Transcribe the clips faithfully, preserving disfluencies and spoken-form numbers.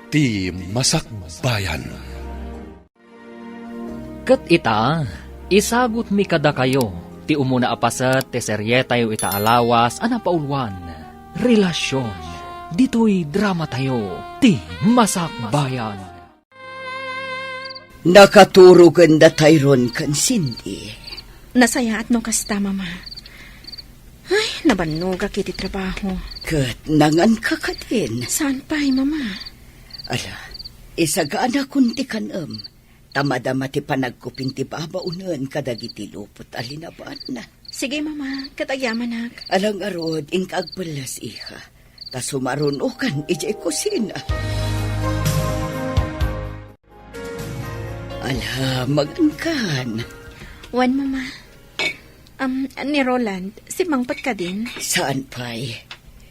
Ti Masakbayan. Ket ita, isagutmi kadakayo ti umuna a paset ti serietayo ita a lawas a napauluan, Relasion. Ditoy dramatayo, Ti Masakbayan. Nakaturogen datay ron ken Cindy. Nasayaat no kasta, Mama. Ay, nabannogak iti trabaho. Ket nanganka kadin? Saan pay, Mama? Ala, isaganakon ti kan-em, ta madama ti panagkupin ti babaonen kadagiti lupot a linabanna. Sige, Mama, ket agyamanak. Ala ngarud, inka agpelles, iha, ta sumarunokan idiay kusina. Ala, magankan. Wen, Mama. Am, ni Roland, simmangpet kadin? Saan pay.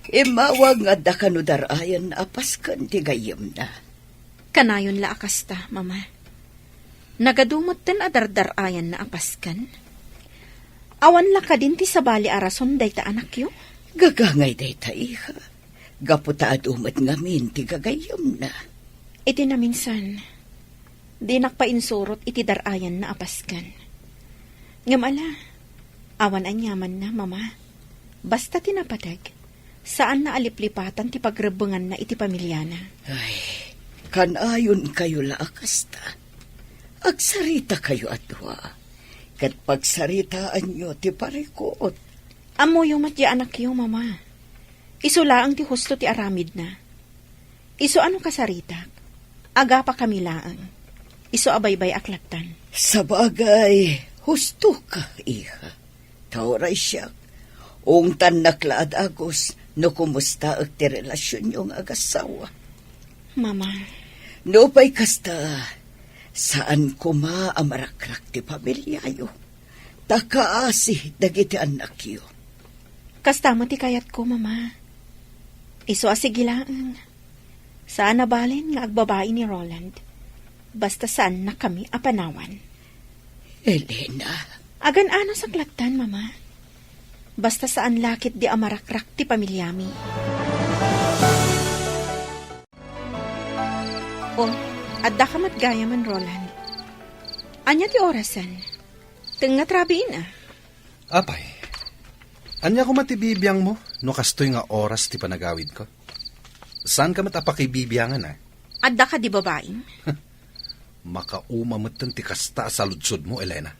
Immawag nga adda kano dar-ayan a pasken ti gayyemna. Kanayon la a kasta, Mama. Nagadu metten a dardar-ayanna a pasken. Awan la kadin ti sabali a rason dayta anakyo? Gagangay dayta, iha. Gapu ta adu met ngamin ti gagayyemna. Iti naminsan, dinak pay insurot iti dar-ayanna a pasken. Ngem ala, awan aniamanna, Mama. Basta ti napateg, saanna a liplipatan ti pagrebbenganna iti pamiliana. Ay, kanayonkayo la a kasta. Agsaritakayo a dua, ket pagsaritaanyo ti parikut. Ammoyo met diay anakyo, Mama. Isu laeng ti husto ti aramidna. Isu a no kasaritak, agapakami laeng. Isu a baybay-ak lattan. Sabagay, hustoka, iha. Ta uray siak, ungtannak la a dagus no kumustaek ti relasionyo nga agassawa. Mama. Nupay kasta, saan koma a marakrak ti pamiliayo. Ta kaasi dagiti annakyo. Kasta met ti kayatko, Mama. Isu a sige laeng. Saan a balen nga agbabai ni Roland. Basta saannakami a panawan. Elena. Agan-anasak lattan, Mama. Basta saan la ketdi a marakrak ti pamiliami. Oh, addaka met gayamen, Roland. Ania ti orasen? Tengnga ti rabiin, a. Apay, ania koma ti bibiangmo no kastoy nga oras ti panagawidko? Saanka met a pakibibiangan, a? Adda kadi babaim? Makauma metten ti kasta a saludsodmo, Elena.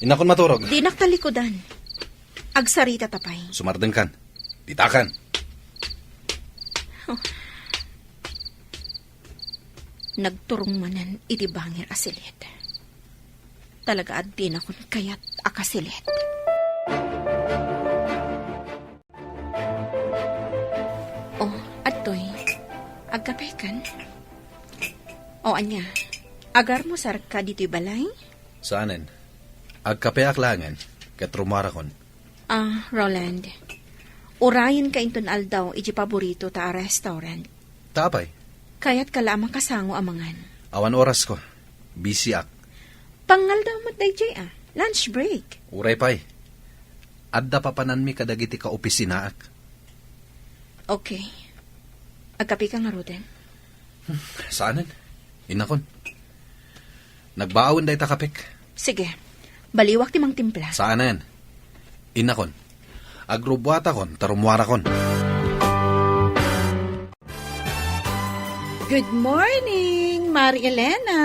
Innakon maturog. Dinak talikudan. Agsaritata pay. Sumardengkan. Ditakan. Oh. Nagturong manen iti bangir a silit. Talaga a dinakon kayat a kasilit. Oh, adtoy. Agkapekan? O ania, agarmusarka ditoy balay? Saanen. Agkapeak laengen, ket rummuarakon. Ah, Roland, urayenka inton aldaw iti paboritota a restaurant. Ta apay? Kayatka la a makasango a mangan. Awan orasko. Busyak. Pangaldaw met daydiay, a. Lunch break. Uray pay. Adda papananmi kadagiti kaopisinaak. Okay. Agkapeka ngaruden? Hmm, saanen. Innakon. Nagbaawen dayta kapek. Sige. Baliwak ti mangtimpla. Saanen. Innakon. Agrubbuatakon, ta rummuarakon. Good morning, Mari Elena.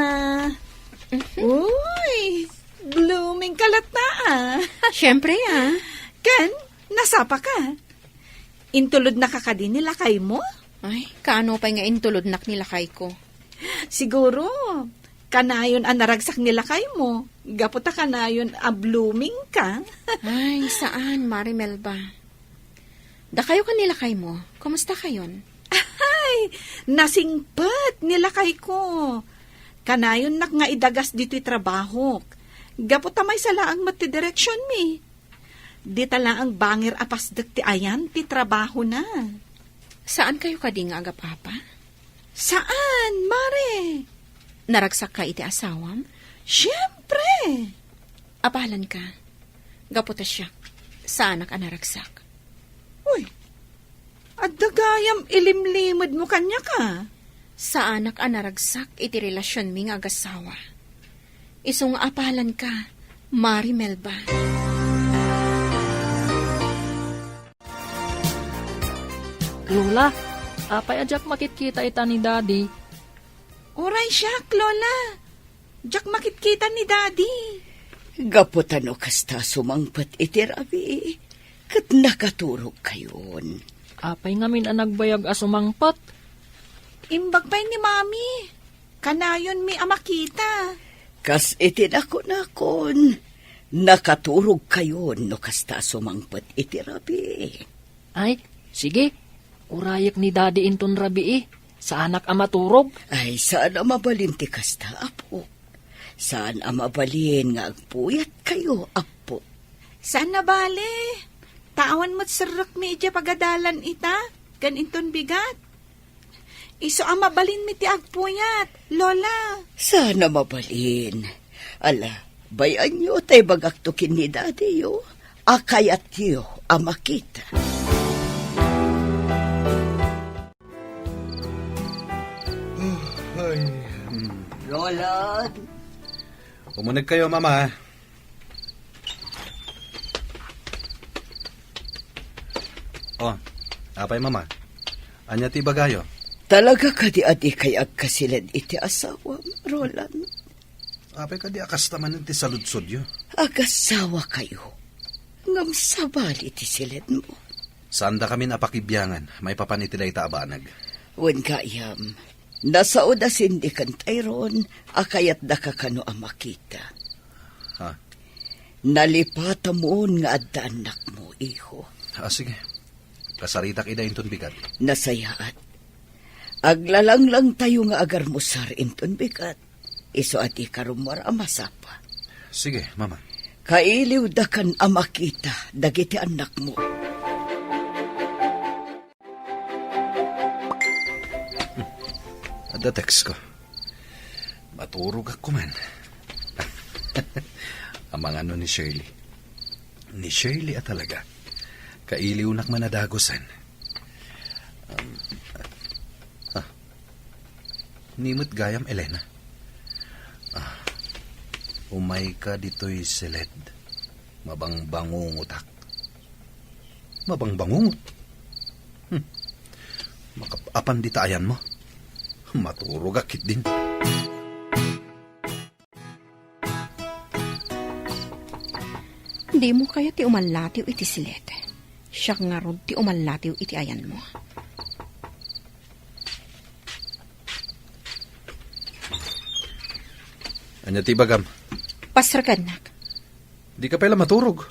Mhm. Uy, blooming ka latta, a. Siyempre, a. Ken, nasapa ka? Intulodnaka kadi ni lakaymo? Ay, kaano pay nga intulodnak ni lakayko? Siguro, kanayon a naragsak ni lakaymo, gapu ta kanayon a blooming ka. Ay, saan, Mari Melba. Dakayo ken ni lakaymo, kumusta kayon? Ay, nasingpet ni lakayko. Kanayonnak nga idagas ditoy trabahok. Gapu ta maysa laeng met ti direksionmi. Dita laeng bangir a pasdek ti ayan ti trabahona. Saan kayo kadi nga agapapa? Saan, Mare? Naragsakka iti asawam? Siempre! Apalan ka. Gapu ta siak, saanak a naragsak. Uy, Adda gayam ilimlimedmo kaniak a. Saanak a naragsak iti relasionmi nga agassawa. Isu nga apalanka, Mari Melba. Lola, apay a diak makitkita ita ni Daddy? Uray siak, Lola. Diak makitkita ni Daddy. Gapu ta no kasta sumangpet iti rabii, ket nakaturogkayon. Apay ngamin a nagbayag a sumangpet? Imbag pay ni Mami. Kanayonmi a makita. Kas iti nakunakon, nakaturogkayon no kasta sumangpet iti rabii. Ay, sige. Urayek ni Daddy inton rabii. Saanak a maturog. Ay, saan a mabalin ti kasta, Apo. Saan a mabalin nga agpuyatkayo, Apo. Saan a bale. Ta awan met serrekmi idiay pagadalan ita, ken inton bigat. Isu a mabalinmi ti agpuyat, Lola. Saan a mabalin. Ala, bay-anyo ta ibagakto ken ni Daddy-yo a kayatyo a makita. Ay. Roland! Umunegkayo, Mama. Oh, apay, Mama? Ania ti ibagayo? Talaga kadi a dikay agkasiled iti asawam, Roland? Apay kadi a kasta manen ti saludsodyo? Agasawa kayo. Ngem sabali ti siledmo. Saandakamin a pakibiangan maipapan iti dayta a banag. Wen gayam, nasao da Cindy ken Tyrone a kayatdaka kano a makita. Ha? Nalipatamon nga adda annakmo, iho. Ah, sige. Kasaritak ida inton bigat. Nasayaat. Aglalanglangtayo nga agarmusar inton bigat. Isu a dika rummuar a masapa. Sige, Mama. Kailiwdakan a makita dagiti annakmo. Adda text ko. Maturogak man. Amangan no ni Shirley. Ni Shirley a talaga. Kailiwnak man a dagusen. Um, ah, Ni met gayam, Elena. Ah, umayka ditoy siled. Mabangbangungotak. Mabangbangungot? Hmm. Makap-apan dita ayanmo. Maturogak ketdin. Dimo kayat ti umallatiw iti siled. Siak ngarud ti umallatiw iti ayanmo. Ania ti ibagam? Pasterkennak. Dika pay la maturog.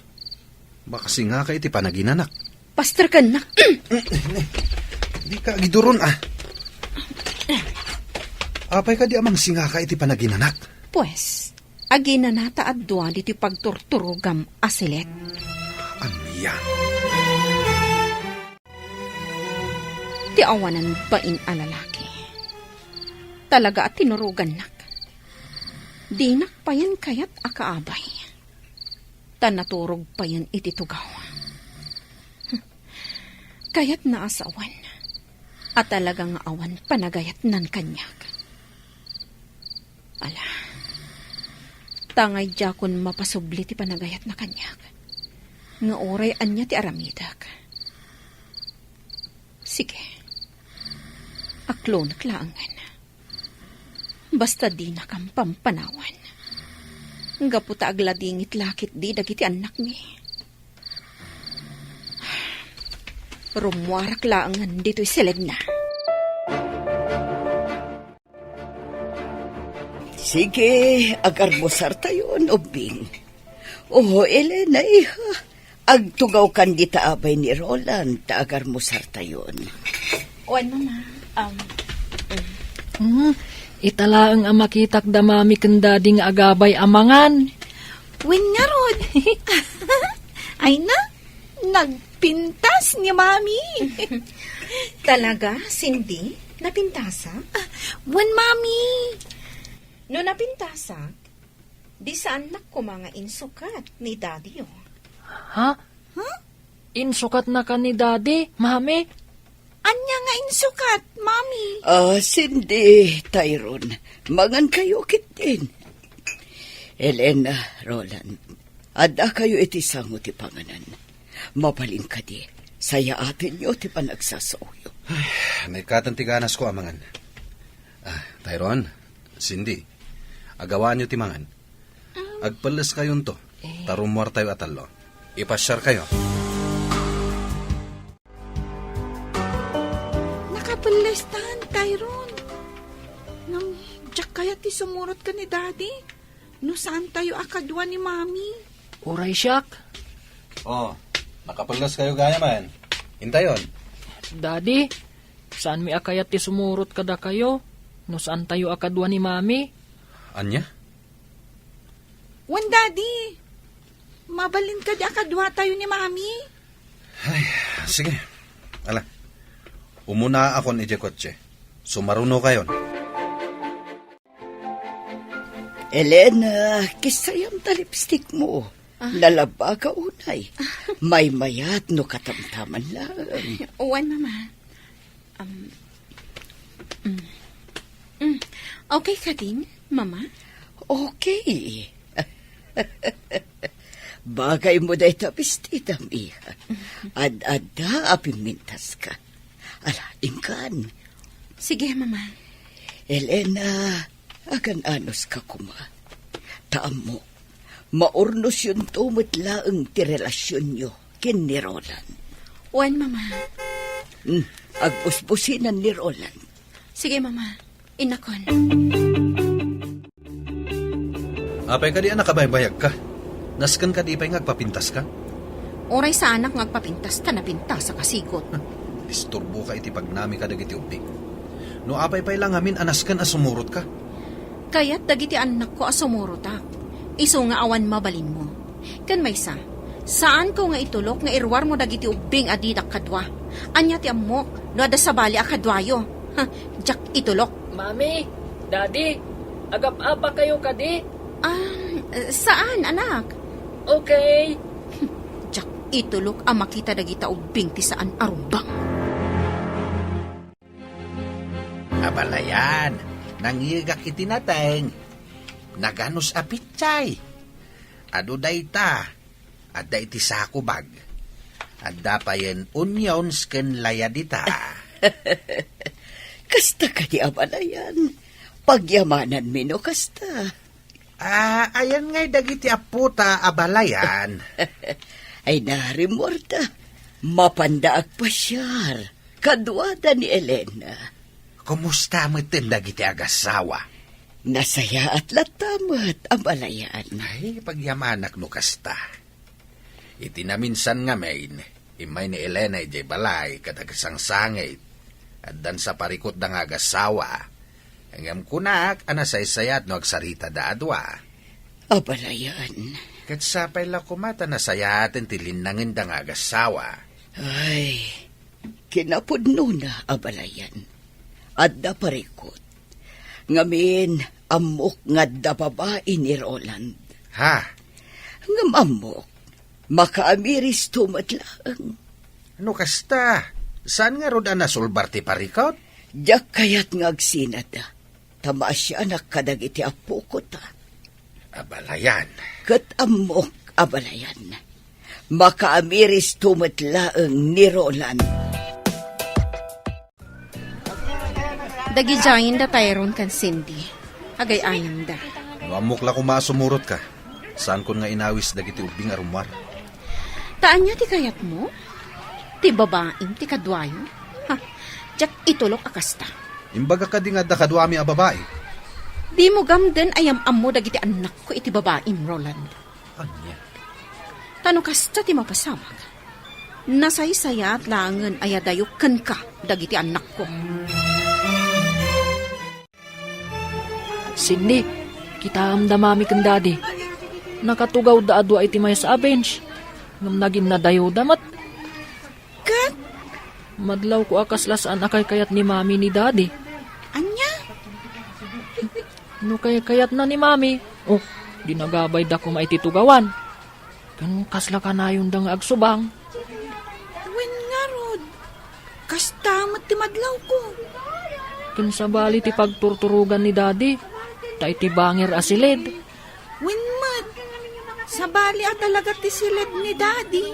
Makasingaka iti panaginanak. Pasterkennak. Dika agiduron, ah. Apay kadi a mangsingaka iti panaginanak? Pues, aginana ta adua ditoy pagturturogam a siled. Ania? Ti awanan bain a lalaki. Talaga a tinurogannak. Dinak payen kayat a kaabay. Ta naturog payen iti tugaw. Kayatna a sawen a talaga nga awan panagayatnan kaniak. Ala, ta ngay diakon mapasubli ti panagayatna kaniak, nga uray ania ti aramidek. Sige, aklonek laengen. Basta dinakam pampanawan. Gapu ta agladingit la ketdi dagiti annakmi. Rummuarak laengen ditoy siledna. Sige, agarmusartayon, ubbing. Oh, Elena, iha. Agtugawkan dita abay ni Roland ta agarmusartayon. Wen, Mama. Um, mm. Hmm, ita laeng a makitak da Mami ken Daddy nga agabay a mangan. Wen ngarud. Ay na, nagpintas ni Mami. Talaga, Cindy? Napintasak? Ah, wen, Mami. No napintasak, di saannak koma nga insukat ni Daddy, oh. Ha? Ha? Insukatnaka ni Daddy, Mami? Ania nga insukat, Mami? Ah, Cindy, Tyrone, mangankayo ketdin. Elena, Roland, addakayo iti sango ti panganan. Mabalin kadi, sayaatenyo ti panagsasaoyo. Ay, naikatan ti ganasko a mangan. Ah, Tyrone, Cindy, agawaanyo ti mangan. Agpelleskayonto, ta rummuartayo a tallo. Ipasiarkayo. Nakapellestan, Tyrone. Ngem, diak kayat ti sumurot ken ni Daddy. No saantayo a kadua ni Mami. Uray siak. Oh, nakapelleskayo gayamen. Intayon. Daddy, saanmi a kayat ti sumurot kadakayo no saantayo a kadua ni Mami. Ania? Wen, Daddy. Mabalin kadi a kaduatayo ni Mami? Ay, sige. Ala, umunaakon idiay kotse. Sumarunokayon. Elena, kissayam ta lipstick mo. Ah. Nalabaka unay. Maymayat no katamtaman lang. Wen, Mama. Um, mm. Mm. Okay kadin, Mama? Okay. Bagay mo dayta bestidam, iha. Ad-adda a pimmintaska. Ala, inkan. Sige, Mama. Elena, agan-anuska koma. Ta ammok, maurnosyonto met laeng ti relasionyo ken ni Roland. Wen, Mama. Hmm, agbusbusinan ni Roland. Sige, Mama. Innakon. Apay kadi a nakabaybayagka? Nasken kadi pay nga agpapintaska? Uray saanak nga agpapintas ta napintasak a sigut. Disturboka iti pagnamika dagiti ubbing. No apay pay la ngamin a nasken a sumurotka? Kayat dagiti annakko a sumurotak. Isu nga awan mabalinmo. Ken maysa, saanko nga itulok nga iruarmo dagiti ubbing a didak kadua. Ania ti ammok no adda sabali a kaduayo? Ha, diak itulok. Mami, Daddy, agap-apakayo kadi? Ah, saan, anak. Okay. Diak itulok a makita dagita ubbing ti saan a rumbeng. Abalayan, nangngegak iti nateng. Naganus a pitsay. Adu dayta, adda iti sako bag. Adda payen onions ken laya dita. Kasta kadi, abalayan. Pagyamananmi no kasta. Ah, ayan ngay dagiti appota, abalayan. Ay, narimmuarda. Mapanda agpasiar. Kaduada ni Elena. Kumusta metten dagiti agassawa? Nasayaat latta met, abalayan. Ay, pagyamanak no kasta. Iti naminsan ngamin, immay ni Elena idiay balay ket agsangsangit. Addan sa parikutda nga agassawa. Ngem kunak a nasaysayaat no agsaritada a dua. Abalayan. Ket sapay la koma ta nasayaaten ti linnangenda nga agassawa. Ay, kinapudnona, abalayan. Adda parikut. Ngamin, ammok nga adda babai ni Roland. Ha? Ngem ammok, makaamiristo met laeng. No kasta, saan ngarud a nasulbar ti parikut? Diak kayat nga agsinada, ta maasianak kadagiti appoko ta. Abalayan. Ket ammok, abalayan. Makaamiristo met laeng ni Roland. Dagidiayen da Tyrone ken Cindy. Agay-ayamda. No ammok la koma a sumurotka, saankon nga inawis dagiti ubbing a rummuar. Ta ania ti kayatmo? Ti babaim ti kaduayo? Ha, diak itulok a kasta. Imbagak kadi nga adda kaduami a babai? Dimo gamden a yam-ammo dagiti annakko iti babaim, Roland. Ania? Ta no kasta ti mapasamak, nasaysayaat laengen a yadayo kenka dagiti annakko. Cindy, kitaem da Mami ken Daddy. Nakatugawda a dua iti maysa a bench. Ngem naginnadayawda met. Ket? Madlawko a kasla saan a kaykayat ni Mami ni Daddy. Ania? No kaykayatna ni Mami, oh, dinagabayda koma iti tugawan. Ken kasla kanayonda nga agsubang. Wen ngarud, kas Kasta met ti madlawko. Ken sabali ti pagturturogan ni Daddy, ta iti bangir a siled. Wen met, sabali a talaga ti siled ni Daddy.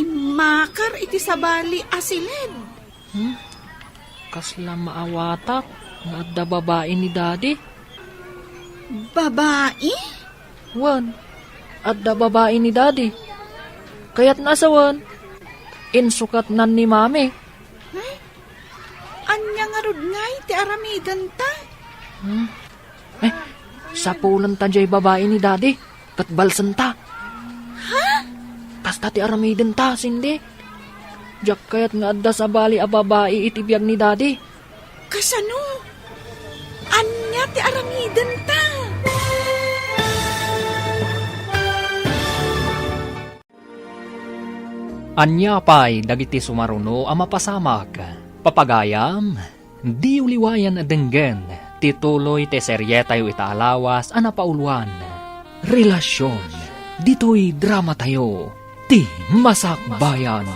Immakar iti sabali a siled. Hmm? Kasla maawatak nga adda babai ni Daddy? Babai? Wen, adda babai ni Daddy. Kayatna a sawen, insukatnan ni Mami. Hmm? Ania ngarud ngay ti aramidenta? Hmm? Eh, sapulenta jay babai ni Daddy, ket balsenta. Ha? Kasta ti aramidenta, Cindy. Diak kayat nga adda sabali a babai iti biag ni Daddy. Kasano? Ania ti aramidenta? Ania pay dagiti sumaruno a mapasamak? Papagayam, diyo liwayan a denggen ti tuloy ti serietayo ita a lawas a napauluan, Relasion. Ditoy dramatayo, ti Masakbayan.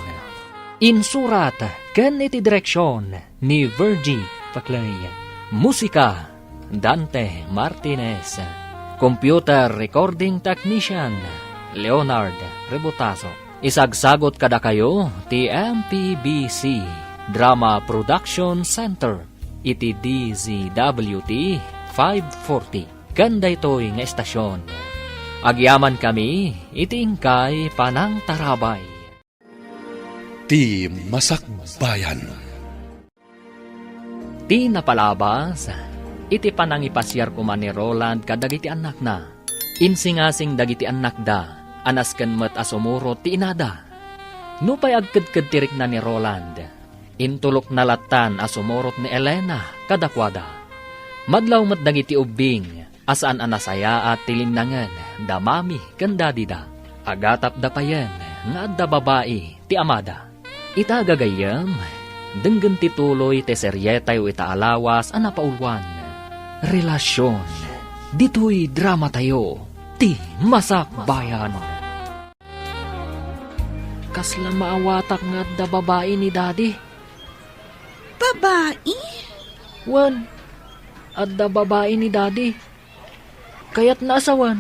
Insurat ken iti direksion ni Virgie Paclay. Musika, Dante Martinez. Computer recording technician, Leonard Rebotazo. Isagsagot kadakayo ti M P B C Drama Production Center iti D Z W T five forty. Ken daytoy nga estasion, agyamankami iti inkay panangtarabay. Ti Masakbayan. Ti napalabas, iti panangipasiar koma ni Roland kadagiti annakna, insingasing dagiti annakda a nasken met a sumurot ti inada. Nupay agkedked ti rikna ni Roland, intulokna lattan a sumurot ni Elena kadakuada. Madlaw met dagiti ubbing a saan a nasayaat ti linnangen da mami ken dadida. Agatapda payen nga adda babai ti amada. Ita gagayyem, denggen ti tuloy ti serietayo ita a lawas a napauluan, Relasion. Ditoy dramatayo, ti Masakbayan. Kasla maawatak nga adda babai ni Daddy. Babai? Wen, adda babai ni Daddy. Kayatna a sawen,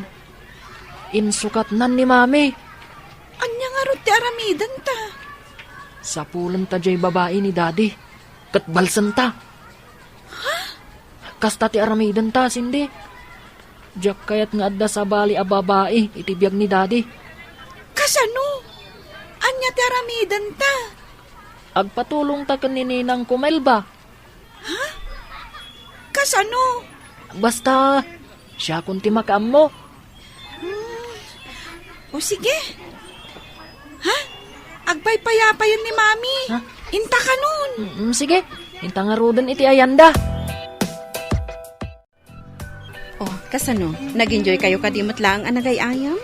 insukatnan ni Mami. Ania ngarud ti aramidenta? Sapulenta jay babai ni Daddy, ket balsenta. Ha? Kasta ti aramidenta, Cindy. Diak kayat nga adda sabali a babai iti biag ni Daddy. Kasano? Ania ti aramidenta? Agpatulongta ken ni ninangko Melba. Ha? Kasano? Basta, siakon ti makaammo. Hmm. O sige. Ha? Agpaypayapayen ni Mami. Ha? Intakanon. Mm, sige. Inta ngaruden iti ayanda. Oh, kasano? Nag-enjoy kayo kadi met laeng a nagay-ayam?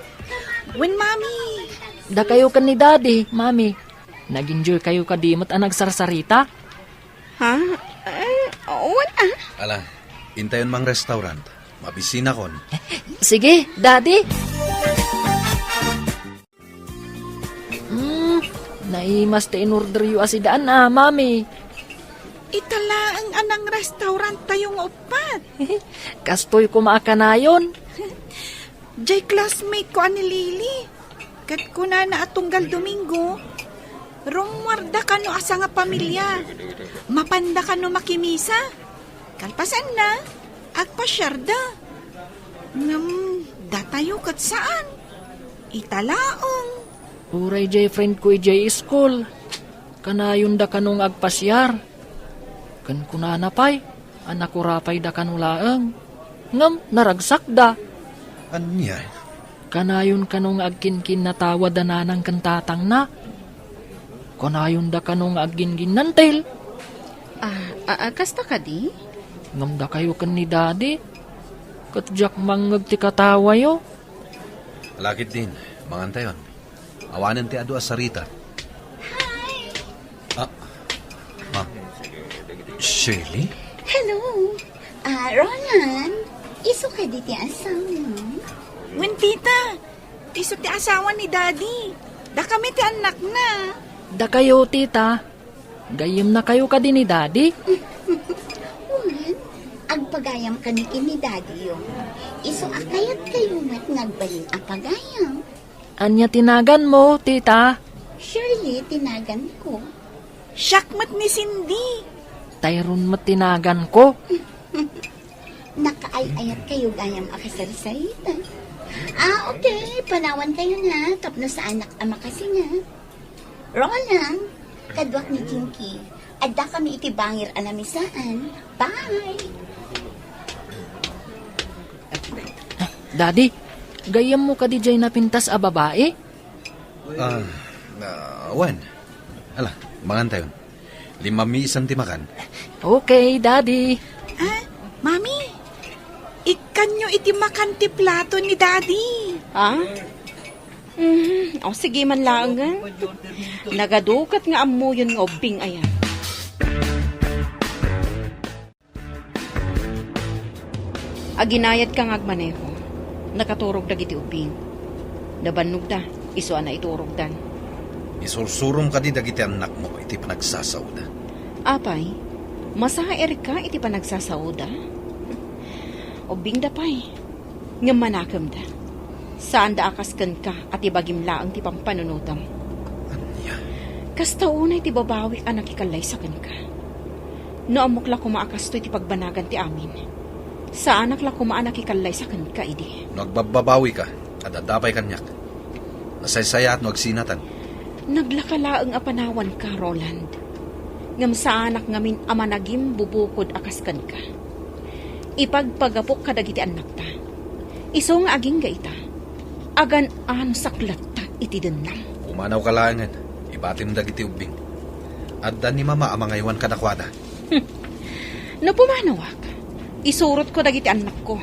Wen, Mami. Dakayo ken ni Daddy, Mami. Nag-enjoy kayo kadi met a nagsarsarita? Ha? Eh, wen, ah. Ala, intayon mang restaurant. Mabisinakon. Sige, Daddy. Hmm, naimas ti inorderyo a sidaan a, Mami. Ita laeng a nang-restaurant tayo nga uppat. Kastoy koma a kanayon. Jay classmate ko a ni Lily. Ket kunana a tunggal Domingo, rummuarda kano a sangapamilia. Mapanda kano makimisa. Kalpasanna, agpasiarda. Ngem datayo ket saan. Ita laeng. Uray jay friend ko idiay school. Kanayonda kano nga agpasiar. Ken kunana pay, a nakurapayda kano laeng. Ngem naragsakda. Ania? Kanayon kano nga agkinkinnatawa da nanang ken tatangna. Kanayonda kano nga agginginnantil. Ah, ah, ah, kasta kadi? Ngem dakayo ken ni Daddy, ket diak mangngeg ti katawayo. Lakit din, mangantayon. Awanen ti adu a sarita. Hi! Ah, ma. Shirley? Hello. Ah, Roland, isu kadi ti asawa? Wen, tita. Isu ti asawa ni Daddy. Dakami ti annakna. Dakayo, tita. Gayyemnakayo kadi ni Daddy? Wen, agpagayam kami ken ni Daddy-yo. Isu a kayatkayo met nga agbalin a pagayam. Ania ti naganmo, tita? Shirley ti naganko. Siak met ni Cindy. Tyrone met ti naganko. Nakaay-ayatkayo gayam a kasarsarita. Ah, okay. Panawankayo na tapno saanak a makasinga. Roland, kaduak ni Jinky. Addakami iti bangir a namisaan. Bye! Daddy, gayyemmo kadi jay napintas a babai? Ah, ah, wen. Ala, mangantayon. Limmami isan ti makan. Okay, Daddy. Ah, Mami, ikkanyo iti makan ti plato ni Daddy. Ah? Mhm. O, sige man laengen. Nagadukat nga ammoyon nga ubbing aya. Aginayadka nga agmaneho, nakaturog dagiti ubbing. Nabannogda, isu a naiturogdan. Isursurom kadi dagiti annakmo iti panagsasaoda. Apay, masairka iti panagsasaoda? Ubbingda pay, ngem manakemda. Saanda a kas kenka a ti bagim laeng ti pampanunotem. Ania? Kasta unay ti babawik a nakikallaysa kenka. No ammok la koma a kastoy ti pagbanagan ti amin, saanak la koma a nakikallaysa kenka idi. No agbabbabawika, adda pay kaniak. Nasaysayaat no agsinatan. Naglaka laeng a panawanka, Roland. Ngem saanak ngamin a managimbubukod a kas kenka. Ipagpagapok kadagiti annakta. Isu nga agingga ita, agan-anusak latta iti dennam. Pumanawka laengen, ibatim dagiti ubbing. Adda ni Mama a mangaywan kadakuada. Hmm. No pumanawak, isurotko dagiti annakko,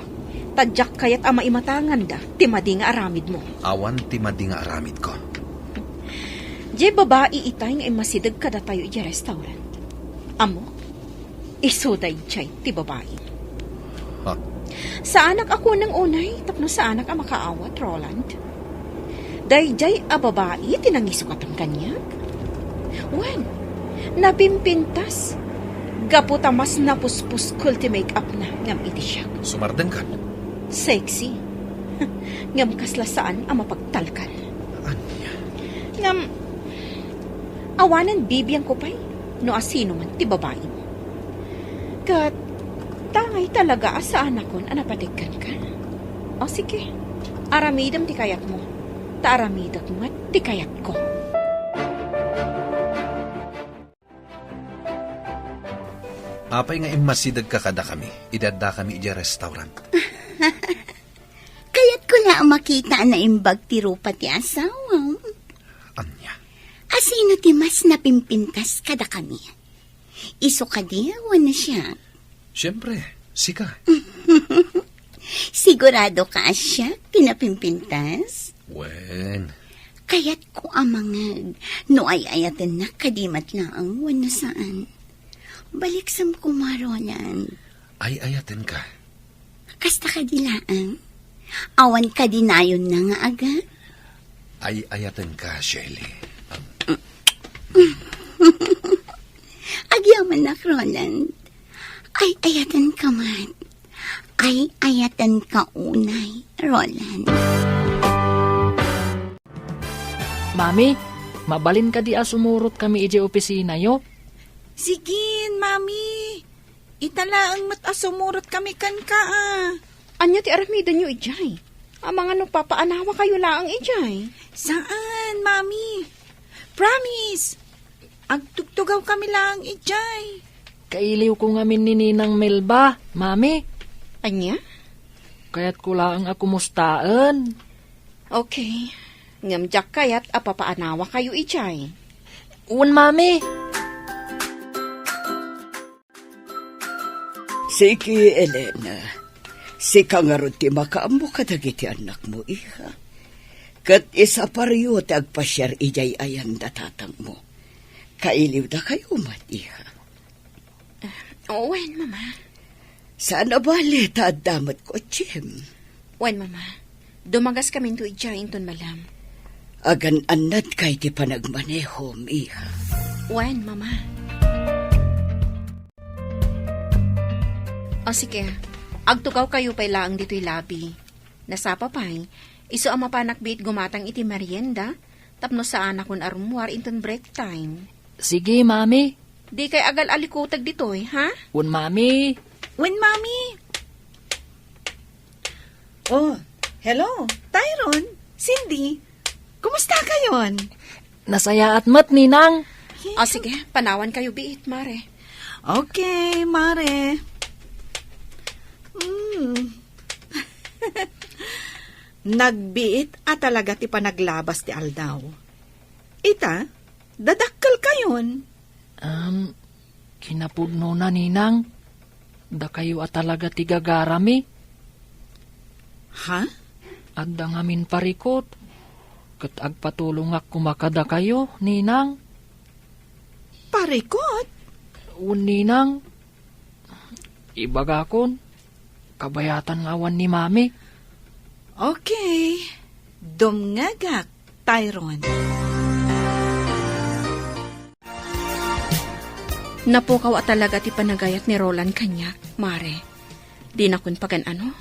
ta diak kayat a maimatanganda ti madi nga aramidmo. Awan ti madi nga aramidko. Diay babai itay nga immasideg kadatayo idiay restaurant. Ammok, isu daydiay ti babai. Ha? Saanak a kuneng unay tapno saanak a makaawat, Roland. Daydiay a babai ti nangisukatam kaniak. Wen, napimpintas. Gapu ta mas napuspuskol ti make-up-na ngem iti siak. Sumardengkan? Sexy. Ngem kasla saan a mapagtalkan. Ania? Ngem, awanen bibiangko pay no asino man ti babai. Ket, tangay talaga a saanakon a napateg kenka. O sige, aramidem ti kayatmo, ta aramidek met ti kayatko. Apay nga immasidegka kadakami idi addakami idiay restaurant? Kayatko la a makita a naimbag ti rupa ti asawam. Ania? Asino ti mas napimpintas kadakami? Isu kadi wenno siak? Siempre, sika. Sigurado ka a siak ti napimpintas? Wen. Kayatko a mangeg no ay-ayatennak kadi met laeng wenno saan. Baliksem koma, Roland. Ay-ayatenka. Kasta kadi laeng? Awan kadi nayonna nga aga? Ay-ayatenka, Shirley. Agyamanak, Roland. Ay-ayatenka met. Ay-ayatenka unay, Roland. Mami, mabalin kadi a sumurot kami idiay opisinayo? Sigin, Mami. Ita laeng met a sumurot kami kenka, a. Ania ti aramidenyo idiay? Amangan no papaanawakayo laeng idiay. Saan, Mami. Promise. Agtugtugaw kami laeng idiay. Kailiwko ngamin ni Ninang Melba, Mami. Ania? Kayatko laeng a kumustaen. Okay. Ngem diak kayat a papaanawakayo idiay. Wen, Mami. Sige, Elena. Sika ngarud ti makaammo kadagiti annakmo, iha. Ket isaparyo ti agpasiar idiay ayan da tatangmo. Kailiwdakayo met, iha. Wen, Mama. Saan a bale ta adda met kotsem. Wen, Mama. Dumagaskaminto idiay inton malem. Agan-annadka iti panagmanehom, iha. Wen, Mama. O sige, agtugawkayo pay laeng ditoy labi. Nasapa pay, isu a mapanak biit gumatang iti merienda, tapno saanakon a rummuar inton break time. Sige, Mami. Dikay agal-alikuteg ditoy, ha? Wen, Mami. Wen, Mami. Oh, hello, Tyron, Cindy. Kumusta kayon? Nasayaat met, Ninang. O sige, panawankayo biit, Mare. Okay, Mare. Hmm. Nagbiit a talaga ti panaglabas ti aldaw. Ita, dadakkelkayon. Um, kinapudnona, Ninang. Dakayo a talaga ti gagarami. Ha? Adda ngamin parikut, ket agpatulongak koma kadakayo, Ninang. Parikut? Wen, Ninang. Ibagakon, kabayatan nga awan ni Mami. Okay. Dumngegak, Tyron. Napukaw a talaga ti panagayat ni Roland kaniak, Mare. Dinakon pagan-ano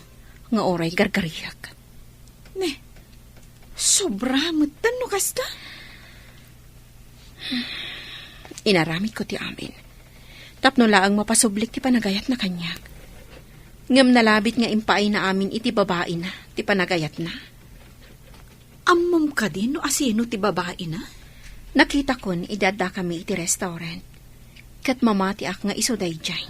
nga uray gargariak. Ne, sobra metten no kasta. Inaramidko ti amin. Tapno laeng mapasublik ti panagayatna kaniak. Ngem nalabit nga impaayna amin iti babaina ti panagayatna. Ammom kadi no asino ti babaina? Nakitakon idi addakami iti restaurant. Ket mamatiak nga isu daydiay.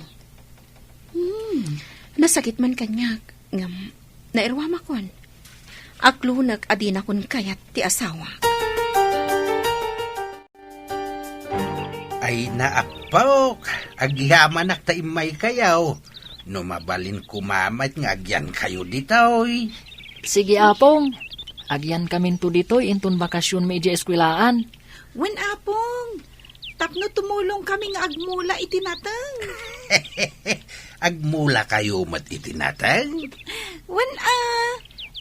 Hmm. Nasakit man kaniak, ngem nairuamakon. Aklunek a dinakon kayat ti asawa. Ay, naappok, agyamanak ta immaykayo. No mabalin koma met nga agyankayo ditoy. Sige, Apong. Agyankaminto ditoy inton bakasionmi idiay eskuelaan. Wen, Apong, tapno tumulongkami nga agmula iti nateng. Agmulakayo met iti nateng? Wen, a.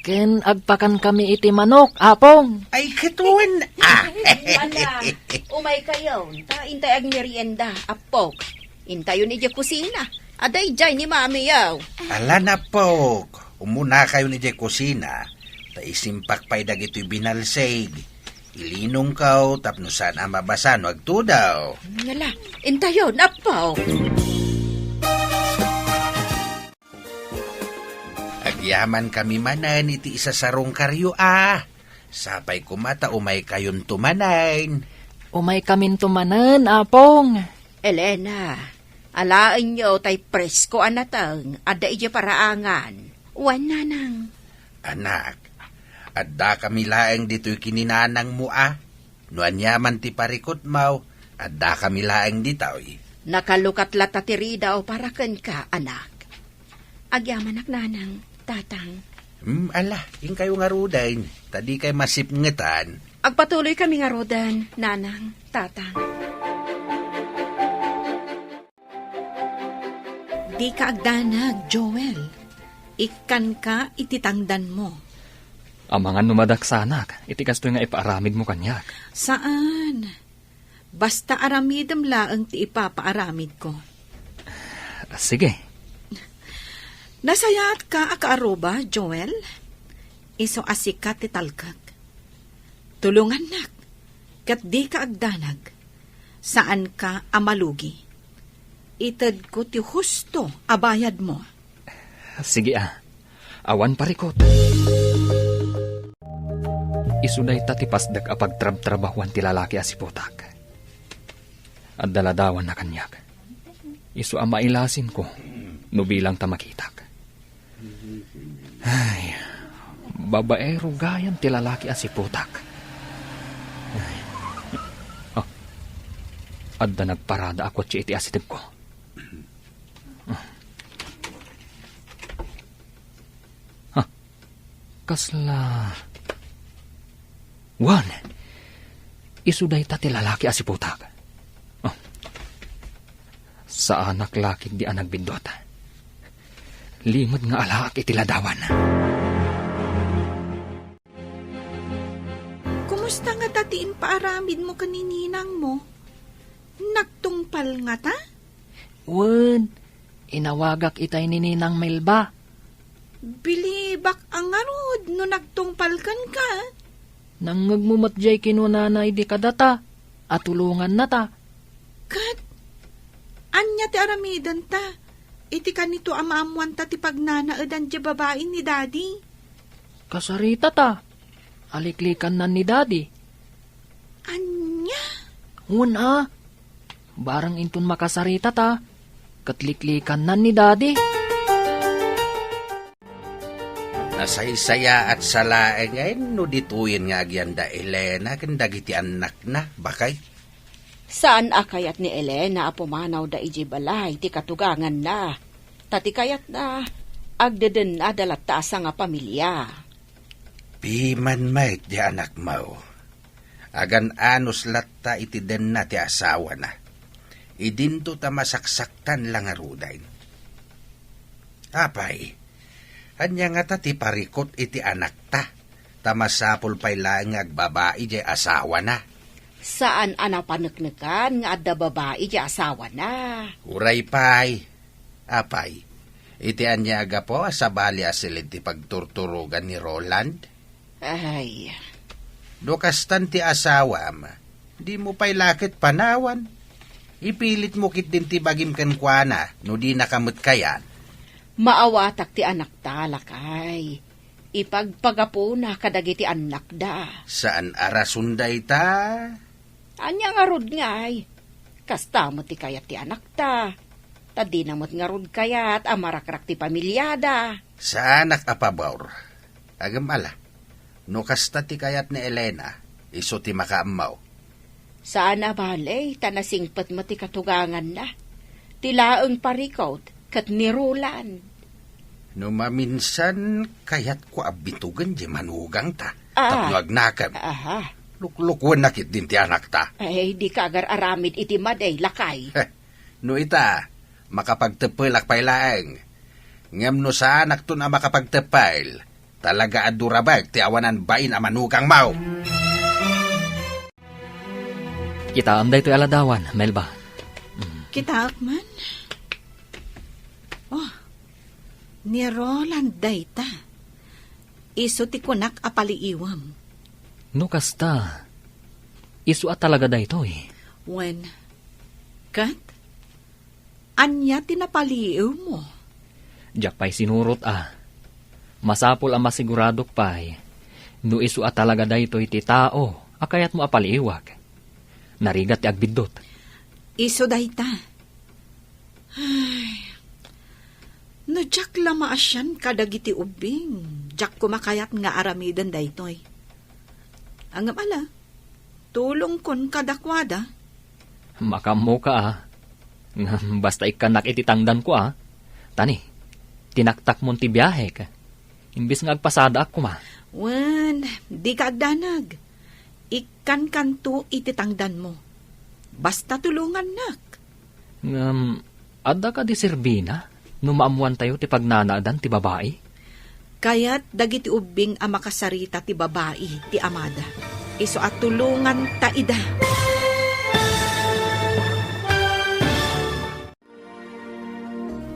Ken agpakankami iti manok, Apong. Ay, ket wen, a. Ala, umaykayon, ta intay agmerienda, Apok. Intayon idiay kusina. Adda idiay ni Mamiyo. Ala, Apok. Umunakayon idiay kusina, ta isimpak pay dagitoy binalsig. Ilinongko tapno saan a mabasa no agtudaw. Ala, intayon, Apok. Agyamankami manen iti isasarungkaryo a. Sapay koma ta umaykayonto manen. Umaykaminto manen, Apong. Elena, alaenyo tay presko a nateng adda idiay paraangan. Wen, Nanang. Anak, addakami laeng ditoy ken ni nanangmo a. No aniaman ti parikutmo, addakami laeng ditoy. Nakalukat latta ti ridaw para kenka, anak. Agyamanak, Nanang, Tatang. Hmm, ala, inkayo ngaruden, ta dikay masipngetan. Agpatuloykami ngaruden, Nanang, Tatang. Dika agdanag, Joel. Ikkanka iti tangdanmo. Amangan no madaksanak iti kastoy nga ipaaramidmo kaniak. Saan. Basta aramidem laeng ti ipapaaramidko. Sige. Nasayaatka a kaaruba, Joel? Isu a sika ti talkek. Tulongannak, ket dika agdanag. Saanka a malugi. Itedko ti husto a bayadmo. Sige a, awan parikut. Isu dayta ti pasdek a pagtrabtrabahuan ti lalaki a siputak. Adda ladawanna kaniak. Isu a mailasinko no bilang ta makitak. Ay, babaero gayam ti lalaki a siputak. Ay. Ah, adda nagparada a kotse iti asidegko. Ah, kasla Wen, isu dayta ti lalaki a siputak. Oh. Saanak la ketdi a nagbiddut. Limed nga alaak iti ladawan. Kumusta ngata ti impaaramidmo ken ni ninangmo? Nagtungpal ngata? Wen, Inawagak itay ni Ninang Melba. Bilibak a ngarud no nagtungpal kenka. Nangngegmo met diay kinunana idi kadata a tulongannata. Ket ania ti aramidenta iti kanito a maammoanta ti pagnanaedan diay babai ni Daddy? Kasaritata. Aliklikannan ni Daddy. Ania? Wen a. Barang inton makasaritata, ket liklikannan ni Daddy. Nasaysayaat sa laengen no ditoyen nga agyan da Elena ken dagiti annakna, bakay? Saan a kayat ni Elena a pumanawda idiay balay ti katuganganna. Ta ti kayatna, agdedennada latta a sangapamilia. Piman met diay anakmo. Agan-anos latta iti denna ti asawana. Idinto ta masaksaktan la ngaruden. Apay, ania ngata ti parikut iti anakta? Ta masapul pay laeng nga agbabai diay asawana. Saan a napaneknekan nga adda babai diay asawana. Uray pay. Apay, iti ania a gapu a sabali a silid ti pagturturogan ni Roland? Ay. No kastan ti asawam, dimo pay la ket panawan. Ipilitmo ketdin ti bagim kenkuana no dinaka met kayat. Maawatak ti anakta, lakay. Ipagpagapuna kadagiti annakda. Saan a rason dayta? Ania ngarud ngay? Kasta met ti kayat ti anakta. Ta dina met ngarud kayat a marakrak ti pamiliada. Saanak a pabor. Agem ala. No kasta ti kayat ni Elena, isu ti makaammo. Saan a bale, ta nasingpet met ti katuganganna. Ti laeng parikut ket ni Roland. No maminsan, kayatko a bitugen diay manugangta. Ah. Tapno agnakem. Aha. Luklukuenna ketdin ti anakta. Ay, dika agar-aramid iti madi, lakay. Heh, no ita, makapagteppelak pay laeng. Ngem no saanakton a makapagteppel, talaga a durabek ti awanan bain a manugangmo. Kitaem daytoy a ladawan, Melba. Mm. Kitaek man. Oh, ni Roland dayta. Isu ti kunak a paliiwem. No kasta, isu a talaga daytoy. Wen, ket ania ti napaliiwmo? Diak pay sinurot a. Masapul a masiguradok pay no isu a talaga daytoy ti tao a kayatmo a paliiwak. Narigat ti agbiddut. Isu dayta. Ay, no diak la maasian kadagiti ubbing, diak koma kayat nga aramiden daytoy. Ngem ala, tulongkon kadakuada. Makaammoka a. Ngem basta ikkannak iti tangdanko a. Tani, tinaktakmon ti biahek. Imbes nga agpasadaak koma. Wen, dika agdanag. Ikkankanto iti tangdanmo. Basta tulongannak. Ngem, adda kadi serbina no maammoantayo ti pagnanaedan ti babai? Kayat dagiti ubbing a makasarita ti babai ti amada. Isu a tulonganta ida.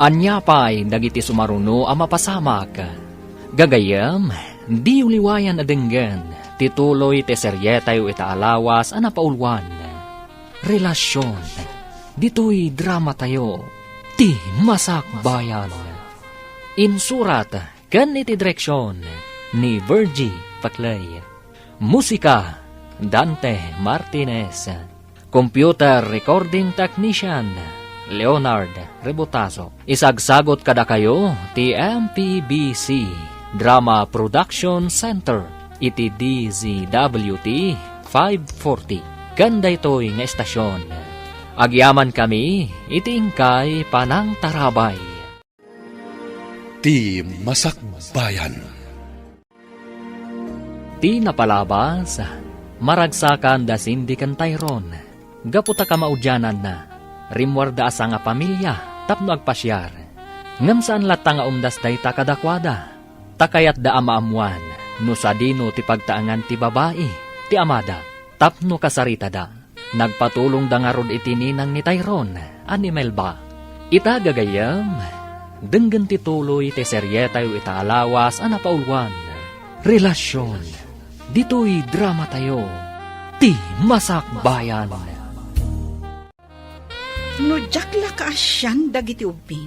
Ania pay dagiti sumaruno a mapasamak? Gagayyem, diyo liwayan a denggen ti tuloy ti serietayo ita a lawas a napauluan, Relasion. Ditoy dramatayo, Ti Masakbayan. Insurat ken iti direksion ni Virgie Paclay. Musika, Dante Martinez. Computer Recording Technician, Leonard Rebotazo. Isagsagot kadakayo ti M P B C Drama Production Center iti D Z W T five forty. Ken daytoy nga estasion, agyamankami iti inkay panangtarabay. Ti Masakbayan. Ti napalabas, maragsakan da Cindy ken Tyrone. Gapu ta kamaudiananna, rimmuarda a sangapamilia tapno agpasiar. Ngem saan latta nga umdas dayta kadakuada, ta kayatda a maammoan no sadino ti pagtaengan ti babai ti amada tapno kasaritada. Nagpatulongda ngarud iti ninang ni Tyrone a ni Melba. Ita, gagayyem, denggen ti tuloy ti serietayo ita a lawas a napauluan, Relasyon. Ditoy dramatayo, Ti Masakbayan. No diak la kaasian dagiti ubbing,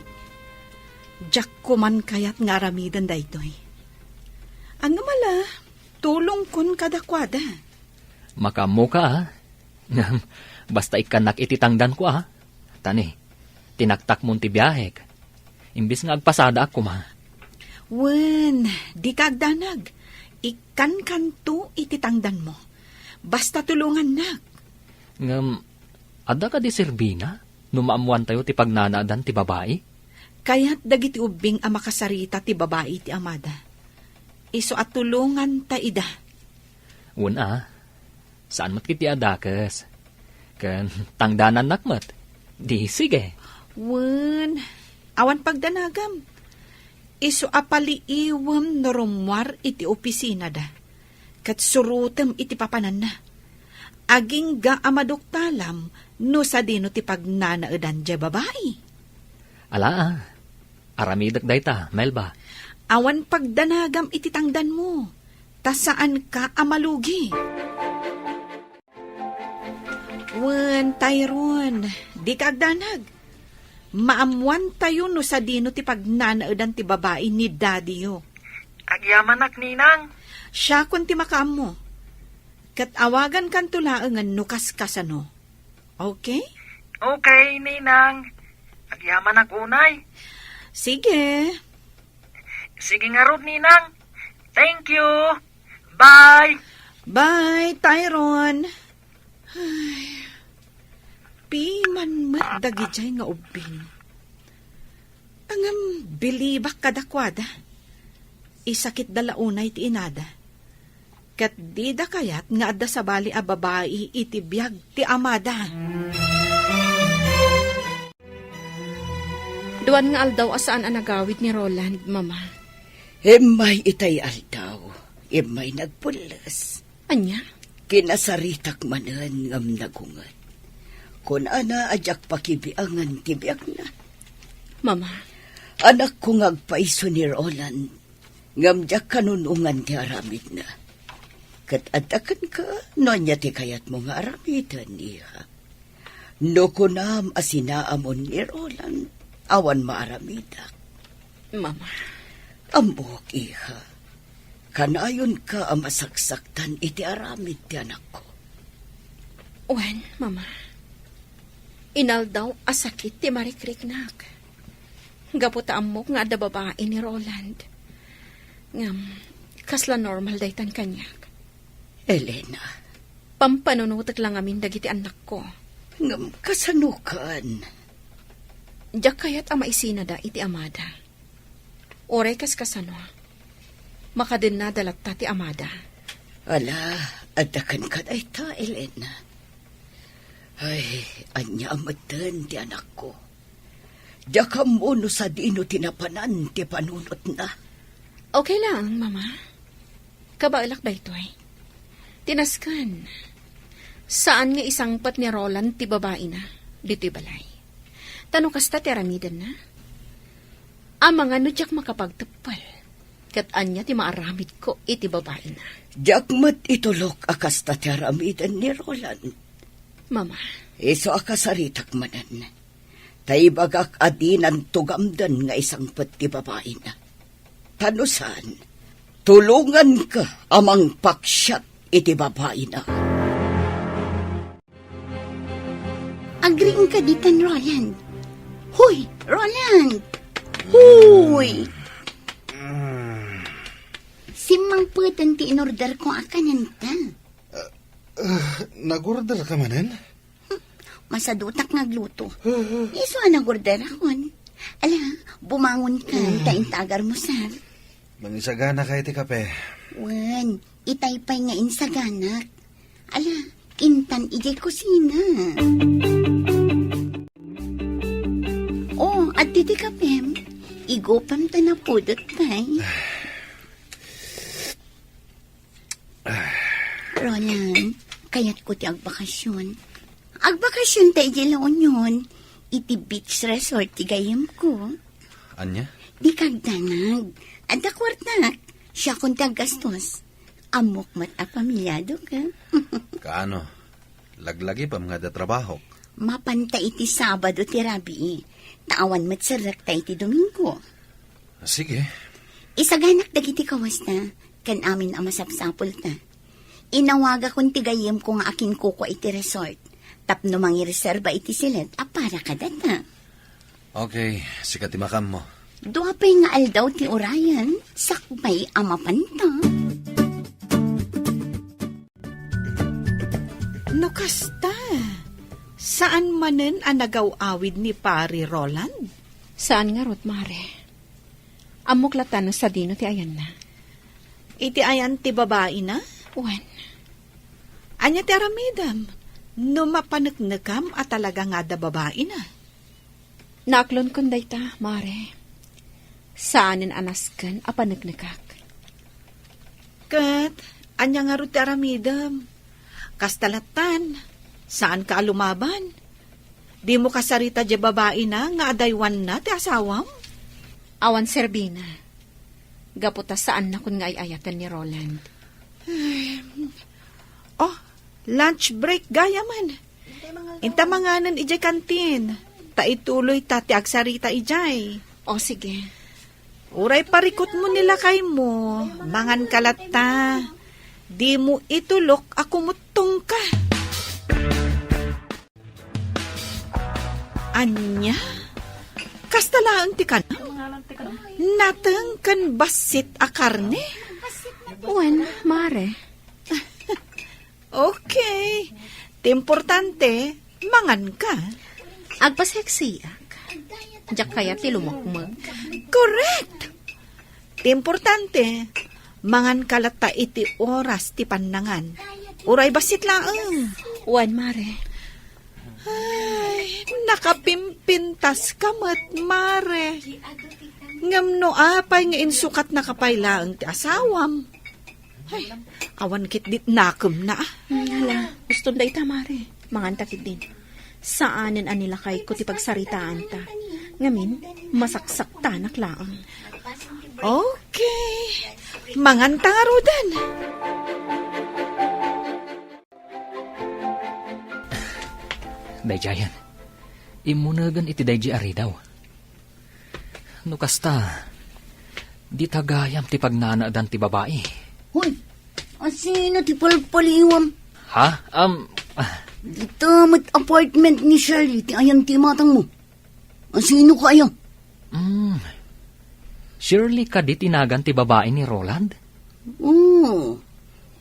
diak koman kayat nga aramiden daytoy. Ngem ala, tulongkon kadakuada. Makaammoka, a. Ngem, basta ikkannak iti tangdanko, a. Tani, tinaktakmon ti biahek. Imbes nga agpasadaak koma. Wen, dika agdanag. Ikkankanto iti tangdanmo. Basta tulongannak. Ngem, adda kadi serbina no maammoantayo ti pagnanaedan ti babai? Kayat dagiti ubbing a makasarita ti babai iti amada. Isu a tulonganta ida. Wen, a. Saan met ketdi a dakes. Ken tangdanannak met. Di sige. Wen, awan pagdanagam. Isu a paliiwem no rummuar iti opisinada. Ket surotem iti papananna. Agingga a maduktalam no sadino ti pagnanaedan diay babai. Ala, a. Aramidek dayta, Melba. Awan pagdanagam iti tangdanmo, ta saanka a malugi. Wen, Tyrone, dika agdanag. Maammoantayo no sadino ti pagnanaedan ti babai ni daddyyo. Agyamanak, Ninang. Siakon ti makaammo. Ket awagankanto laengen no kaskasano. Okay? Okay, Ninang. Agyamanak unay. Sige. Sige ngarud, Ninang. Thank you. Bye. Bye, Tyrone. Ay, piman met dagidiay nga ubbing. Ngem bilibak kadakuada. Isakitda la unay ti inada. Ket dida kayat nga adda sabali a babai iti biag ti amada. Duan nga aldaw a saan a nagawid ni Roland, Mama. Immay itay aldaw, immay nagpulles. Ania? Kinasaritak manen ngem nagunget. Kunana a diak pakibiangan ti biagna. Mama. Anakko nga agpayso ni Roland, ngem diak kanunongan ti aramidna. Ket adda kenka no ania ti kayatmo nga aramiden, iha. No kunam a sinaamon ni Roland, awan maaramidak. Mama. Ammok, iha. Kanayonka a masaksaktan iti aramid ti anakko. Wen, Mama. Inaldaw a sakit ti marikriknak. Gapu ta ammok nga adda babai ni Roland. Ngem, kasla normal daytan kaniak. Elena. Pampanunotek la ngamin dagiti annakko. Ngem kasano ken? Diak kayat a maisinada iti amada. Uray kas kasano, makadennada latta ti amada. Ala, adda kenka dayta, Elena. Ay, ania a metten ti anakko. Diak ammo no sadino ti napanan ti panunotna. Okay lang, Mama. Kabaelak daytoy. Ti nasken, saan nga isangpet ni Roland ti babaina ditoy balay. Ta no kasta ti aramidenna, amangan no diak makapagteppel, ket ania ti maaramidko iti babaina. Diak met itulok a kasta ti aramiden ni Roland. Mama. Isu a kasaritak manen. Ta ibagak a dinan tugamden nga isangpet ti babaina. Ta no saan, tulonganka a mangpaksiat iti babaina. Agriingka ditan, Roland. Hoy, Roland! Hoy! Simmangpeten ti inorder ko a kanenta. Ah, nag-order ka manen? Masadutak nga agluto. Isu a nag-order akon. Ala, bumangon ka, ta intagar mo, sir. Mangisagana ka iti kape. Wen, itay pay nga insaganak. Ala, intan idiay kusina. Oh, adda ti kapem. Igupam ta napudot pay. Roland, kayatko ti agbakasyon. Agbakasyon ta idiay La Union. iti beach resort ti gayyemko. Ania? Dika agdanag. Adda kuartak. Siakon ti aggastos. Ammok met a pamiladoka. Kaano? Laglagipem nga adda trabahok. Mapanta iti Sabado ti rabii. Ta awan met serrekta iti Domingo. Sige. Isaganak dagiti kawasta, ken amin a masapsapulta. Inawagakon ti gayyemko nga akinkukua iti resort, tapno mangireserba iti silet a para kadata. Okay, sika ti makammo. Dua pay nga aldaw ti urayan, sakbay a mapanta. No kasta, saan manen a nagaw-awid ni Pari Roland? Saan ngarud, Mare. Ammok latta no sadino ti ayanna. Iti ayan ti babaina? Wen. Ania ti aramidem no mapaneknekam a talaga nga adda babaina? Naaklonkon dayta, Mare. Saanen a nasken a paneknekak. Ket ania ngarud ti aramidem? Kasta lattan, saanka a lumaban. Dimo kasarita diay babaina nga adaywanna ti asawam? Awan serbina. Gapu ta saannakon nga ay-ayaten ni Roland. Oh, lunch break gayamen. Inta manganen idiay kantin. Ta ituloyta ti agsarita idiay. O, sige. Uray parikutmo ni lakaymo, manganka latta. Dimo itulok a kumuttongka. Ania? Kasta laeng ti kanam? Nateng ken bassit a karne? Wen, Mare. Okay. Ti importante, manganka. Agpaseksiak. Diak kayat ti lumukmuk. Correct! Ti importante, manganka latta iti oras ti pannangan. Uray bassit laeng. Wen, Mare. Ay, nakapimpintaska met, Mare. Ngem no apay nga insukatnaka pay laeng ti asawam? Ay, awan ketdi nakemna, a. Hmm, hala, uston dayta, Mare. Manganta ketdin. Saanen a nilakayko ti pagsaritaanta. Ngamin, masaksaktanak laeng. Okay. Manganta ngaruden. Daydiayen, immunegen iti daydi a ridaw. No kasta, dita gayam ti pagnanaedan ti babai. Hoy, asino ti palpaliwam? Ha? Um, ah. Dita met apartment ni Shirley ti ayan ti imatangmo. Asino ka aya? Mm. Shirley kadi ti nagan ti babai ni Roland? Oo.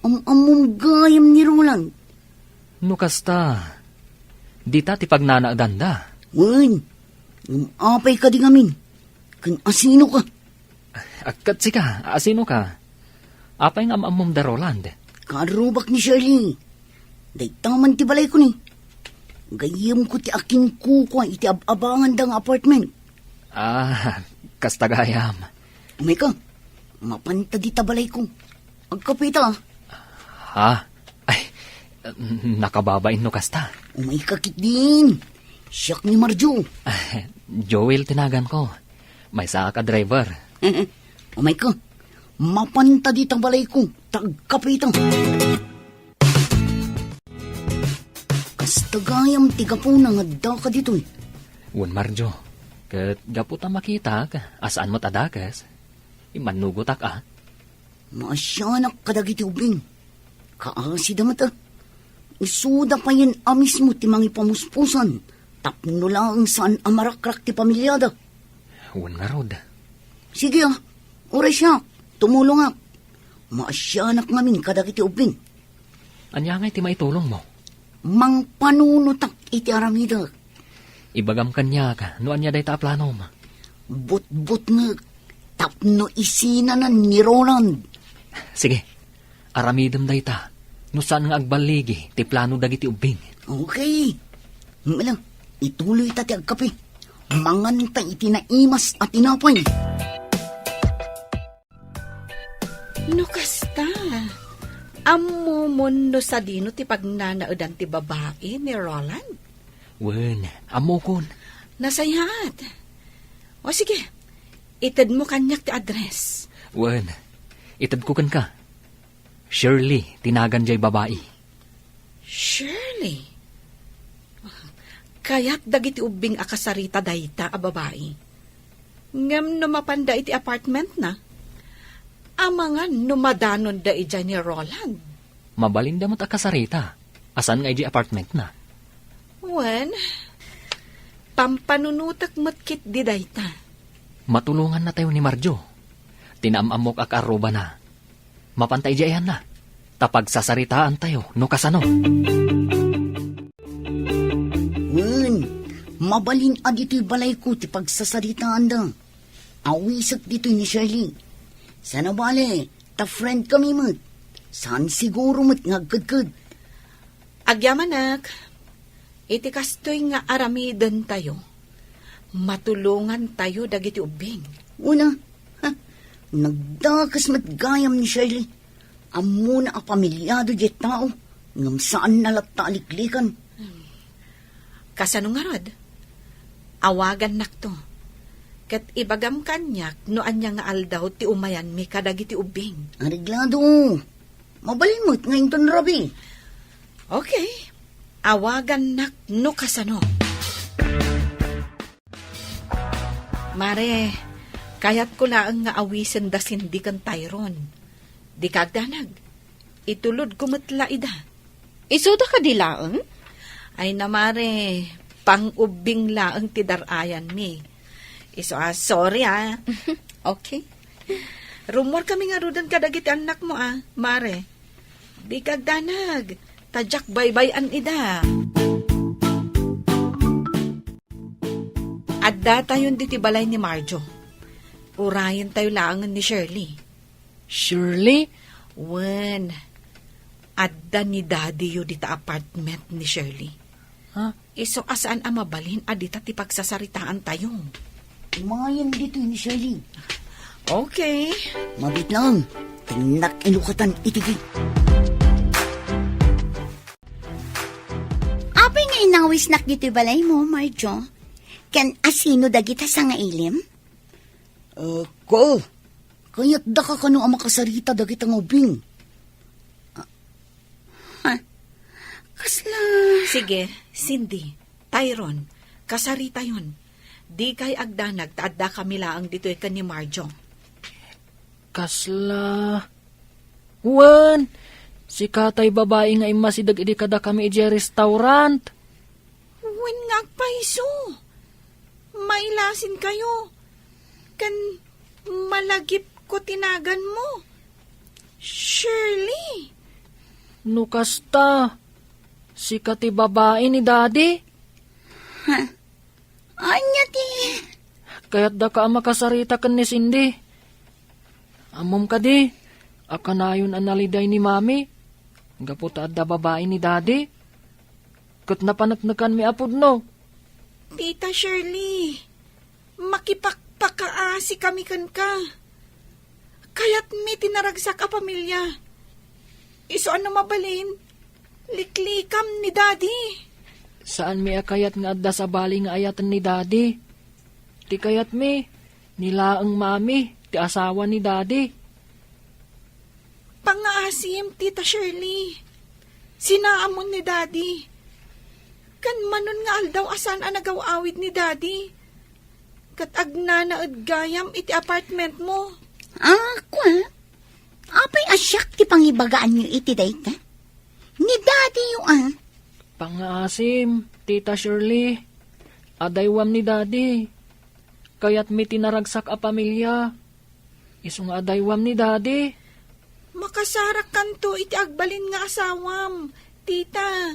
Am-ammom gayam ni Roland. No kasta, dita ti pagnanaedanda. Wen, ngem apay kadi ngamin? Ken asino ka? Ket sika, asino ka? Apay nga am-ammom da Roland? Karrubak ni Shirley. Dayta man ti balayko ni. Gayyemko ti akinkukua iti ab-abanganda nga apartment. Ah, kasta gayam. Umayka, mapanta dita balayko. Agkapeta. Ha? Ay, nakababain no kasta. Umayka ketdin. Siak ni Marjo. Joel ti naganko. Maysaak a driver. Umayka, mapanta dita balayko. Agkapeta. Kasta gayam ti gapuna nga addaka ditoy. Wen, Marjo. Ket gapu ta makitak a saan met a dakes, immannugotak a. Maasianak kadagiti ubbing. Kaasida met a. Isuda payen a mismo ti mangipamuspusan tapno laeng saan a marakrak ti pamiliada. Wen ngarud. Sige a, uray siak, tumulongak. Maasianak ngamin kadagiti ubbing. Ania ngay ti maitulongmo? Mangpanunotak iti aramidek. Ibagam kaniak no ania dayta a planom. Butbutngek tapno isinanan ni Roland. Sige, aramidem dayta no saan nga agballigi ti plano dagiti ubbing. Okay. Mala, ituloyta ti agkape. Manganta iti naimas a tinapay. No kasta, ammomon no sadino ti pagnanaedan ti babai ni Roland? Wen, ammokon. Nasayaat. O sige, itedmo kaniak ti address. Wen, itedko kenka. Shirley ti nagan jay babai. Shirley? Kayat dagiti ubbing a kasarita dayta a babai. Ngem no mapanda iti apartmentna, amangan no madanonda idiay ni Roland. Mabalinda met a kasarita a saan nga idiay apartmentna. Wen, pampanunotek met ketdi dayta. Matulongannatayo ni Marjo. Ti naam-ammok a kaarrubana. Mapanta idiay ayanna. Ta pagsasaritaantayo no kasano. Wen, mabalin a ditoy balayko ti pagsasaritaanda. Awisek ditoy ni Shirley. Saan a bale, ta friend kami met. Saan siguro met nga agkedked. Agyamanak, iti kastoy nga aramidentayo, matulongantayo dagiti ubbing. Una, ha, nagdakes met gayam ni Shirley. Ammona a pamilyado diay tao, ngem saanna latta a liklikan. Kasano ngarud? Awagannakto. Ket ibagam kaniak no ania nga aldaw ti umayanmi kadagiti ubbing. Areglado. Mabalin met nga inton rabii. Okay. Awagannak no kasano. Mare, kayatko laeng nga awisen da Cindy ken Tyron. Dika agdanag. Itulodko met la ida. Isuda kadi laeng? Ay na, mare, pang-ubbing laeng ti dar-ayanmi. Isu a, sorry, ah. Okay. Rummuar kami ngaruden kadagiti annakmo, ah, mare. Dika agdanag, ta diak baybay-an ida. Addatayon ditoy balay ni Marjo. Urayentayo laengen ni Shirley. Shirley? Wen, adda ni Daddy-yo dita apartment ni Shirley. Ha? Isu a saan a mabalin a dita ti pagsasaritaantayo. Umayen ditoy ni Shirley. Okay. Mabiit lang. Tinnak inukatan iti gate. Apay nga inawisnak ditoy balaymo, Marjo? Ken asino dagita sangailim? Eh, ko, kayatdaka kano a makasarita dagita nga ubbing? Ah, ha? Kasla... Sige, Cindy, Tyron, kasaritayon. Dikay agdanag ta addakami laeng ditoy ken ni Marjo. Kasla... Wen, sika tay babai nga immasideg idi kadakami idiay restaurant. Wen nga agpayso. Mailasinkayo. Ken malagipko ti naganmo. Shirley. No kasta, sika ti babai ni Daddy? Ha? Ania ti? Kayatdaka a makasarita ken ni Cindy. Ammom kadi a kanayon a naliday ni Mami gapu ta adda babai ni Daddy? Ket napaneknekanmi a pudno. Tita Shirley, makipakpakaasikami kenka. Kayatmi ti naragsak a pamilya. Isu a no mabalin, liklikam ni Daddy. Saanmi a kayat nga adda sabali nga ayaten ni Daddy. Ti kayatmi, ni laeng Mami ti asawa ni Daddy. Pangngaasim, Tita Shirley. Sinaamon ni Daddy. Ken manon nga aldaw a saan a nagaw-awid ni Daddy. Ket agnanaed gayam iti apartmentmo. Ah, kua? Apay a siak ti pangibagaanyo iti dayta? Ni Daddy-yo, ah. Pangngaasim, Tita Shirley. Adaywam ni Daddy. Kayatmi ti naragsak a pamilya. Isu nga adaywam ni Daddy. Makasarakkanto iti agbalin nga asawam, Tita.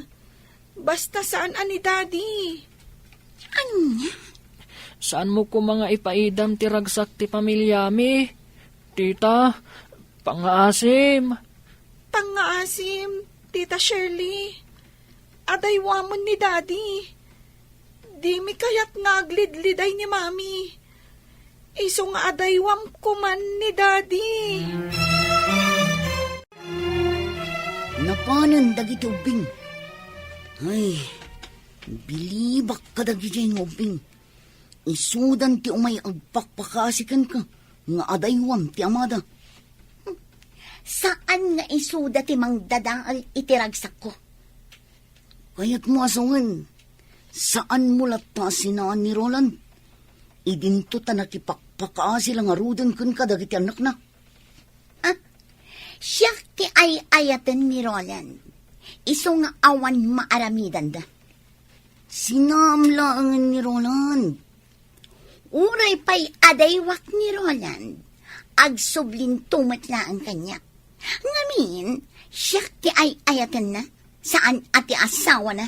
Basta saan a ni Daddy. Ania? Saanmo koma nga ipaidam ti ragsak ti pamilyami, Tita. Pangngaasim. Pangngaasim, Tita Shirley. Adaywamon ni Daddy. Dimi kayat nga aglidliday ni Mami. Isu nga adaywam koman ni Daddy. Napanen dagiti ubbing. Ay, bilibak kadagiti nga ubbing. Isudan ti umay agpakpakasi kenka nga adaywam ti amada. Saan nga isuda ti mangdadael iti ragsakko. Kayatmo a sungen, saanmo latta a sinaan ni Roland? Idinto ta nakipakpakaasi la ngaruden kenka dagiti annakna. Ah, siak ti ay-ayaten ni Roland. Isu nga awan maaramidanda. Sinaam laengen ni Roland. Uray pay adaywak ni Roland, agsublinto met laeng kaniak. Ngamin, siak ti ay-ayatenna, saan a ti asawana.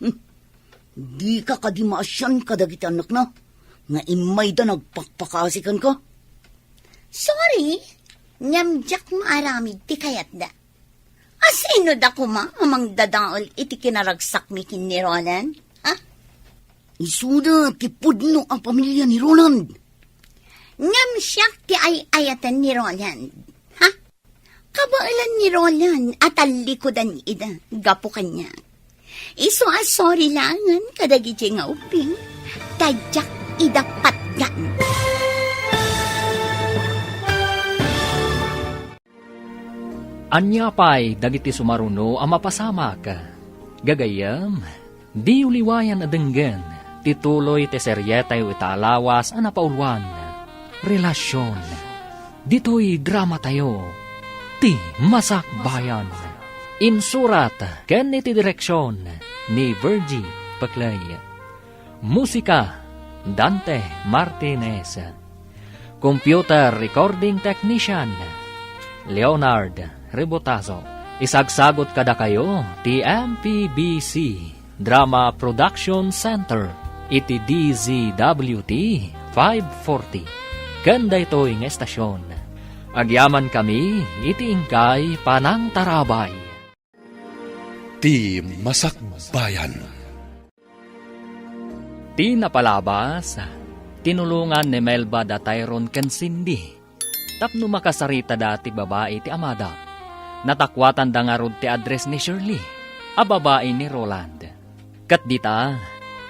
Hmm. Dika kadi maasian kadagiti annakna nga immayda nagpakpakasi kenka? Sorry, ngem diak maaramid ti kayatda. Asino da koma a mangdadael iti kinaragsakmi ken ni Roland? Ha? Isuda ti pudno a pamilia ni Roland. Ngem siak ti ay-ayaten ni Roland. Ha? Kabaelan ni Roland a tallikudan ida gapu kaniak. Isu a sorry laengen kadagiti nga ubbing, ta diak ida patgan. Ania pay dagiti sumaruno a mapasamak? Gagayyem, diyo liwayan a denggen ti tuloy ti serietayo ita a lawas a napauluan, Relasion. Ditoy dramatayo, Ti Masakbayan. Insurat ken iti direksion ni Virgie Peclay. Musika, Dante Martinez. Computer recording technician, Leonard Rebotazo. Isagsagut kadakayo ti M P B C Drama Production Center iti D Z W T five forty. Ken daytoy nga estasion, agyamankami iti inkay panangtarabay. Ti Masakbayan. Ti napalabas, tinulongan ni Melba da Tyron ken Cindy tapno makasaritada ti babai ti amada. Natakuatanda ngarud ti address ni Shirley a babai ni Roland. Ket dita,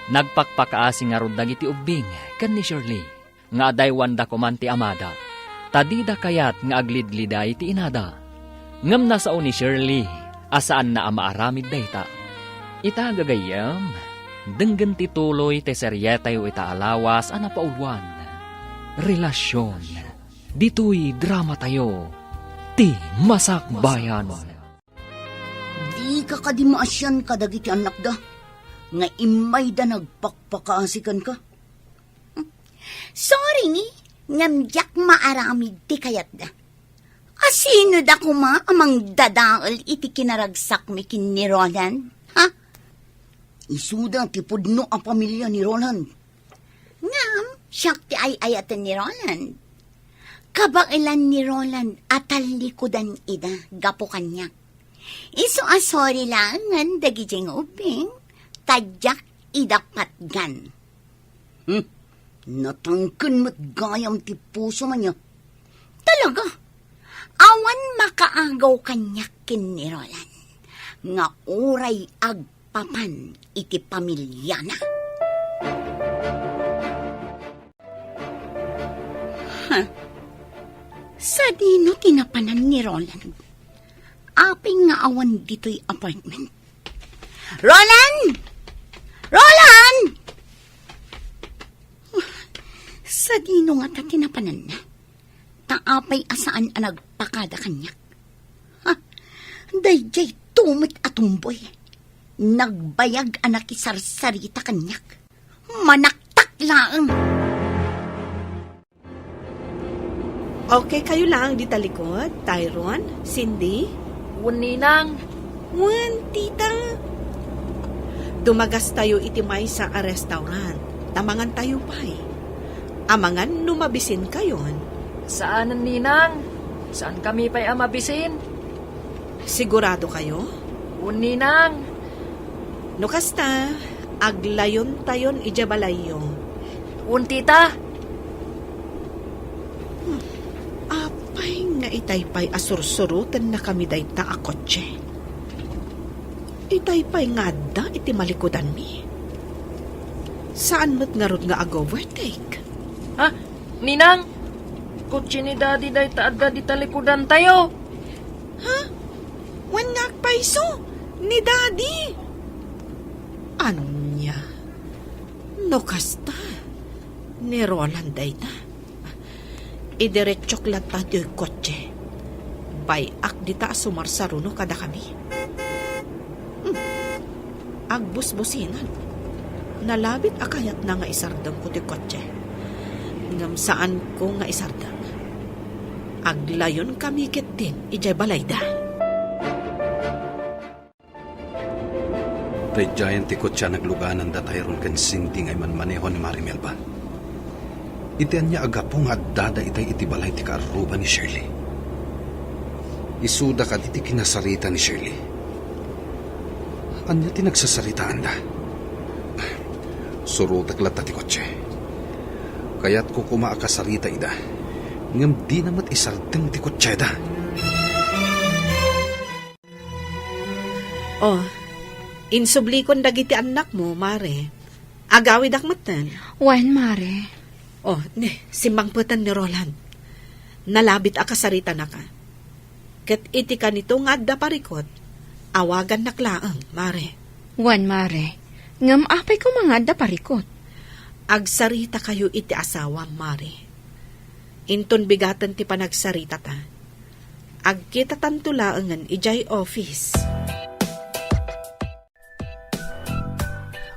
nagpakpakaasi ngarud dagiti ubbing ken ni Shirley nga adaywanda koman ti amada, ta dida kayat nga aglidliday ti inada. Ngem nasao ni Shirley a saanna a maaramid dayta. Ita, gagayyem, denggen ti tuloy ti serietayo ita a lawas a napauluan, Relasion. Ditoy dramatayo, Ti Masakbayan. Dika kadi maasian kadagiti annakda nga immayda nagpakpakaasi kenka? Sorry, ngem diak maaramid ti kayatda. Asino da koma a mangdadael iti kinaragsakmi ken ni Roland? Ha? Isuda ti pudno a pamilia ni Roland. Ngem, siak ti ay-ayaten ni Roland. Kabaelan ni Roland a tallikudan ida gapu kaniak. Isu a sorry laengen dagiti nga ubbing, ta diak ida patgan. Hmm, natangken met gayam ti pusom ania. Talaga, awan makaagaw kaniak ken ni Roland nga uray ag- papan iti pamiliana. Ha? Sadino ti napanan ni Roland? Apay nga awan ditoy apartment? Roland! Roland! Sadino ngata ti napananna? Ta apay a saan a nagpakada kaniak? Ha? Daydiay tumet a tumboy. Nagbayag a nakisarsarita kaniak. Manaktak laeng. Okay kayo laeng dita likod, Tyron, Cindy? Wen, Ninang. Wen, tita. Dumagastayo iti maysa a restaurant. Ta mangantayo pay. Amangan no mabisinkayon. Saanen, Ninang. Saankami pay a mabisin. Sigurado kayo? Wen, Ninang. No kasta, aglayontayon idiay balayyo. Wen, tita. Hmm. Apay nga itay pay a sursurotennakami dayta a kotse? Itay pay nga adda iti malikudanmi? Saan met ngarud nga ag-overtake? Ha? Ninang, kotse ni Daddy dayta adda di talikudantayo. Ha? Wen nga agpayso ni Daddy? Ania? No kasta, ni Roland dayta. Idiretsok latta ti kotse. Bay-ak dita a sumarsaruno kadakami. Hmm. Agbusbusinan. Nalabit a kayatna nga isardengko ti kotse. Ngem saanko nga isardeng. Aglayonkami ketdin idiay balayda. Daydiayen ti kotse a nagluganan da Tyrone ken Cindy nga immanmaneho ni Mari Melba. Iti ania a gapu nga addada itay iti balay ti kaarruba ni Shirley? Isuda kadi ti kinasarita ni Shirley? Ania ti nagsasaritaanda? Surotek latta ti kotse. Kayatko koma a kasarita ida, ngem dina met isardeng ti kotseda. Oh, insublikon dagiti annakmo, Mare. Agawidak metten. Wen, Mare. Oh, ne, simmangpeten ni Roland. Nalabit a kasaritanaka. Ket iti kanito nga adda parikot, awagannak laeng, Mare. Wen, Mare. Ngem apay koma nga adda parikot? Agsaritakayo iti asawam, Mare. Inton bigaten ti panagsaritata, agkitatanto laengen idiay office.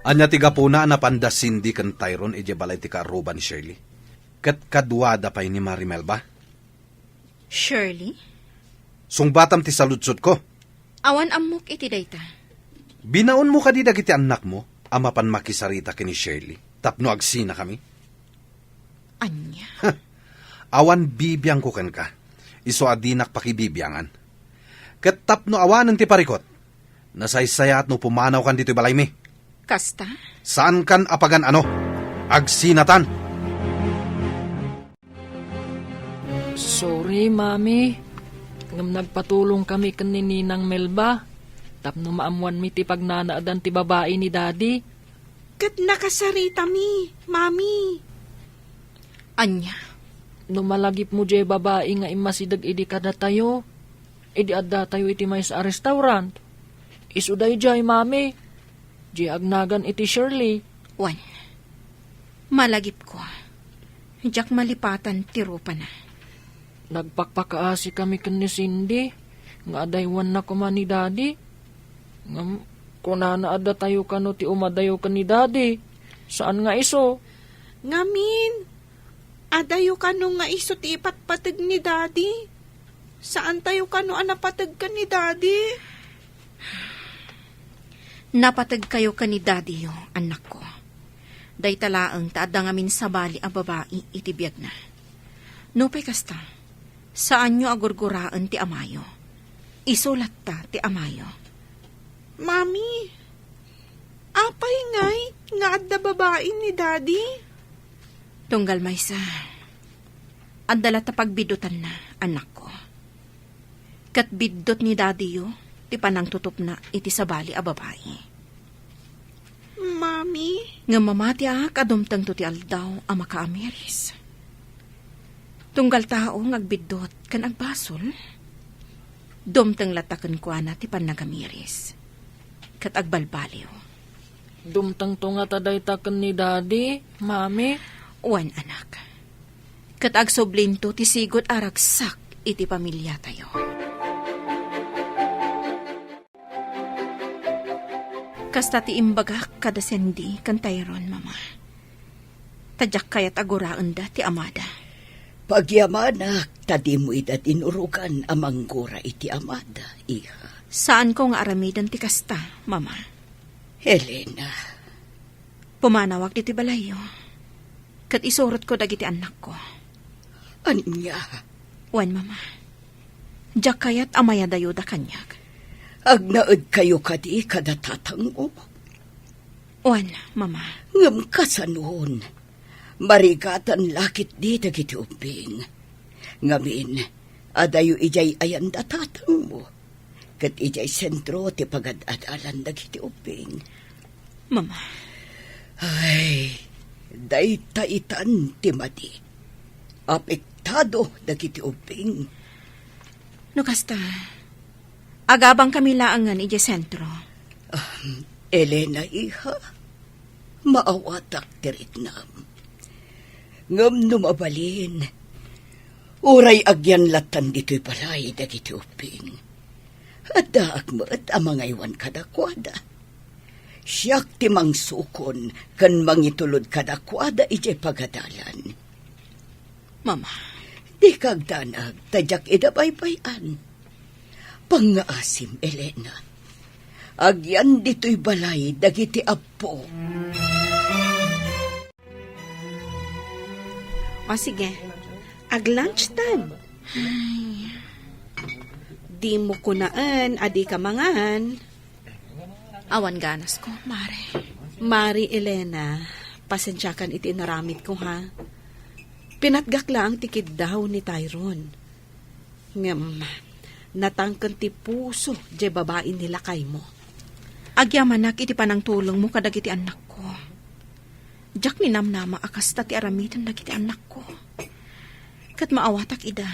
Ania ti gapuna a napanda Cindy ken Tyrone idiay balay ti kaarruba ni Shirley? Ket kaduada pay ni Mari Melba? Shirley? Sungbatam ti saludsodko. Awan ammok iti dayta. Binaonmo kadi dagiti annakmo a mapan makisarita ken ni Shirley tapno agsinakami? Ania? Awan bibiangko kenka. Isu a dinak pakibibiangan. Ket tapno awanen ti parikot, nasaysayaat no pumanawkan ditoy balaymi. Kasta? Saankan a pagan-ano. Agsinatan! Sorry, Mami. Ngem nagpatulongkami ken ni Ninang Melba tapno maammoanmi ti pagnanaadan ti babai ni Daddy. Ket nakasaritami, Mami. Ania? No malagipmo diay babai nga immasideg idi kadatayo, idi addatayo iti maysa a restaurant, isu daydiay, Mami. Diay agnagan iti Shirley. Wen, malagipko. Diak malipatan ti rupana. Nagpakpakaasikami ken ni Cindy nga adaywanna koma ni Daddy. Ngem kunana, addatayo kano ti umadayo ken ni Daddy. Saan nga isu. Ngamin, adayo kano nga isu ti ipatpateg ni Daddy? Saantayo kano a napateg ken ni Daddy? Napategkayo ken ni Daddyyo, annakko. Dayta laeng ta adda ngamin sabali a babai iti biagna. Nupay kasta, saanyo a gurguraen ti amayo. Isu latta ti amayo. Mami, apay ngay nga adda babai ni Daddy? Tunggal maysa, adda latta pagbiddutanna, annakko. Ket biddut ni Daddyyo ti panangtutupna iti sabali a babai. Mami? Ngem mamatiak a dumtengto ti aldaw a makaamiris. Tunggal tao nga agbiddut ken agbasol, dumteng latta kenkuana ti pannagamiris ket agbalbaliw. Dumtengto ngata dayta ken ni Daddy, Mami? Wen, anak. Ket agsublinto ti sigud a ragsak iti pamiliatayo. Kasta ti imbagak kada Cindy ken Tyrone, Mama. Ta diak kayat a guraenda ti amada. Pagyamanak ta dimo ida dinurogan a manggura iti amada, iha. Saanko nga aramiden ti kasta, Mama. Helena. Pumanawak ditoy balayyo, ket isurotko dagiti annakko. Ania? Wen, Mama. Diak kayat a mayadayoda kaniak. Agnaedkayo kadi kada tatangmo? Wen, Mama. Ngem kasanon? Marigatan la ketdi dagiti ubbing. Ngamin, adayo idiay ayan da tatangmo. Ket idiay sentro ti pagad-adalan dagiti ubbing. Mama. Ay, dayta itan ti madi. Apektado dagiti ubbing. No kasta, agabangkami laengen idiay sentro. Ah, Elena, iha, maawatak ti riknam. Ngem no mabalin, uray agyan lattan ditoy balay dagiti ubbing, addaak met a mangaywan kadakuada. Siak ti mangsukon ken mangitulod kadakuada idiay pagadalan. Mama. Dika agdanag ta diak ida baybay-an. Pangngaasim, Elena. Agyan ditoy balay dagiti appo. O sige, ag-lunch time. Ay. Dimo kunaen a dika mangan. Awan ganasko, Mare. Mare Elena, pasensiakan iti inaramidko, ha? Pinatgak laeng ti kiddaw ni Tyrone. Ngem, natangken ti puso diay babai ni lakaymo. Agyamanak iti panangtulongmo kadagiti annakko. Diak ninamnama a kasta ti aramiden dagiti annakko. Ket maawatak ida.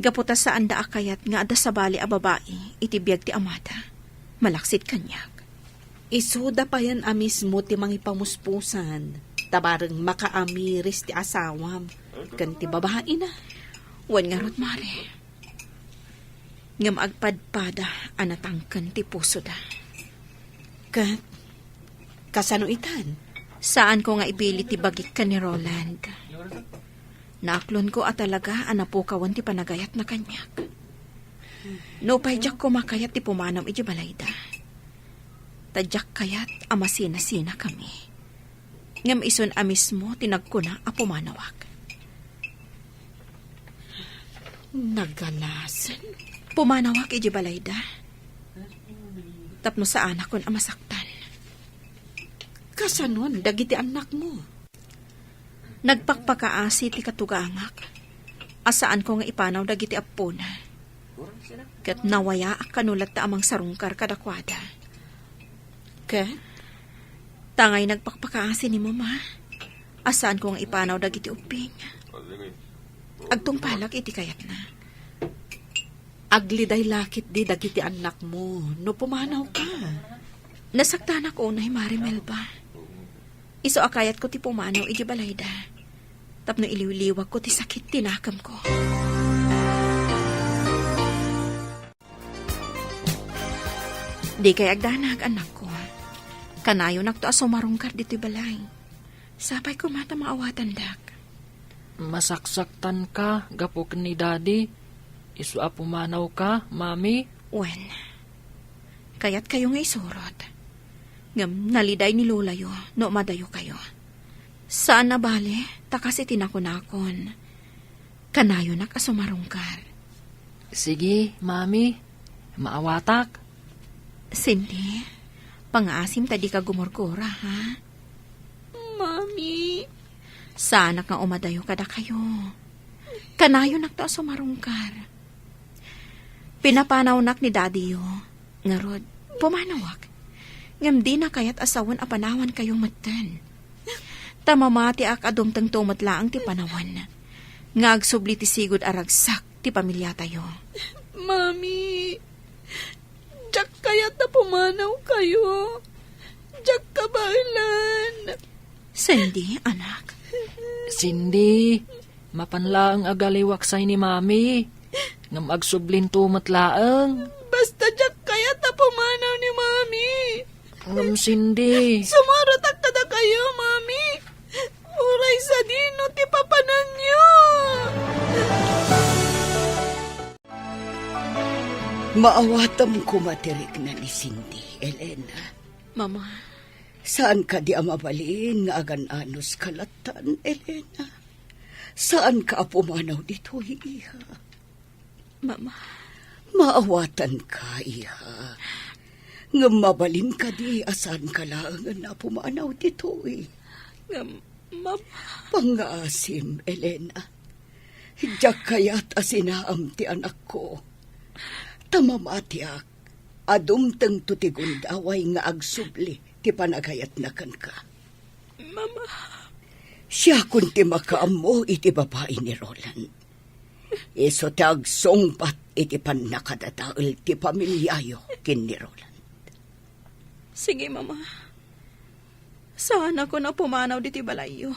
Gapu ta saanda a kayat nga adda sabali a babai iti biag ti amada, malaksid kaniak. Isuda payen a mismo ti mangipamuspusan, ta bareng makaamiris ti asawam ken ti babaina. Wen ngarud, Mare. Ngem agpadpada a natangken ti pusoda. Ket kasano itan? Saanko nga ibili ti bagik ken ni Roland. Naaklonko a talaga a napukawen ti panagayatna kaniak. Nupay diak koma kayat ti pumanaw idiay balayda, ta diak kayat a masinasinakami. Ngem isun a mismo ti nagkuna a pumanawak. Naganasen? Pumanawak idiay balayda tapno saanakon a masaktan. Kasanon dagiti annakmo? Nagpakpakaasi ti katugangak a saanko nga ipanaw dagiti appona. Ket nawayaak kano latta a mangsarungkar kadakuada. Ket? Tangay nagpakpakaasi ni Mama a saanko nga ipanaw dagiti ubbing. Agtungpalak iti kayatna. Agliday la ketdi dagiti annakmo no pumanawka. Nasaktanak unay, Mare Melba. Isu a kayatko ti pumanaw idiay balayda tapno iliwliwagko ti sakit ti nakemko. Dikay agdanag, annakko. Kanayonakto a sumarungkar ditoy balay. Sapay koma ta maawatandak. Masaksaktanka gapu ken ni Daddy. Isu a pumanawka, Mami? Wen, kayatkayo nga isurot. Ngem naliday ni lolayo no umadayokayo. Saan a bale, ta kas iti nakunakon, kanayonak a sumarungkar. Sige, Mami. Maawatak. Cindy, pangaasim ta dika gumurgura, ha? Mami. Saanak nga umadayo kadakayo. Kanayonakto a sumarungkar. Pinapanawnak ni Daddy-yo. Ngarud, pumanawak. Ngem dina kayat a sawen a panawankayo metten. Ta mamatiak a dumtengto met laeng ti panawen nga agsubli ti sigud a ragsak ti pamiliatayo. Mami, diak kayat a pumanawkayo. Diak kabaelan. Cindy, anak. Cindy, mapan laeng agaliwak say ni Mami. Ngem agsublinto met laeng. Basta diak kayat a pumanaw ni Mami. Ngem, Cindy. Sumurotak kadakayo, Mami. Uray sadino ti papananyo. Maawatam koma ti rikna ni Cindy, Elena. Mama. Saan kadi a mabalin nga agan-anos ka lattan, Elena? Saan ka a pumanaw ditoy, iha? Mama. Maawatanka, iha. Ngem mabalin kadi a saan ka laengen a pumanaw ditoy? Ngem, Mama. Pangngaasim, Elena. Diak kayat a sinaam ti anakko. Ta mamatiak a dumtengto ti gundaway nga agsubli ti panagayatna kenka. Mama. Siakon ti makaammo iti babai ni Roland. Isu ti agsungbat iti pannakadadael ti pamiliayo ken ni Roland. Sige, Mama. Saanakon a pumanaw ditoy balayyo.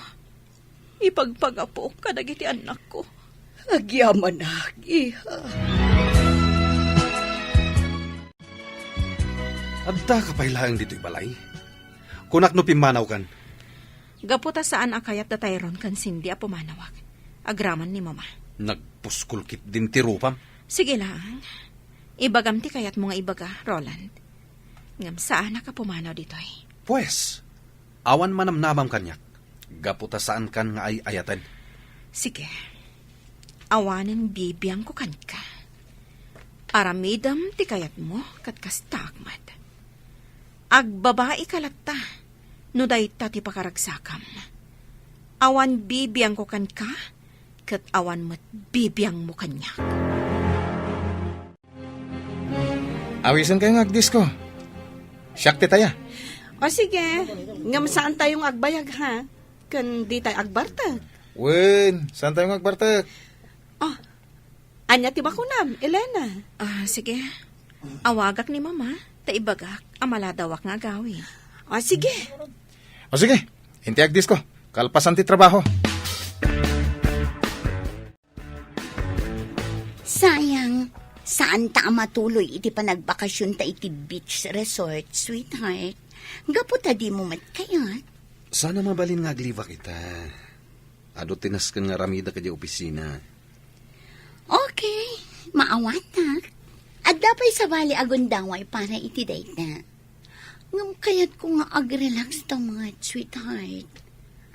Ipagpagapok kadagiti annakko. Agyamanak, iha. Addaka pay laeng ditoy balay? Kunak no pimmanawkan. Gapu ta saan a kayat da Tyrone ken Cindy a pumanawak. Agraman ni Mama. Nagpuskol ketdin ti rupam. Sige laeng. Ibagam ti kayatmo nga ibaga, Roland. Ngem saanak a pumanaw ditoy. Pues, awan manamnamam kaniak. Gapu ta saankan nga ay-ayaten. Sige. Awanen bibiangko kenka. Aramidem ti kayatmo ket kastaak met. Agbabaika latta no dayta ti pakaragsakam. Awan bibiangko kenka, ket awan met bibiangmo kaniak. Awisenkayo nga agdisko. Siak ti taya. O sige, ngem saantayo nga agbayag, ha? Ken ditay agbartek. Wen, saantayo nga agbartek. Ah, ania ti bakunam, Elena? Ah, sige. Awagak ni Mama, ta ibagak a maladawak nga agawid. Ah, sige. O sige, inti agdisko. Kalpasan ti trabaho. Sayang, saanta a matuloy iti panagbakasionta iti beach resort, sweetheart. Gapu ta dimo met kayat. Saan a mabalin nga aglibak ita. Adu ti nasken nga aramidek idiay opisina. Okay, maawatak. Adda pay sabali a gundaway para iti dayta. Ngem kayatko nga agrelax ta met, sweetheart.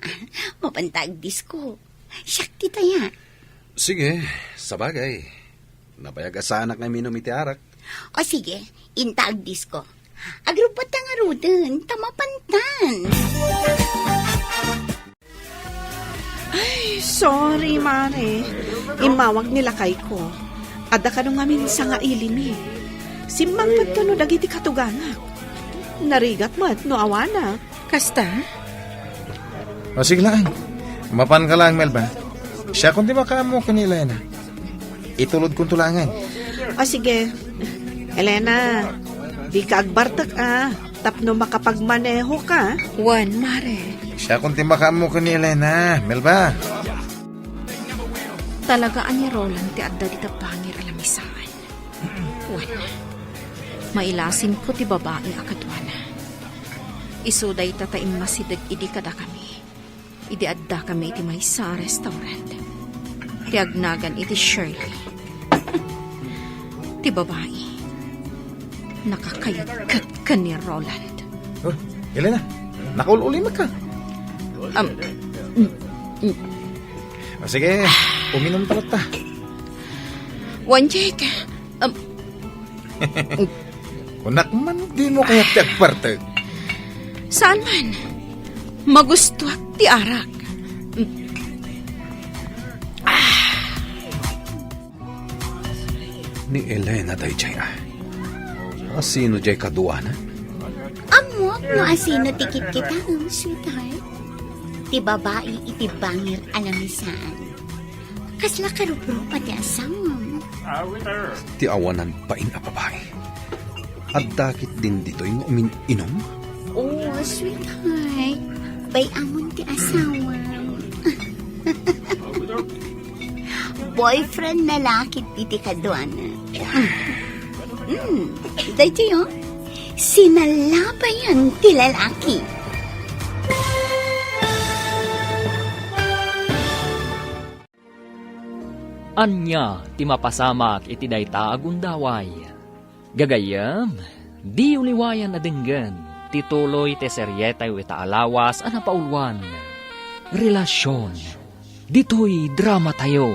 Ah, mapanta agdisko. Siak ti taya. Sige, sabagay. Nabayag a saanak nga uminum iti arak. O sige, inta agdisko. Agrubbatta ngaruden, ta mapantan. Ay, sorry, Mare. Immawag ni lakayko. Adda kano ngamin sangailimi. Simmangpet kano dagiti katugangak. Narigat met no awanak. Kasta? O, sige lang. Mapanka lang, Melba. Siakon ti makaammo ken ni Elena. Itulodkonto laengen. O, sige. Elena, dika agbartek, a, tapno makapagmanehoka. Wen, Mare. Siakon ti makaammo ken ni Elena, Melba. Talaga a ni Roland ti adda dita bangir a lamisaan. Wen, mailasinko ti babai a kaduana. Isu dayta ta immasideg idi kadakami. Idi addakami iti maysa a restaurant, ti agnagan iti Shirley. Ti babai, nakakayatkat ken ni Roland. Oh, Elena, nakaul-ulimekka. Um, mm, mm. Ah, sige, uminum ta latta. Wen, Jake, um, Kunak man, dimo kayat ti agbartek? Saan man. Magustuak ti arak. Ni Elena daydiay, a. Asino diay kaduana? Ammok no asino ti kitkitaem, sweetheart. Ti babai iti bangir a lamisaan. Kasla karuprupa ti asawam. Ti awanan bain a babai. Adda ketdin ditoy nga umin-inum? Oh, sweetheart. Bay-amon ti asawam. Boyfriend na la ketdi ti kaduana. Hmm, daytoy, oh. Sinalabayan ti lalaki. Ania ti mapasamak iti dayta a gundaway? Gagayyem, diyo liwayan a denggen ti tuloy ti serietayo ita a lawas a napauluan, Relasion. Ditoy dramatayo,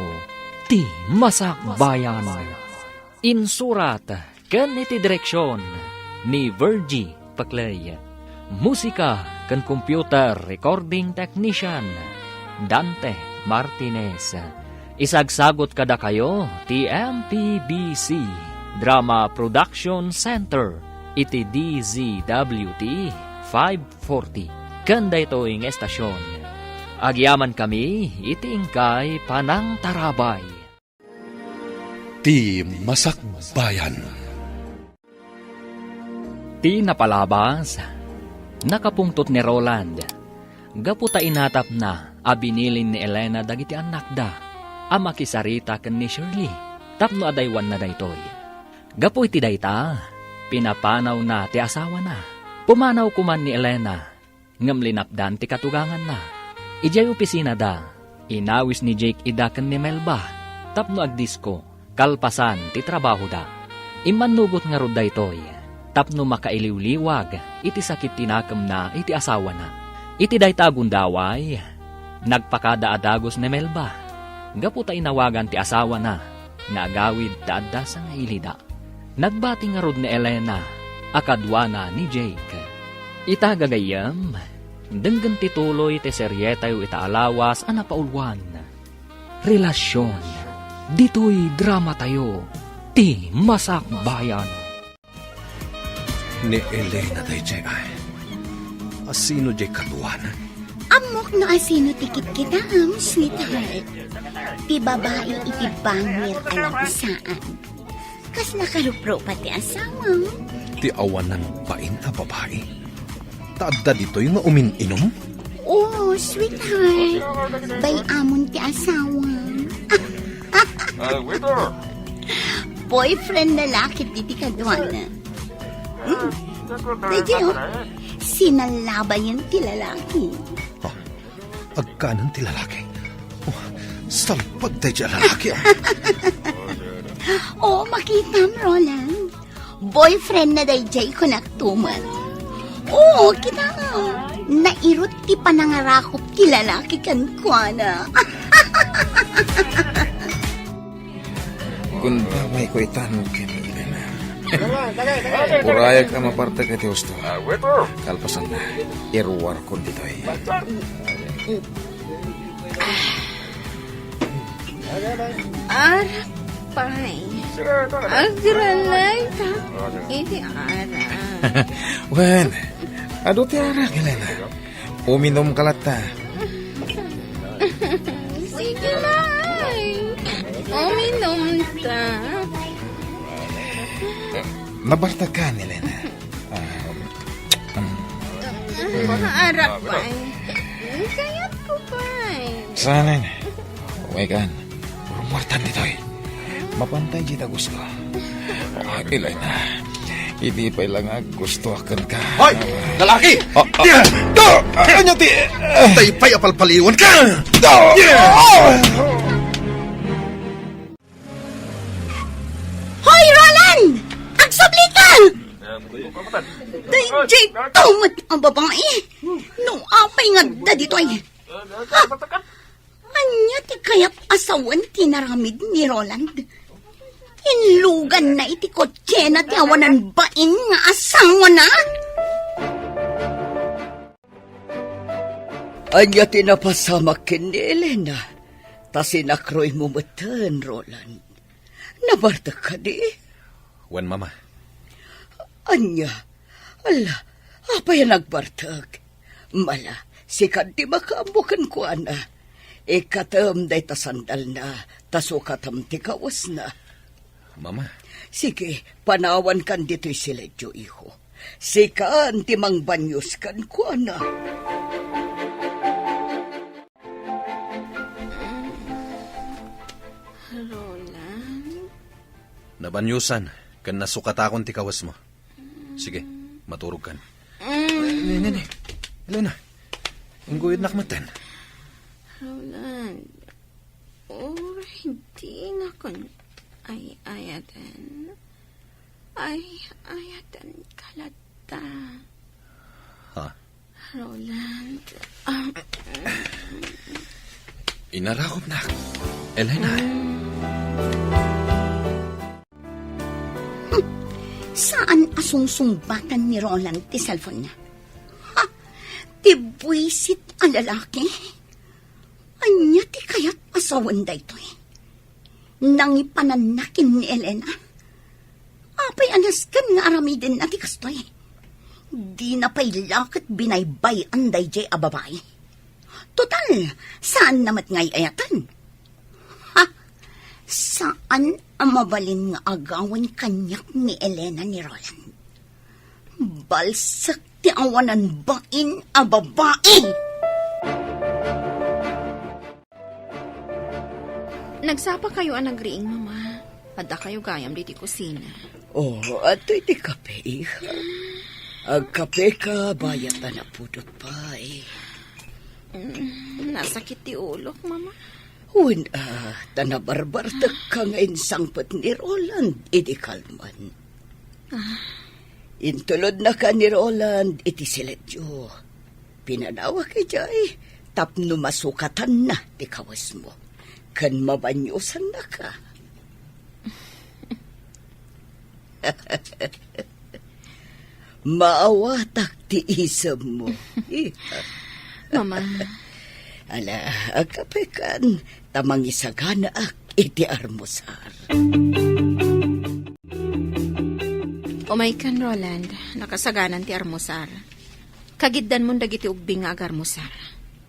ti Masakbayan. Insurat ken iti direksion ni Virgie Paclay. Musika ken computer recording technician, Dante Martinez. Isagsagot kadakayo ti M P B C Drama Production Center iti D Z W T five forty, ken daytoy nga estasion. Agyamankami iti inkay panangtarabay. Ti Masakbayan. Ti napalabas, nakapungtot ni Roland gapu ta inatapna a binilin ni Elena dagiti annakda a makisarita ken ni Shirley tapno adaywanna daytoy. Gapu iti dayta, pinapanawna ti asawana. Pumanaw koman ni Elena ngem linapdan ti katuganganna. Idiay opisinada, inawis ni Jake ida ken ni Melba tapno agdisko kalpasan ti trabahoda. Immannugot ngarud daytoy tapno makailiwliwag iti sakit ti nakemna iti asawana. Iti dayta a gundaway, nagpakada a dagus ni Melba gapu ta inawagan ti asawana nga agawid ta adda sangailida. Nagbati ngarud ni Elena a kaduana ni Jake. Ita gagayyem, denggen ti tuloy ti serietayo ita a lawas a napauluan, Relasyon. Ditoy dramatayo, Ti Masakbayan. Ni Elena daydiay ay. Asino diay kaduana? Ammok no asino ti kitkitaem, sweetheart. Ti babai iti bangir a lagsaan. Kasla karuprupa ti asawam. Ti awanan bain a babai? Ta adda ditoy nga umin-inum? Oh, sweetheart. Bay-amon ti asawam. Ah, waiter! Boyfriend na lakit iti kaduana. Hmm. Daydiay, oh. Sinalabayan ti lalaki. Ah, agkanan ti lalaki. Oh, salpag daydiay a lalaki, ah. Oh, makitam, Roland. Boyfriend na daydiay kunak tuman. Oo, kita. Nairut ti panangarakop ti lalaki kenkuana. Gundawayko itan ken Elena. Urayek a mapartek iti husto. Kalpasanna, iruarkon ditoy. Arak pay. Agralayta iti arak. Wen, adu ti arak, Elena. Uminumka latta. Sige, Nay. Uminumta. Nabartekkan, Elena. Ah, mm. Arak pay. Kayatko pay. Saan? Wekan. Urmuartan ditoy. Mapantay di dagusko. Ah, Elena, idi pay la nga aggustoak kenka. Hoy! Lalaki! Ah, ah. Da! Ania ti, tay pay a palpaliwanka! Da! Hoy, Roland! Agsublika! Daydiay met a babai. No apay nga adda ditoy? Ha? Ania ti kayat a sawen ti inaramid ni Roland? Inluganna iti kotsena ti awanan bain nga asawana? Ania ti napasamak ken ni Elena? Ta sinakroymo metten, Roland. Nabartek kadi? Wen, Mama. Ania? Ala, apay a nagbartek? Mala, sika ti makaammo kenkuana. Ikkatem dayta sandalna, ta sukatem ti kawesna. Mama. Sige, panawankan ditoy siledio, iho. Sikan ti mangbanyos kenkuana. Roland? Nabanyosan ken nasukatakon ti kawesmo. Sige, maturogkan. Mm. Ne, ne, ne. Elena, ingguyodnak metten. Roland, uray dinakon ay-ayaten. Ay-ayatenka latta. Ha? Roland. Ah. Inarakopnak, Elena. Hmm. Saan a sungsungbatan ni Roland ti cellphone-na? Ha? Ti buisit a lalaki? Ania ti kayat a sawen daytoy? Nangipananna ken ni Elena? Apay a nasken nga aramidenna ti kastoy? Dina pay la ket binaybay-an daydiay a babai. Total, saanna met nga ay-ayaten. Ha? Saan a mabalin nga agawen kaniak ni Elena ni Roland. Balsek ti awanan bain a babai! Nagsapa kayo a nagriing, Mama. Adda kayo gayam ditoy kusina. Oh, adtoy ti kape, iha. Agkape ka, bayat a napudot pay. Mm, nasakit ti ulok, Mama. Wen, ah, ta nabarbartek ka nga insangpet ni Roland idi kalman. Ah. Intulodnaka ni Roland iti siletyo. Pinanawak idiay tapno masukatanna ti kawesmo ken mabaniosannaka. Maawatak ti isemmo. Mama. Ala, agkapekan, ta mangisaganaak iti armusar. Umaykan, Roland. Nakasaganan ti armusar. Kagiddanmon dagiti ubbing nga agarmusar.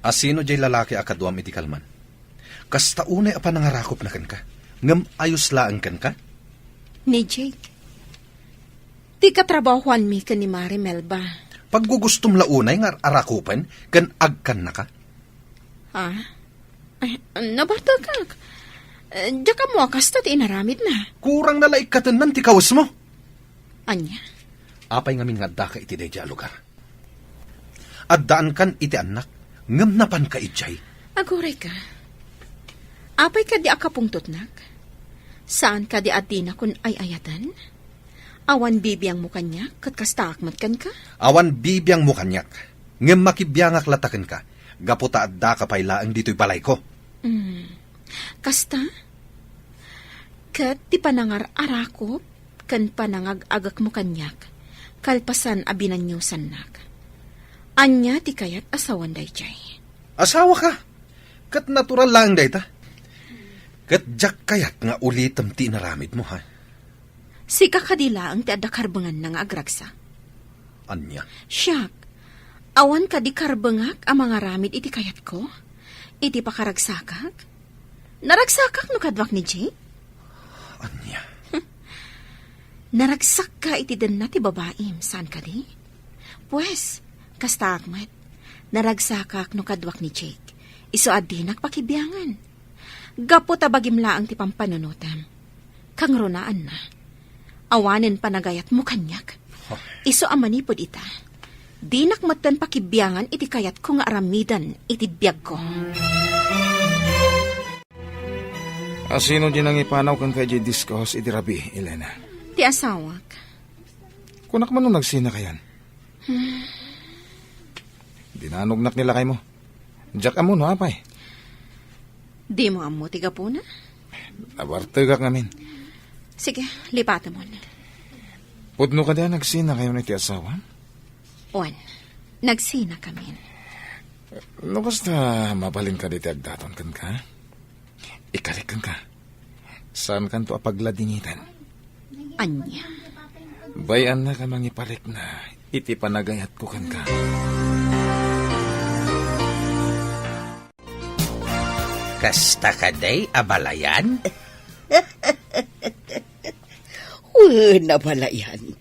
A sino jay lalaki a kaduam iti kalman? Kasta unay a panangarakupna kenka, ngem ayos laeng kenka? Ni Jake. Ti katrabahuanmi ken ni Mare Melba. Paggugustom la unay nga arakupen ken agkannaka? Ha? Ay, nabartekak. Eh, diak ammo a kasta ti inaramidna. Kurang na la ikkatennan ti kawesmo. Ania? Apay ngamin nga addaka iti daydiay a lugar? Addaankan iti annak, ngem napanka idiay. Aguray ka. Apay kadi a kapungtotnak? Saan kadi a dinakon ay-ayaten? Awan bibiangmo kaniak, ket kastaak met kenka? Awan bibiangmo kaniak, ngem makibiangak latta kenka, gapu ta addaka pay laeng ditoy balayko. Mm. Kasta? Ket ti panangar-arakop ken panangag-agekmo kaniak, kalpasan a binaniosannak. Ania ti kayat a sawen daydiay? Asawaka, ket natural laeng dayta. Ket diak kayat nga ulitem ti inaramidmo, ha? Sika kadi laeng ti adda karbenganna nga agragsak? Ania? Siak, awan kadi karbengak a mangaramid iti kayatko? Iti pakaragsakak? Naragsakak no kaduak ni Jake? Ania? Naragsakka iti denna ti babaim, saan kadi? Pues, kastaak met. Naragsakak no kaduak ni Jake. Isu a dinak pakibiangan. Gapu ta bagim laeng ti pampanunotem. Kangrunaanna, awanen panagayatmo kaniak. Huh. Isu a manipud ita, dinak metten pakibiangan iti kayatko nga aramiden iti biagko. A sino di nangipanaw kenka idiay disco house idi rabii, Elena? Ti asawak. Kunak man no nagsinakayon. Hmm. Dinanognak ni lakaymo. Diak ammo no apay. Dimo ammo ti gapuna? Nabartegak ngamin. Sige, lipatemon. Pudno kadi a nagsinakayon iti asawam? Wen, nagsinakamin. No kasta, mabalin kadi ti agdaton kenka? Ikalik kenka. Saankanto a pagladingiten. Ania? Bay-annak a mangiparikna iti panagayatko kenka. Kasta kadi, abalayan? Wen, abalayan.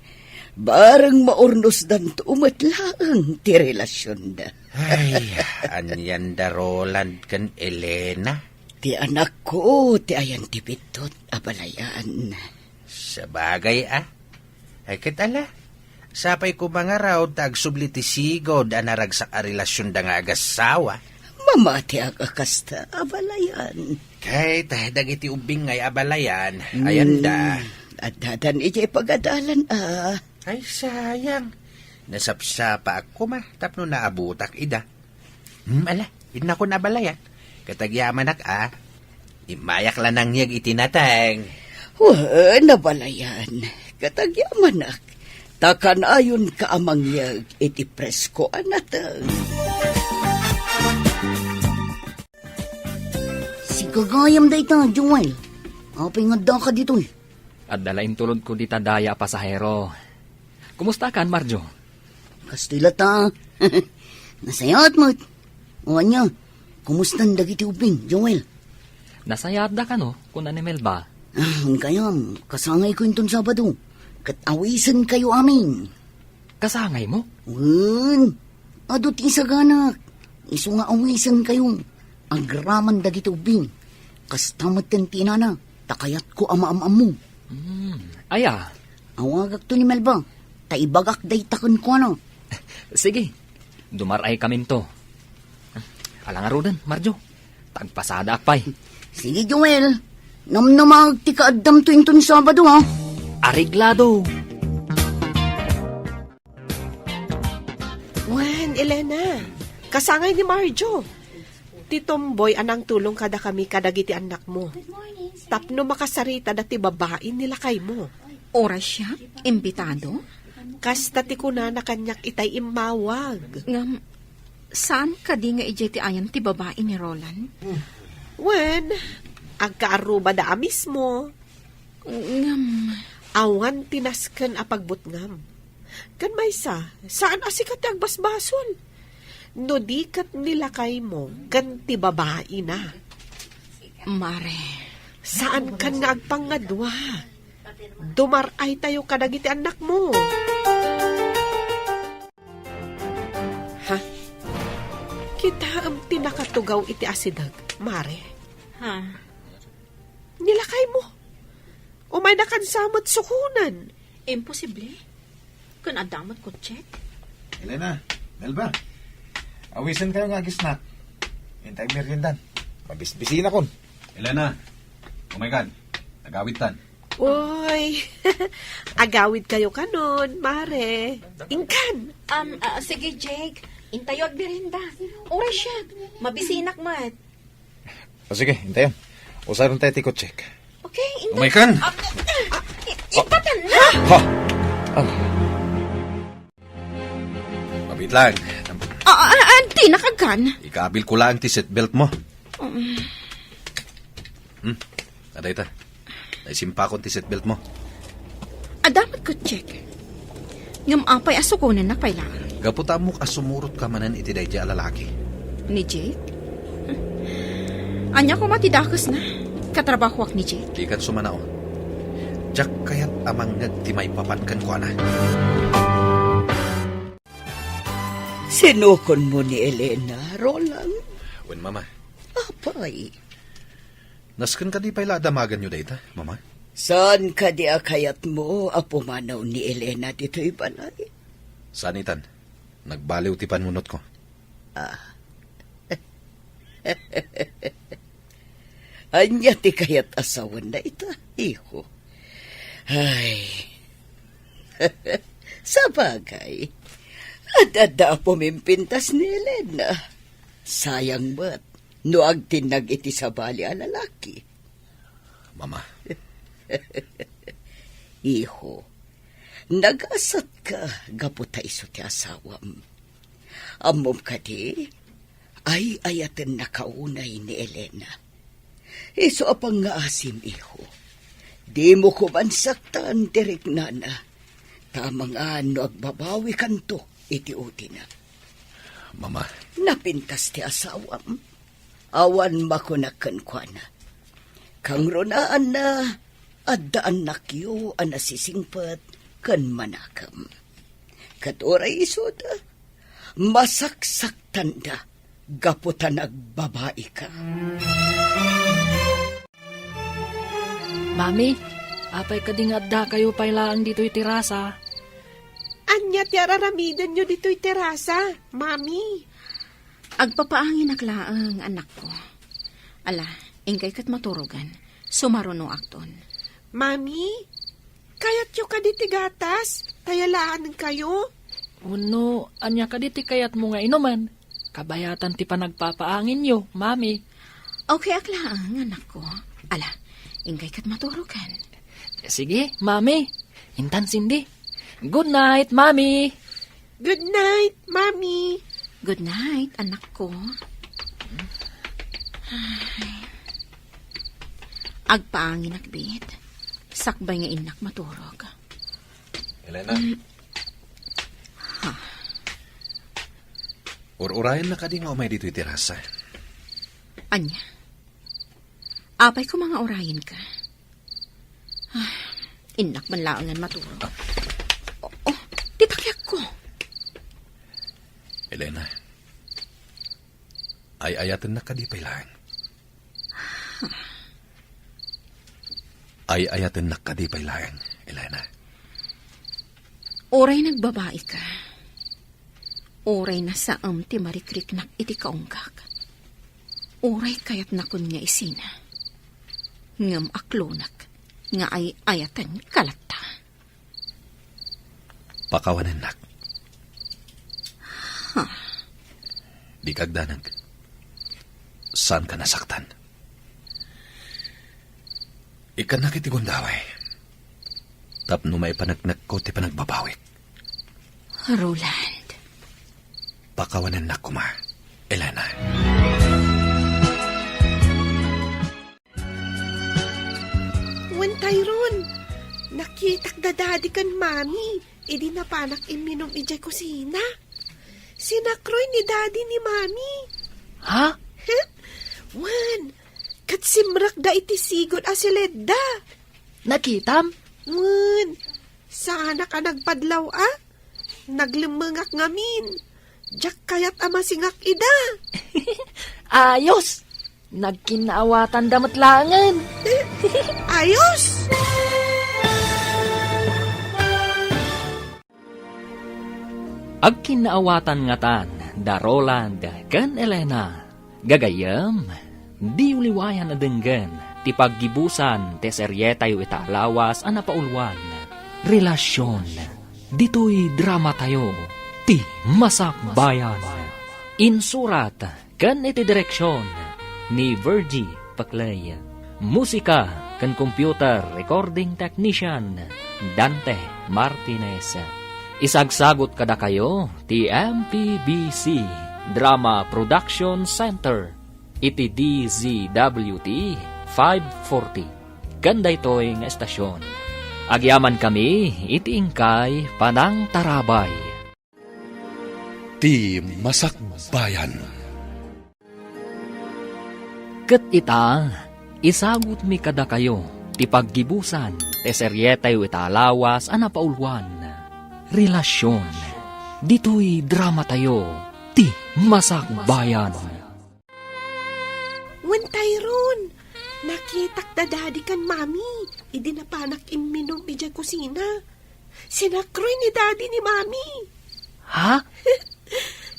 Bareng maurnosdanto met laeng ti relasionda. Ay, anian da Roland ken Elena? Ti anakko ti ayan ti biddut, abalayan. Sabagay a. Ay, ket ala, sapay koma ngarud ta agsubli ti sigud a naragsak a relasionda nga agassawa. Mamatiak a kasta, abalayan. Ket dagiti ubbing ngay, abalayan, ayanda. Hmm, addadan idiay pagadalan a. Ay, sayang. Nasapsapaak koma tapno naabutak ida. Hmm, ala, innakon, abalayan. Ket agyamanak a. Immayak la nangyeg iti nateng. Wen, abalayan. Ket agyamanak. Ta kanayonka a mangyeg iti presko a nateng. Sika gayam dayta, Joel. Apay nga addaka ditoy? Adda la intulodko dita daya a pasahero. Kumustakan, Marjo? Kastoy latta. Nasayaat met. O ania, kumustan dagiti ubbing, Joel? Nasayaatda kano, kuna ni Melba. Ah, kayam, kasangayko inton Sabado. Ket awisenkayo amin. Kasangaymo? Wen, adu ti isaganak. Isu nga awisenkayo. Agraman dagiti ubbing. Kasta metten ti inana, ta kayatko a maam-ammo. Hmm, aya? Awagakto ni Melba, ta ibagak dayta kenkuana. Sige, dumar-ay kaminto. Ala ngaruden, Marjo, tagpasadaak pay. Sige, Joel, namnamag ti kaaddamto inton Sabado, ha? Areglado. Wen, Elena, kasangay ni Marjo. Ti tomboy a nangtulong kadakami kadagiti annakmo. Tapno makasaritada ti babain ni lakaymo. Oras siya? Imbitado? Kasta ti kunana kaniak itay immawag. Ngem, saan kadi nga idiay ti ayan ti babai ni Roland? Wen, agkaarrubada a mismo. Ngem, awan ti nasken a pagbutngam. Ken maysa, saan a sika ti agbasbasol. No di ket ni lakaymo ken ti babaina. Mare. Saan kan nga agpangadua. Dumar-aytayo kadagiti annakmo. Ha? Kitaem ti nakatugaw iti asideg, Mare. Ha? Ni lakaymo. Umayna kansa met sukonen. Imposible. Kun adda met kotse. Elena, Melba, awisenkayo nga agisnak. Intay meriendan. Mabisbisinakon. Elena, umaykan. Agawidtan. Uy, agawidkayo kanon, Mare. Inkan. Um, ah, sige, Jake. Intayo agmerienda. Oras siya. Mabisinak met. O sige, intayon. Usaron tayo ti kutsek. Okay, intayon. Umaykan! Ah, ah, i-, ipatan na! Ha? Ano? Mabit lang. Ah, ah, ah, di nakagkan. Ikabil ko lang ti seatbelt mo. Um. Hmm, aday ta. Naisimpakon ti seatbelt mo. Adda met kotse. Ngem apay a sukonennak pay laeng? Gapu ta ammok a sumurotka manen iti daydiay a lalaki. Ni Jake? Ania koma ti dakesna? Katrabahoak ni Jake? Dikan sumanaon. Diak kayat a mangngeg ti maipapan kenkuana. Sinukonmo ni Elena, Roland? Wen, Mama. Apay? Nasken kadi pay la a damaganyo dayta, Mama? Saan kadi a kayatmo a pumanaw ni Elena ditoy balay? Saan itan. Nagbaliw ti panunotko. Ah. Ania ti kayat a sawen dayta, iho? Ay. Sabagay, ad-adda a pumimpintas ni Elena. Sayang met no agtinnag iti sabali a lalaki. Mama. Iho, nagasatka gapu ta isu ti asawam. Ammom kadi, ay-ayatennak unay ni Elena. Isu a pangngaasim, iho. Dimo koman saktan ti riknana. Ta amangan no agbabawikanto iti utina. Mama. Napintas ti asawam. Awan makunak kenkuana. Kangrunaanna, adda annakyo a nasisingpet ken manakem. Ket uray isuda, masaksaktanda gapu ta nagbabaika. Mami, apay kadi nga addakayo pay laeng ditoy terasa? Ania ti ar-aramidenyo ditoy terasa, Mami? Agpapaanginak laeng, anakko. Ala, inkay ket maturogan. Sumarunoakton. Mami, kayatyo kadi ti gatas? Tayalaankayo? Wenno, ania kadi ti kayatmo nga inumen? Kabayatan ti panagpapaanginyo, Mami. Okay ak laeng, anakko. Ala, inkay ket maturogan. Sige, Mami. Intan, Cindy. Good night, Mami. Good night, Mami. Good night, anakko. Ay. Agpaanginak, bit. Sakbay nga innak maturog. Elena. Mm. Ha? Ur-urayennak kadi nga umay ditoy terasa? Ania? Apay koma nga urayenka? Ah, innak man laengen maturog. Oh, oh, ti takiakko. Elena, ay-ayatennak kadi pay laeng? Ay-ayatennak kadi pay laeng, Elena? Uray nagbabaika, uray nasaem ti marikriknak iti kaunggak, uray kayatnakon nga isina, ngem aklonak nga ay-ayatenka latta. Pakawanennak. Huh. Dika agdanag. Saanka nasaktan. Ikkannak iti gundaway tapno maipaneknekko ti panagbabawik. Roland. Pakawanennak koma, Elena. Wen, Tyrone, nakitak da Daddy ken Mami idi napanak imminum idiay kusina. Sinakroy ni Daddy ni Mami. Ha? Wen, ket simrekda iti sigud a siledda. Nakitam? Wen, saanak a nagpadlaw a. Naglemmengak ngamin. Diak kayat a masingak ida. Ayos! Nagkinnaawatanda met laengen. Ayos! Agkinnaawatan ngatan da Roland ken Elena. Gagayyem, diyo liwayan a denggen ti paggibusan ti serietayo ita a lawas a napauluan, Relasyon. Ditoy dramatayo, ti Masakbayan. Insurat ken iti direksion ni Virgie Paclay. Musika ken computer recording technician, Dante Martinez. Isagsagut kadakayo ti M P B C Drama Production Center iti D Z W T five forty. Ken daytoy nga estasion, agyamankami iti inkay panangtarabay. Ti Masakbayan. Ket ita, isagutmi kadakayo ti paggibusan ti serietayo ita a lawas a napauluan, Relasyon. Ditoy dramatayo, ti Masakbayan. Wen, Tyrone, nakitak da Daddy ken Mami idi napanak imminum idiay kusina. Sinakroy ni Daddy ni Mami. Ha?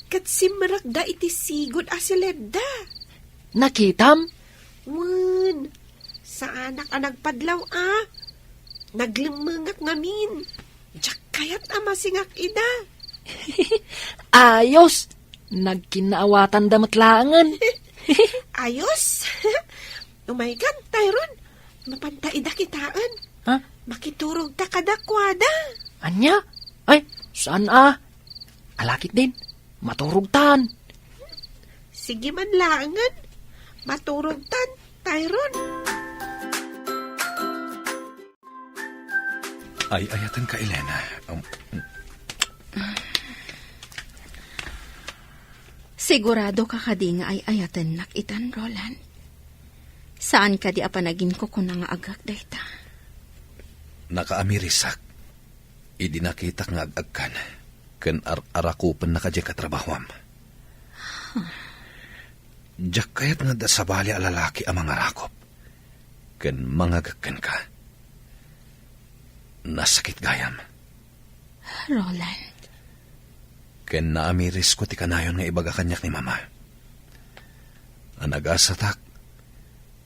Ket simrekda iti sigud a siledda. Nakitam? Wen, saanak a nagpadlaw a. Naglemmengak ngamin. Diak kayat a masingak ida. Ayos! Nagkinnaawatanda met laengen. Ayos! Umaykan, Tyrone. Mapanta ida kitaen. Ha? Makiturogta kadakuada. Ania? Ay, saan a? Ala ketdin, maturogtan. Sige man laengen, maturogtan, Tyrone. Ay-ayatenka, Elena. Um, Siguradoka kadi nga ay-ayatennak itan, Roland? Saan kadi a panaginkukuna nga agek dayta? Nakaamirisak idi nakitak nga ag-agkan ken ar-arakupennaka diay katrabahuam. Diak kayat nga adda sabali a lalaki a mangarakop ken mangagek kenka. Nasakit gayam. Roland. Ken naamirisko ti kanayon nga ibaga kaniak ni Mama a nagasatak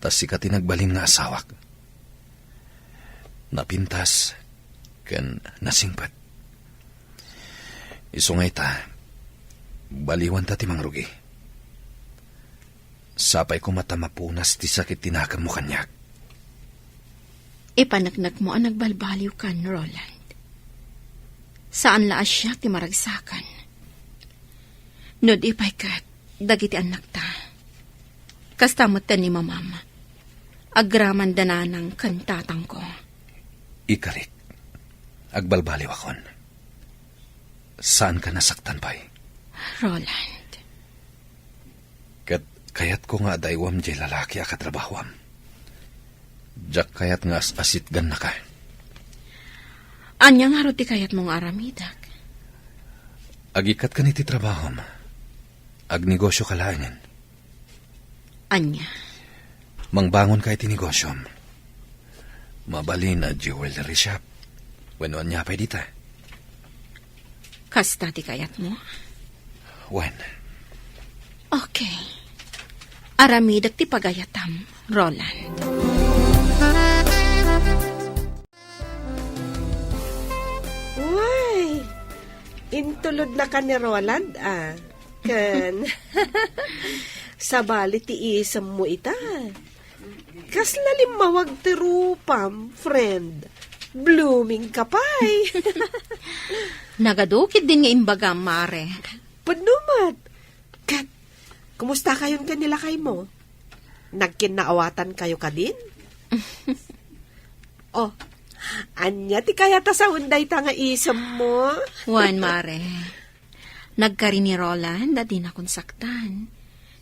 ta sika ti nagbalin nga asawak. Napintas ken nasingpet. Isu nga ita, baliwanta ti mangrugi. Sapay koma ta mapunas ti sakit ti nakemmo kaniak. Ipaneknekmo a nagbalbaliwkan, Roland. Saan la a siak ti maragsakan. No di pay ket, dagiti annakta. Kasta met ni Mamam. Agramanda nanang ken tatangko. Ikarik, agbalbaliwakon. Saanka nasaktan pay? Roland, Kayatko nga adaywam diay lalaki a katrabahoam. Diak kayat nga as-asitgannaka. Ania ngarud ti kayatmo nga aramidek? Agikkat ken iti trabahom. Agnegosioka laengen. Ania? Mangbangonka iti negosyom. Mabalin a jewelry shop. Wenno ania pay dita? Kasta ti kayatmo? Wen. Okay. Aramidek ti pagayatam, Roland. Way, intulodnaka ni Roland, a. Ken, sabali ti isemmo ita. Kasla limmawag ti rupam, friend. Blooming ka pay. Nagadu ketdin nga imbagam, Mare. Pudno met. Ket, kumustakayon ken ni lakaymo? Nagkinnaawatankayo kadin? Oh, ania ti kayat a sawen dayta nga isemmo? Wen, Mare. Nagkari ni Roland a dinakon saktan.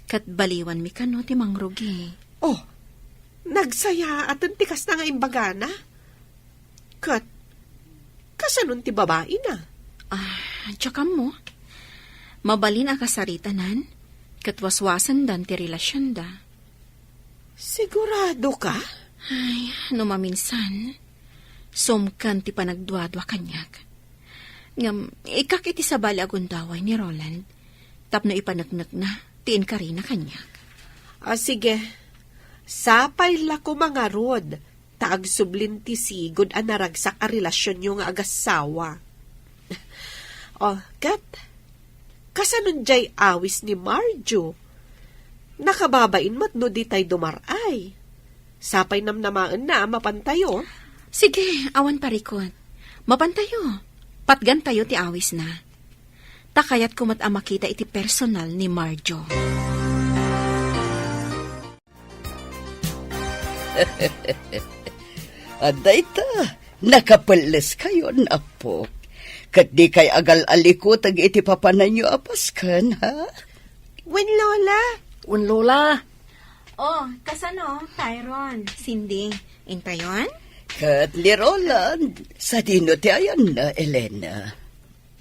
Ket baliwanmi kano ti mangrugi. Oh, nagsayaaten ti kasta nga imbagana? Ket, kasanon ti babaina? Ah, diak ammo. Mabalin a kasaritanan, ket waswasendan ti relasionda. Sigurado ka? Ay, no maminsan, sumken ti panagduadua kaniak. Ngem, ikkak iti sabali a gundaway ni Roland, tapno ipaneknekna ti inkarina kaniak. Ah, sige. Sapay la koma ngarud, ta agsublin ti sigud a naragsak a relasionyo nga agassawa. Oh, ket, kasanon diay awis ni Marjo? Nakababain met no ditay dumar-ay. Sapay namnamaenna a mapantayo. Sige, awan parikut. Mapantayo. Patgantayo ti awisna. Ta kayatko met a makita iti personal ni Marjo. Adda ita, nakapelleskayon, Apo. Ket dikay agal-alikuteg iti papananyo a pasken, ha? Wen, Lola. Wen, Lola. Oh, kasano, Tyron, Cindy, intayon? Ket ni Roland, sadino ti ayanna, Elena?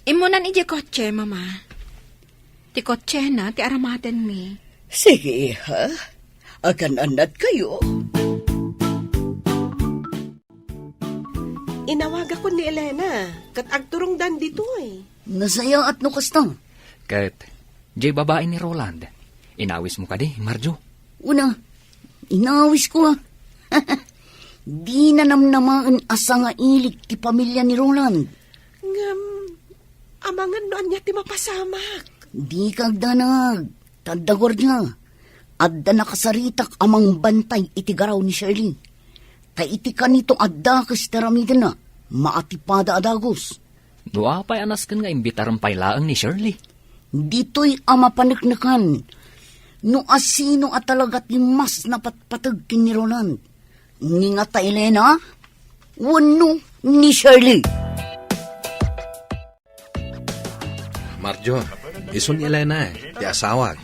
Immunan idiay kotse, Mama. Ti kotsena ti aramatenmi. Sige, iha. Agan-annadkayo. Inawagakon ni Elena, ket agturongdan ditoy. Nasayaat no kasta. Ket, diay babai ni Roland, inawismo kadi, Marjo? Una, inawisko, a. Dina namnamaen a sangailik ti pamilia ni Roland. Ngem, amangan no ania ti mapasamak. Dika agdanag, ta adda guardia. Adda nakasaritak a mangbantay iti garaw ni Shirley. Ta iti kanito a dakes ti aramidenna, maatipada a dagus. No apay a nasken nga imbitarem pay laeng ni Shirley? Ditoy a mapaneknekan. No asino a talaga ti mas napatpateg ken ni Roland. Ni ngata Elena? Wenno ni Shirley? Marjo, isu ni Elena, eh, ti asawak.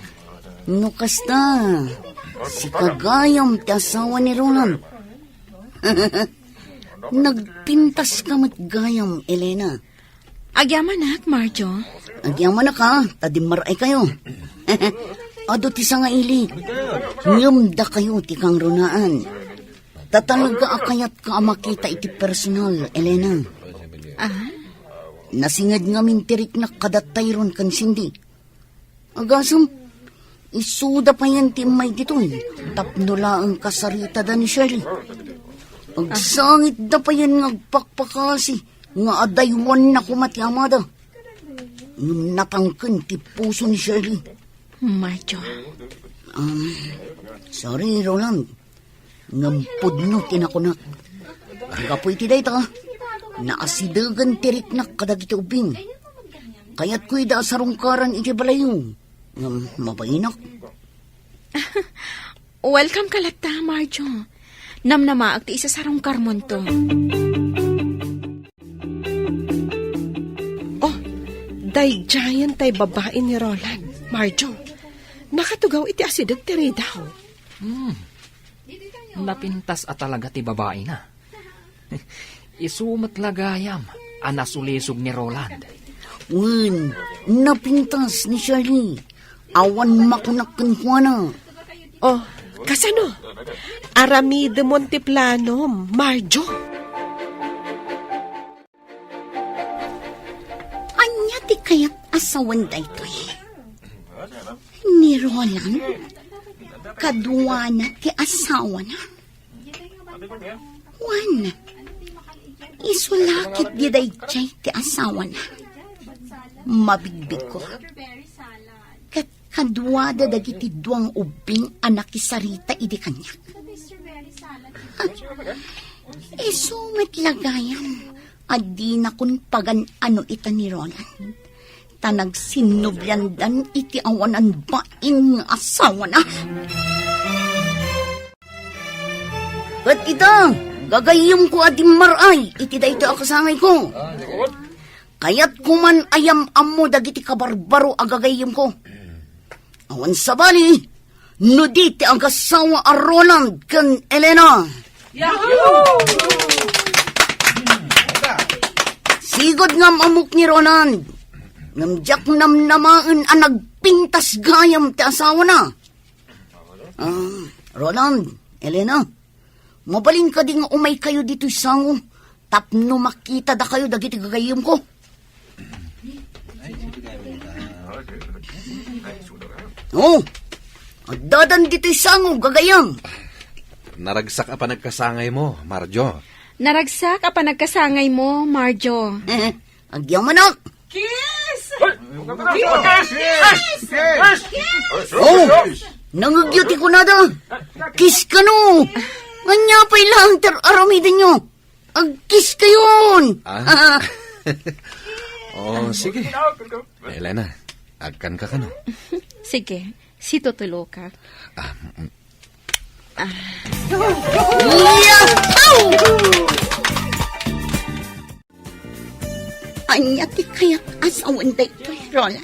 No kasta, sika gayam ti asawa ni Roland. Nagpintaska met gayam, Elena. Agyamanak, Marjo. Agyamanak, a, ta dimmaray kayo. Adu ti sangailik. Ngem dakayo ti kangrunaan. Ta talaga a kayatka a makita iti personal, Elena. Ah? Nasinged ngamin ti riknak kada Tyron ken Cindy. Agasem, isuda payen ti immay ditoy, tapno laeng kasaritada ni Shirley. Agsangitda payen nga agpakpakasi nga adaywanna koma ti amada. Ngem natangken ti puso ni Shirley. Marjo. Um, sorry, Roland. Ngem pudno ti nakunak. Gapu iti dayta, naasidegen ti riknak kadagiti ubbing. Kayatko ida a sarungkaran iti balayyo. Ngem mabainak. Welcome ka latta, Marjo. Namnamaak ti isasarungkarmonto. Oh, daydiayen tay babai ni Roland, Marjo. Nakatugaw iti asideg ti ridaw. Hmm. Napintas a talaga ti babaina. Isu met la gayam a nasulisog ni Roland. Wen, napintas ni Shirley. Awan makunak kenkuana. Oh, kasano? Aramidemon ti planom, Marjo. Ania ti kayat a sawen daytoy? Ni Roland, kaduana ti asawana. Wen, isu la ketdi daydiay ti asawana. Mabigbigko. Ket kaduada dagiti dua nga ubbing a nakisarita idi kaniak. Isu met la gayam a dinakon pagan-ano ita ni Roland. Ta nagsinnubliandan iti awanan bain nga asawana. Ket ita, gagayyemko a dimmaray iti daytoy a kasangayko. Kayatko man a yam-ammo dagiti kabarbaro a gagayyemko. Awan sabali, no di ti agasawa a Roland ken Elena. Yahoo! Sigud nga am-ammok ni Roland. Ngem diak namnamaen a nagpintas gayam ti asawana. Ah, Roland, Elena, mabalin kadi nga umaykayo ditoy sango tapno makitadakayo dagiti gagayyemko? Oh, addadan ditoy sango, gagayyem. Naragsak a panagkasangaymo, Marjo. Naragsak a panagkasangaymo, Marjo. Eh, agyamanak. Kiss! Kiss! Kiss! Oh, nangegyo ti kunada. Kiss kano. Ania pay laeng ti ar-aramidenyo? Agkiss kayon. Ah? Oh, sige. Elena, agkan ka kano? Sige, situtulo ka. Ah, mm. Yahoo! Ania ti kayat a sawen daytoy, Roland?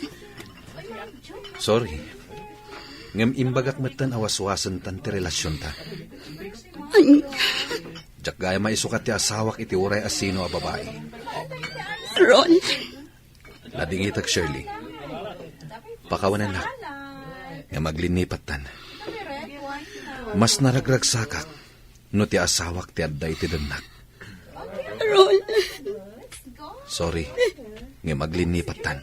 Sorry. Ngem imbagak metten a waswasentan ti relasionta. Ania? Diak gayam a isukat ti asawak iti uray a sino a babai. Roland. Ladingitek, Shirley. Pakawanennak. Ngem aglinnipattan. Mas naragragsakak no ti asawak ti adda iti dennak. Roland. Sorry, ngem aglinnipattan.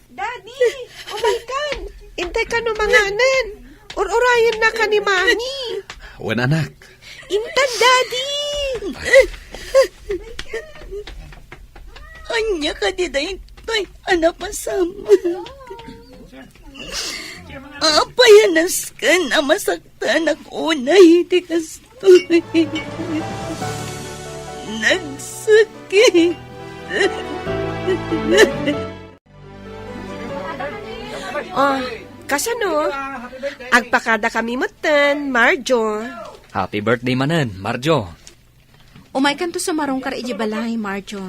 Daddy, umaykan! Intay kano manganen? Ur-urayenna ka ni Mami. Wen, anak. Intan, Daddy! Ania kadi daytoy a napasamak? Apay a nasken a masaktanak unay iti kastoy? Nagsakit. Oh, kasano? Agpakada kami metten, Marjo. Happy birthday manen, Marjo. Umaykanto sumarungkar idiay balay, Marjo.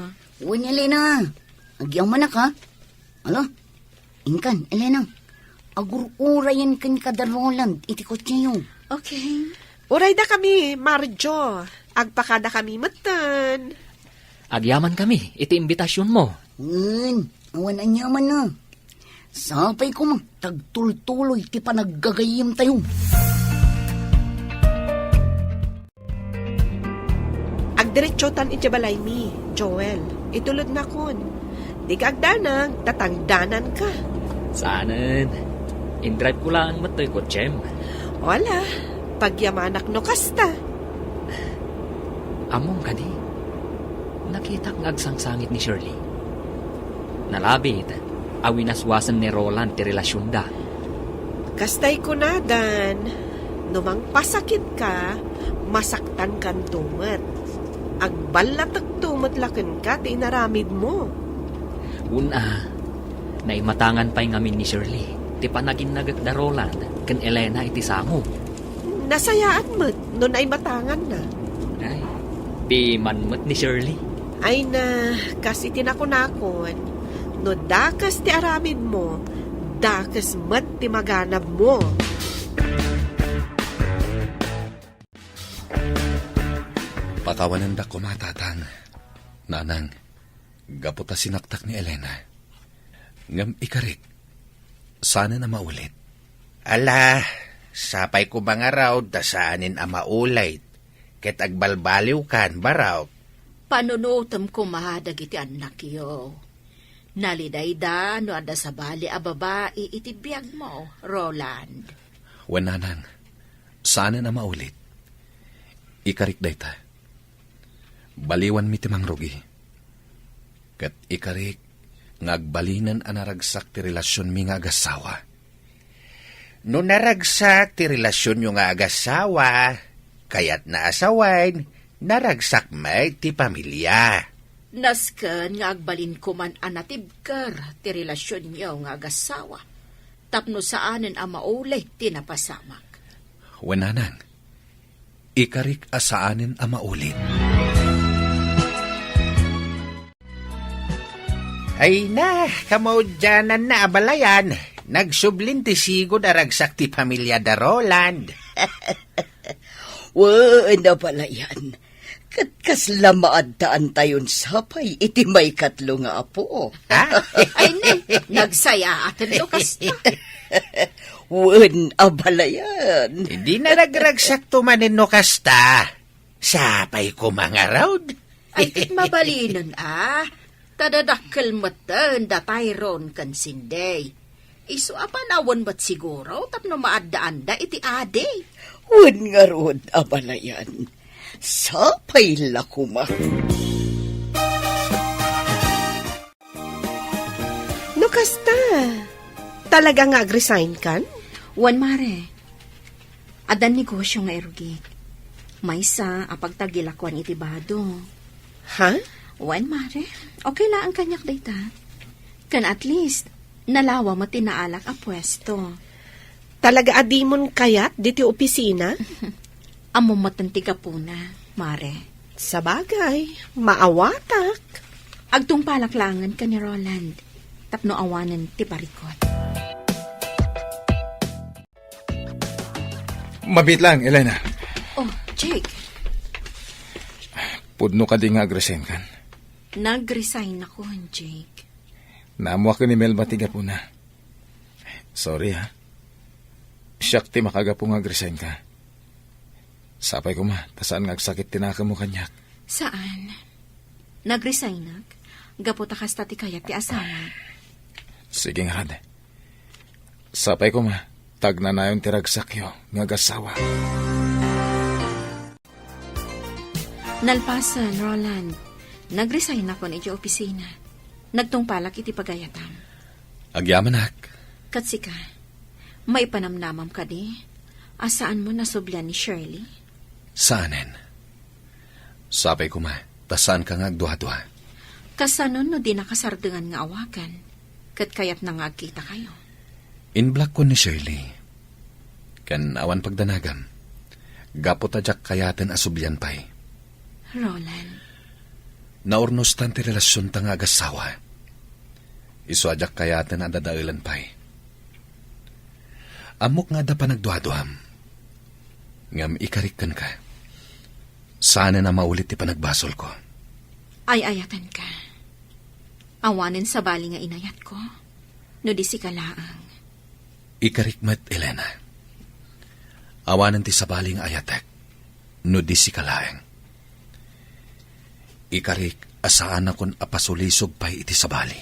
Wen, Elena. Agyamanak, ha? Ala, inkan, Elena. Agur-urayen kenka da Roland iti kotseyo. Okay. Urayda kami, Marjo. Agpakada kami metten. Agyaman kami iti imbitasionmo. Wen, awan aniamanna. Sapay koma ta agtultuloy ti panaggagayyemtayo. Agdiretsotan iti balaymi, Joel. Itulodnakon. Dika agdanag, ta tangdananka. Saanen. Indrive ko laeng met toy kotsem. Wala, pagyamanak no kasta. Ammom kadi, nakitak nga agsangsangit ni Shirley. Nalabit a winaswasen ni Roland ti relasionda. Kastay kunadan, no mangpasakitka, masaktankanto met. Agballatekto met la kenka ti inaramidmo. Wen a, naimatangan pay ngamin ni Shirley ti panaginnagek da Roland ken Elena iti sango. Nasayaat met no naimatanganna. Ay, piman met ni Shirley. Ay na, kas iti nakunakon, no dakes ti aramidmo, Dakes met ti maganabmo. Pakawanendak koma, Tatang, Nanang, gapu ta sinaktak ni Elena. Ngem ikarik, saanen a maulit. Ala, sapay koma ngarud ta saanen a maulit, ket agbalbaliwkan, barok. Panunotem koma dagiti annakyo. Nalidayda no adda sabali a babai iti biagmo, Roland. Wen, Nanang, saanen a maulit. Ikarik dayta. Baliwanmi ti mangrugi. Ket ikarik nga agbalinen a naragsak ti relasionmi nga agassawa. No naragsak ti relasionyo nga agassawa, kayatna a sawen, naragsak met ti pamilia. Nasken nga agbalinko man a natibker ti relasionyo nga agassawa, tapno saanen a maulit ti napasamak. Wen, Nanang, ikarik a saanen a maulit. Ay na, kamaudiananna, abalayan. Nagsublin ti sigud a ragsak ti pamilia da Roland. Wen, abalayan. Ket kasla maaddaantayon sapay iti maikatlo nga apo. Ha? Ay, ne, nagsayaaten no kasta. Wen, abalayan. Di na nagragsakto manen no kasta. Sapay koma ngarud. Ay, ket mabalinen a. Ta dadakkel metten da Tyrone ken Cindy. Isu a panawen met siguro tapno maaddaanda iti adi. Wen ngarud, abalayan. Sapay la koma. No kasta, talaga nga agresign kan? Wen, Mare. Addan negosio nga irugik. Maysa a pagtagilakuan iti bado. Ha? Wen, Mare. Okay laeng kaniak dayta. Ken at least, nalawa met ti naalak a puesto. Talaga a dimon kayat diti opisina? Ammom metten ti gapuna, Mare. Sabagay, maawatak. Agtungpalak laengen ken ni Roland tapno awanen ti parikut. Mabiit lang, Elena. Oh, Jake. Pudno kadi nga agresign kan? Nagresign ako, Jake. Naammoak ni Melba ti gapuna. Sorry, ha. Siak ti makagapu nga agresign ka. Sapay koma, ta saan nga agsakit ti nakemmo kaniak. Saan. Nagresignak gapu ta kasta ti kayat ti asawa. Sige ngarud. Sapay koma, ta agnanayon ti ragsakyo nga agassawa. Nalpasen, Roland. Nagresign akon iti opisina. Nagtungpalak iti pagayatam. Agyamanak. Ket sika, maipanamnamam kadi a saanmo nasublian ni Shirley? Saanen. Sapay koma, ta saanka nga agduadua. Kasano no di nakasardengan nga awagan, ket kayatna nga agkitakayo? Inblockon ni Shirley. Ken awan pagdanagam, gapu ta diak kayaten a sublian pay. Roland. Naurnostan ti relasionta nga agassawa. Isu a diak kayaten a dadaelan pay. Ammok nga adda panagduaduam. Ngem ikarik kenka. Saanen a maulit ti panagbasolko. Ay-ayatenka. Awanen sabali nga inayatko, no di sika laeng. Ikarik met, Elena. Awanen ti sabali nga ayatek, no di sika laeng. Ikarik a saanakon a pasulisog pay iti sabali.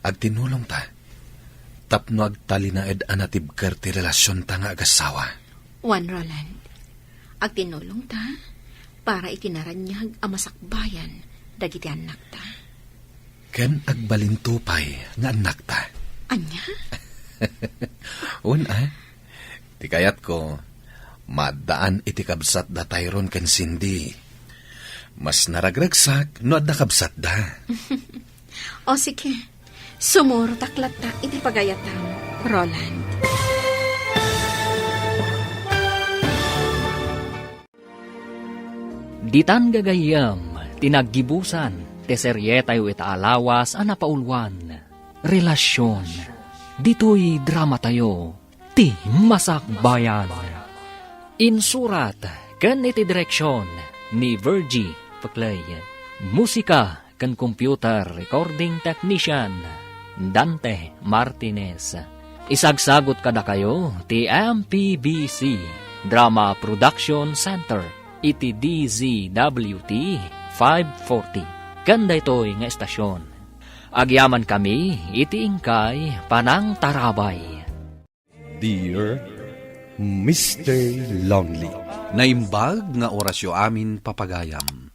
Agtinulongta tapno agtalinaed a natibker ti relasionta nga agassawa. Wen, Roland, agtinulongta para iti naraniag a masakbayan dagiti annakta. Ken agbalinto pay nga annakta. Ania? Wen a, ti kayatko, maaddaan iti kabsat da Tyrone ken Cindy. Mas naragragsak no adda kabsatda. O sige, sumurotak latta iti pagayatam, Roland. Ditan gagayyem ti naggibusan ti serietayo ita a lawas a napauluan, Relasyon. Ditoy dramatayo, ti Masakbayan. Insurat ken iti direksyon ni Virgie Peclay. Musika ken computer recording technician, Dante Martinez. Isagsagut kadakayo ti M P B C Drama Production Center iti D Z W T five forty. Ken daytoy nga estasyon, agyamankami iti inkay panangtarabay. Dear Mister Lonely. Naimbag nga orasyo amin, papagayam.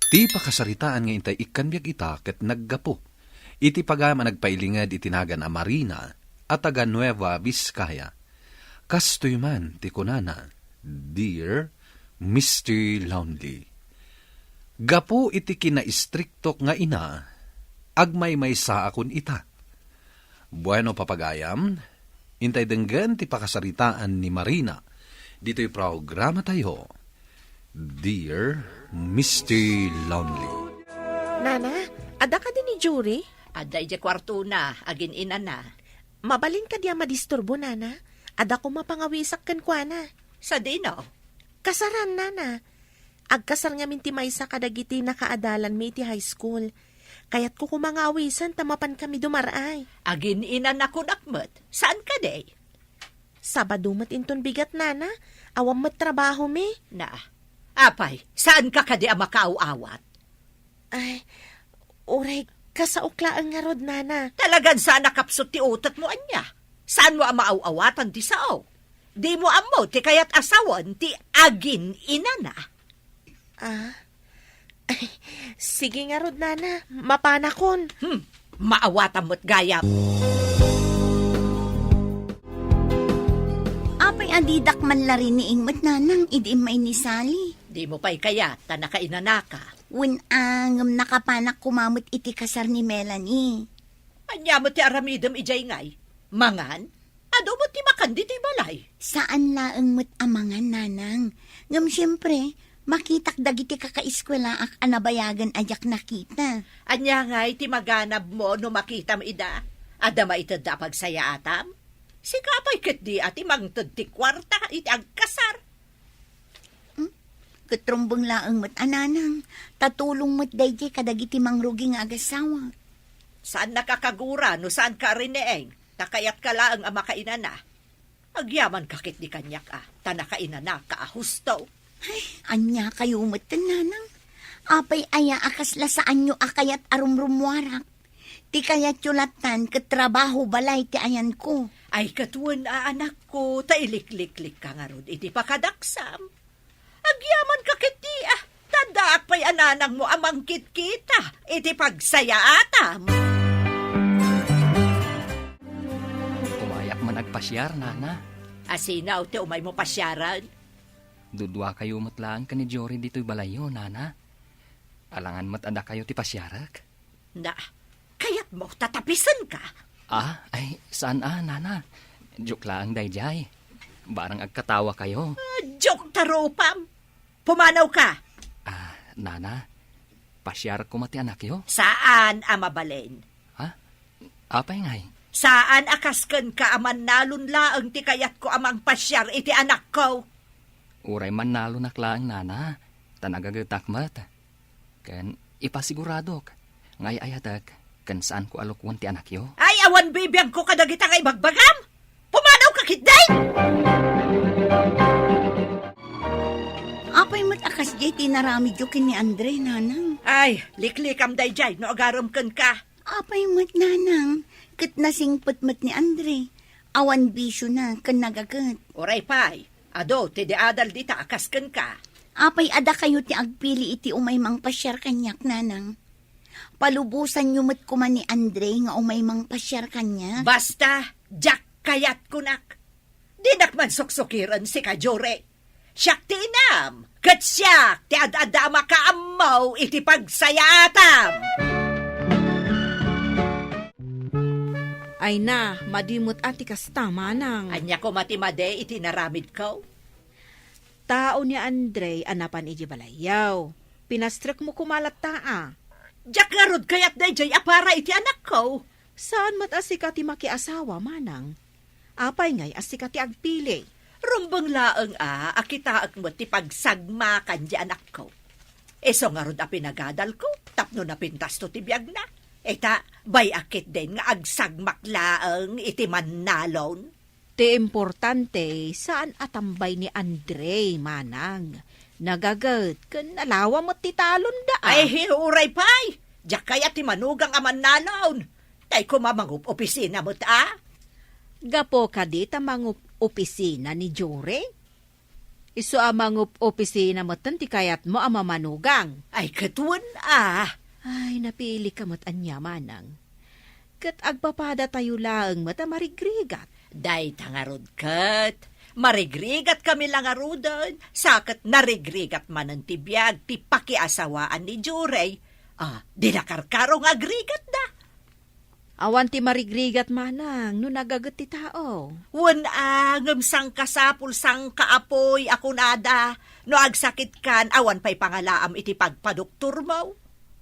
Ti pakasaritaan nga intay ikkan biag ita ket naggapu iti pagayam a nagpailinged iti nagan a Marina a taga Nueva Vizcaya. Kastoy man ti kunana, "Dear Mister Lonely, gapu iti kinaistriktok nga ina, agmaymaysaakon ita." Bueno, papagayam, intay denggen ti pakasaritaan ni Marina ditoy programatayo, Dear Mister Lonely. Nana, adda kadi ni Jory? Adda idiay kuartona, agin-inana. Mabalin kadi a madisturbo, Nana? Adda koma pangawisak kenkuana. Sadino? Kasaran, Nana. Agkasar ngamin ti maysa kadagiti nakaadalanmi iti high school. Kayatko koma nga awisen ta mapankami dumar-ay. Agin-inanakunak met. Saan kadi? Sabado met inton bigat, Nana. Awan met trabahomi. Na, apay, saanka kadi a makaaw-awat? Ay, uray, kasaok laeng ngarud, Nana. Talagan saan a kapsut ti utekmo, ania? Saanmo a maaw-awatan ti sao? Dimo ammo ti kayat a sawen ti agin-inana? Ah? Sige ngarud, Nana. Mapanakon. Hmm, maawatan met gayam. Apay a didak man la riniing met, Nanang, idi immay ni Sally? Dimo pay kayat ta nakainanaka? Wen a, ngem nakapanak koma met iti kasar ni Melanie. Ania met ti aramidem idiay ngay? Mangan? Adu met ti makan ditoy balay. Saan laeng met a mangan, Nanang. Ngem siempre, makitak dagiti kakaeskuelaak a nabayagen a diak nakita. Ania ngay ti maganabmo no makitam ida? Adda maitedda a pagsayaatam? Sika pay ketdi a ti mangted ti kuarta iti agkasar. Hmm? Ket rumbeng laeng met a, Nanang, ta tulong met daydiay kadagiti mangrugi nga agasawak. Saannaka a kagura no saanka a riniing, ta kayatka laeng a makainana. Agyamanka ketdi kaniak a, ta nakainanaka a husto. Ay, ania kayo met, Nanang? Apay aya a kasla saanyo a kayat a rumrummuarak? Ti kayatyo lattan ket trabaho balay ti ayanko. Ay, ket wen a, anakko, ta ilikliklikka ngarud iti pakadaksam. Agyamanka ketdi a, ta addaak pay a nanangmo a mangkitkita iti pagsayaatam. Umayak man agpasiar, Nana. Asino ti umaymo pasiaren? Duduakayo met laeng ken ni Jory ditoy balayyo, Nana. Alangan met a dakayo ti pasiarek. Na, kayatmo ta tapisenka? Ah, ay, saan a, Nana. Joke laeng daydiay. Barang agkatawakayo. Ah, joke ta rupam. Pumanawka. Ah, Nana, pasiarek koma ti anakyo? Saan a mabalin. Ha? Apay ngay? Saan a kas kenka a mannalon laeng ti kayatko a mangpasiar iti anakko? Uray mannalonak laeng, Nana, ta nagagetak met. Ken ipasiguradok nga ay-ayatek ken saanko a lukoen ti anakyo. Ay, awan bibiangko kadagita nga ibagbagam! Pumanawka ketdi! Apay met a kasdiay ti inaramidyo ken ni Andre, Nanang? Ay, liklikam daydiay no agarem kenka. Apay met, Nanang, ket nasingpet met ni Andre. Awan bisiona ken nagaget. Uray pay, adu ti diadal dita a kas kenka. Apay a dakayo ti agpili iti umay mangpasiar kaniak, Nanang? Palubosanyo met koma ni Andre nga umay mangpasiar kaniak. Basta, diak kayat kunak. Dinak man suksukiren sika, Jory. Siak ti inam, ket siak ti ad-adda a makaammo iti pagsayaatam. Ay na, madi met a ti kasta, manang. Ania koma ti madi iti inaramidko? Tao ni Andre a napan iti balayyo. Pinastrekmo koma latta a. Diak ngarud kayat daydiay a para iti anakko. Saan met a sika ti makiasawa, manang. Apay ngay a sika ti agpili? Rumbeng laeng a, a kitaek met ti pagsagmakan ti anakko. Isu ngarud a pinagadalko, tapno napintasto ti biagna. Ita, bay a ketdin nga agsagmak laeng iti mannalon. Ti importante, saan a tambay ni Andre, manang. Nagaget ken nalawa met ti talonda, a. Ay, uray pay! Diak kayat ti manugang a mannalon. Tay koma mangup-opisina met, a. Gapu kadi ta mangup-opisina ni Jure? Isu a mangup-opisina metten ti kayatmo a mamanugang. Ay, ket wen, a. Ay, napilika met ania, manang. Ket agpapadatayo laeng met a marigrigat. Dayta ngarud ket, marigrigatkami la ngaruden, sa ket narigrigat manen ti biag ti pakiasawaan ni Jurey. A, di nakarkaro nga agrigatda. Awan ti marigrigat manang no nagaget ti tao. Wen a, ngem sangkasapul, sangkaapuy a kunada, no agsakitkan, awan pay pangalaam iti pagpadoktormo.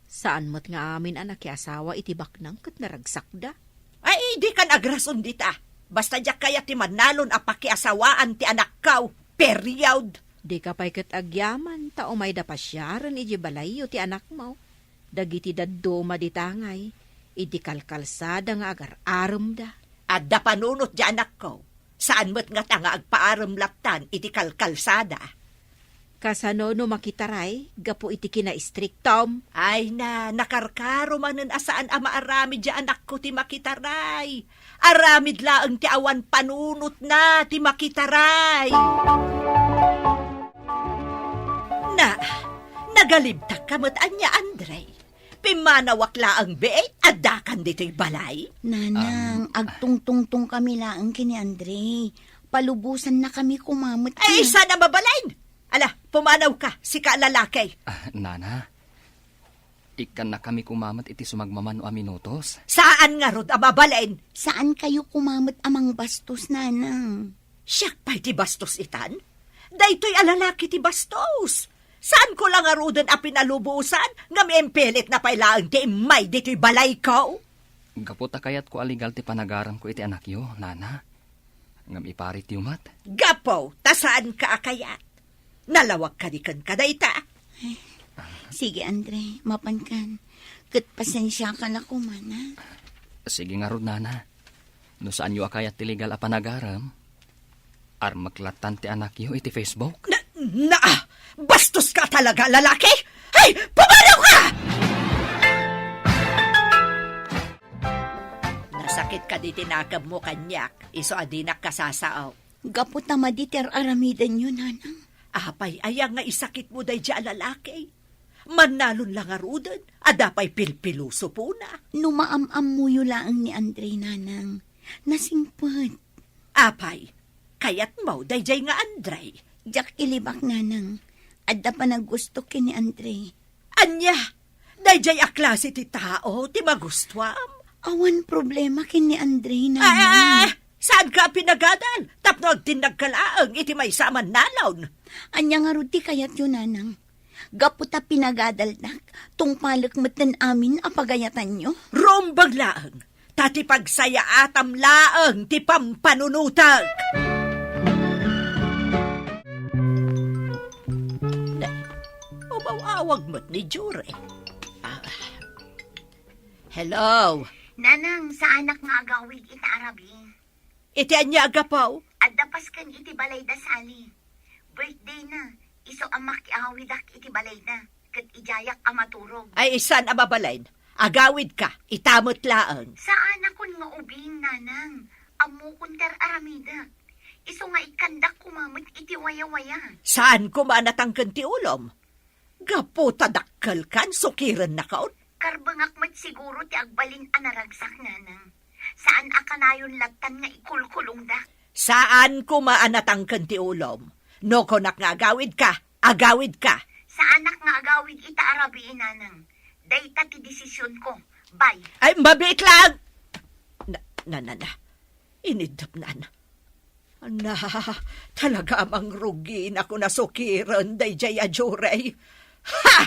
Saan met nga amin a nakiasawa iti baknang ket naragsakda. Ay, dikan agrason dita. Basta diak kayat ti mannalon a pakiasawaan ti anakko. Period. Dika pay ket agyaman ta umayda pasiaren idiay balayyo ti anakmo. Dagiti dadduma dita ngay, idi kalkalsada nga agar-aremda. Adda panunot diay anakko. Saan met ngata nga agpaarem lattan iti kalkalsada. Kasano no makitaray gapu iti kinaistriktom? Ay na, nakarkaro manen a saan a maaramid diay anakko ti makitaray. Aramid laeng ti awan panunotna ti makitaray. Na, nagalibtak ka met ania, Andre? Pimmanawak laeng biit, addakan ditoy balay? Nanang, Um, agtungtungtong kami laeng ken ni Andre. Palubosanna kami koma met. Ay, a. Saan a mabalin? Ala, pumanaw ka, sika a lalaki. Ah, nana, ikkanna kami koma met iti sumagmamano a minutos. Saan ngarud a mabalin? Saan kayo koma met a mangbastos, nanang? Siak pay ti bastos itan? Daytoy a lalaki ti bastos. Saanko la ngaruden a pinalubosan, ngem impilitna pay laeng ti immay ditoy balayko. Gapu ta kayatko a legal ti panagaremko iti anakyo, nana. Ngem iparityo met. Gapu ta saanka a kayat. Nalawag kadi kenka dayta. Ay, sige, Andre, mapankan. Ket pasensiaka la koma, na. Sige ngarud, nana. No saanyo a kayat ti legal a panagarem, armek lattan ti anakyo iti Facebook. Na, na, bastos ka talaga, lalaki! Ay, pumanaw ka! Nasakit kadi ti nakemmo kaniak, isu a dinak kasasao. Gapu ta madi ti ar-aramidenyo, nanang. Apay aya nga isakitmo daydiay a lalaki? Mannalon la ngaruden, adda pay pilpiloso pona. No maam-ammoyo laeng ni Andre, nanang, nasingpet. Apay, kayatmo daydiay nga Andre? Diak ilibak, nanang. Adda panaggusto ken ni Andre. Ania? Daydiay a klase ti tao ti magustuam? Awan problema ken ni Andre, nanang. Ah, saanka a pinagadal tapno agtinnagka laeng iti maysa a mannalon? Ania ngarud ti kayatyo, nanang? Gapu ta pinagadaldak, tungpalek metten amin a pagayatanyo. Rumbeng laeng, ta ti pagsayaatam laeng ti pampanunotek. Ne, umaw-awag met ni Jure. Ah. Hello? Nanang, saanak nga agawid ita a rabii. Iti ania a gapu? Adda Pasken iti balay da Sally. Birthday na, isu a makiawidak iti balay na, ket idiayak a maturog. Ay, saan a mabalin? Agawidka, ita met laeng. Saanakon nga ubing, nanang. Ammokon ti ar-aramidek. Isu nga ikkandak koma met iti wayawaya. Saan koma a natangken ti ulom? Gapu ta dakkelkan, sukirennakon? Karbengak met siguro ti agbalin a naragsak, nanang. Saan a kanayon lattan nga ikulkulongdak. Saan koma a natangken ti ulom. No kunak nga agawidka, agawidka. Saanak nga agawid ita a rabii, nanang. Dayta ti desisionko. Bye. Ay, mabiit lang! Na, na, na, na. Inidapnan. Ana, talaga a mangruginak a sukiren daydiay a Jurey. Ha!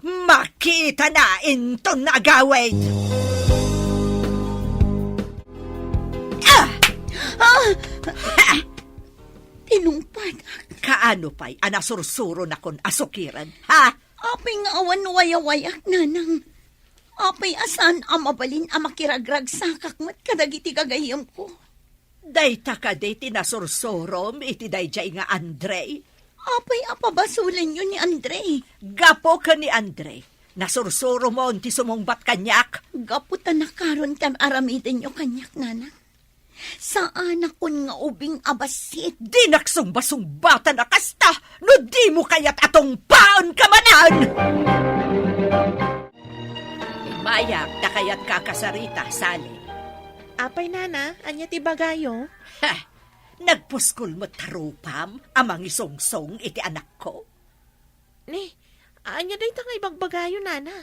Makitana inton agawid! Tinungpadak. Kaano pay a nasursuronakon a sukiren, ha? Apay nga awan wayawayak, nanang? Apay a saan a mabalin a makiragragsakak met kadagiti gagayyemko? Dayta kadi ti nasursurom iti daydiay nga Andre? Apay a pabasolenyo ni Andre? Gapu ken ni Andre, nasursuromon ti sumungbat kaniak. Gapu ta nakaron ti ar-aramidenyo kaniak, nanang. Saanakon nga ubing a bassit. Dinak sungbasungbatan a kasta no dimo kayat a tungpaenka manen! Immayak ta kayatka a kasarita, Sally. Apay, nana, ania ti ibagayo? Ha! Nagpuskol met rupam a mangisungsong iti anakko? Ni, ania dayta nga ibagbagayo, nana?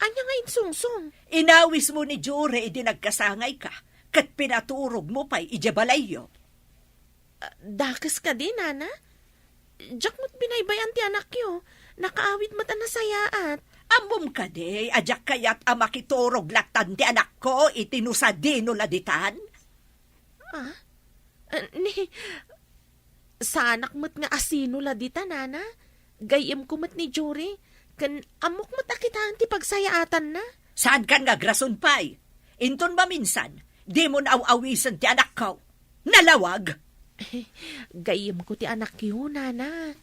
Ania nga insungsong? Inawismo ni Jure idi nagkasangayka, ket pinaturogmo pay idiay balayyo. Ah, dakes kadi, nana? Diak met binaybay-an ti anakyo. Nakaawid met a nasayaat. Ammom kadi a diak kayat a makiturog lattan ti anakko iti no sadino la ditan? Ah? Ah, ni, saanak met nga asino la dita, nana? Gayyemko met ni Jure, ken ammok met a kitaen ti pagsayaatanna. Saankan nga agrason pay. Inton maminsan, dimo naaw-awisen ti anakko. Nalawag! Gayyemko ti anakyo, nana.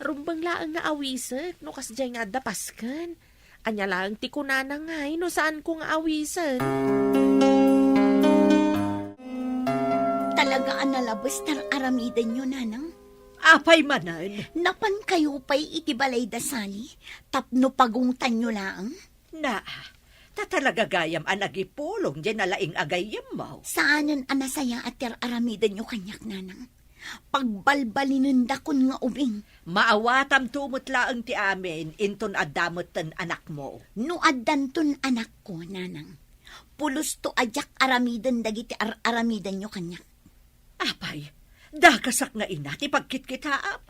Rumbeng laeng nga awisek no kasdiay nga adda pasken. Ania laeng ti kunana ngay no saanko nga awisek? Talaga a nalabes ti ar-aramidenyo, nanang. Apay manen? Napankayo pay iti balay da Sally tapno pagungtanyo laeng? Na, ta talaga gayam a nagipulong diay nalaing a gayyemmo. Saanen a nasayaat ti ar-aramidenyo kaniak, nanang. Pagbalbalinendakon nga ubing. Maawatamto met laeng ti amin inton adda metten anakmo. No addanton anakko, nanang, pulosto a diak aramiden dagiti ar-aramidenyo kaniak. Apay, dakasak nga ina ti pagkitkitaam.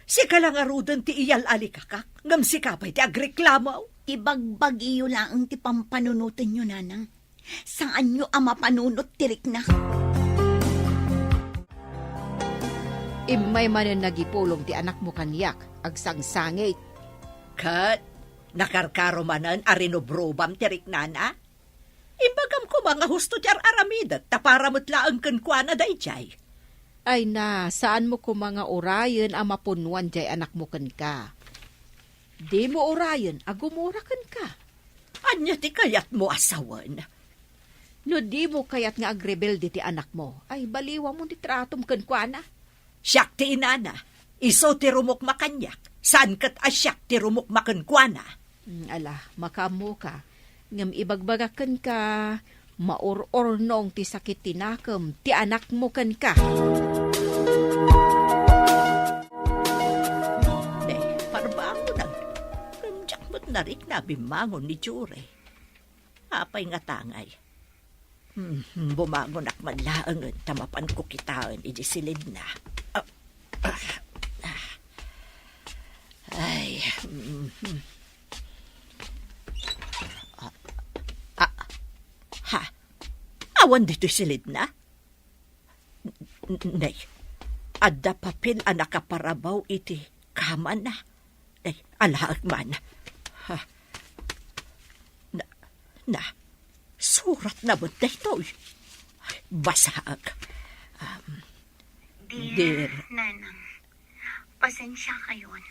Sika la ngaruden ti iyal-alikakak, ngem sika pay ti agreklamo. Ibagbagiyo laeng ti pampanunotenyo, nanang. Saanyo a mapanunot ti rikna. Immay manen nagipulong ti anakmo kaniak, agsangsangit. Ket nakarkaro manen a rinubrubam ti riknana? Imbagam koma nga husto ti ar-aramidek ta para met laeng kenkuana daydiay. Ay na, saanmo koma nga urayen a mapunnoan diay anakmo kenka. Dimo urayen a gumura kenka. Ania ti kayatmo a sawen? No dimo kayat nga agrebelde ti anakmo, ay baliwamon ti tratom kenkuana. Siak ti inana, isu ti rumukma kaniak, saan ket a siak ti rumukma kenkuana. Mm, ala, makaammoka. Ngem ibagbagak kenka, maur-urnong ti sakit ti nakem ti anakmo kenka. Ne, parbangonan. Ngem diak met narikna a bimmangon ni Jure. Apay nga tangay? Hmm, bumangonak man laengen ta mapanko kitaen idi silidna. Ah, ah, ah. Ay, mhm. Ah, ah, ha? Awan ditoy silidna? N-, nay, adda papel a nakaparabaw iti kamana. Nay, alaek man. Ha? Na, na, suratna met daytoy. Basaek. Um, Dear Dear Nanang, pasensiakayon,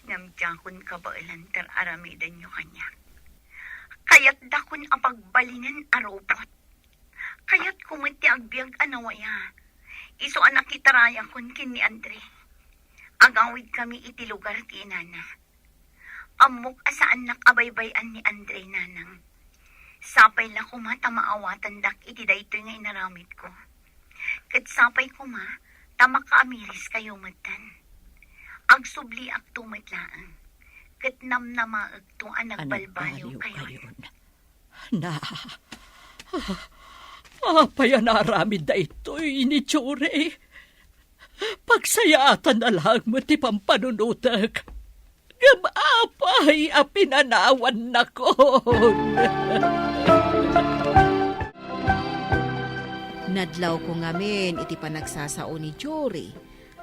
ngem diakon kabaelan ti ar-aramidenyo kaniak. Kayatdakon a pagbalinen a rubot. Kayatko met ti agbiag a nawaya. Isu a nakitarayakon ken ni Andre. Agawidkami iti lugar ti inana. Ammok a saannak a baybay-an ni Andre, Nanang. Sapay la koma ta maawatandak iti daytoy nga inaramidko. Ket sapay koma ta makaamiriskayo metten. Agsubliakto met laeng, ket namnamaekto a nagbalbayokayon. Na, apay a naaramid daytoy ni Jure? Pagsayaatan na laeng met ti pampanunotek. Ngem apay a pinanawannakon? Nadlawko ngamin iti panagsasao ni Jory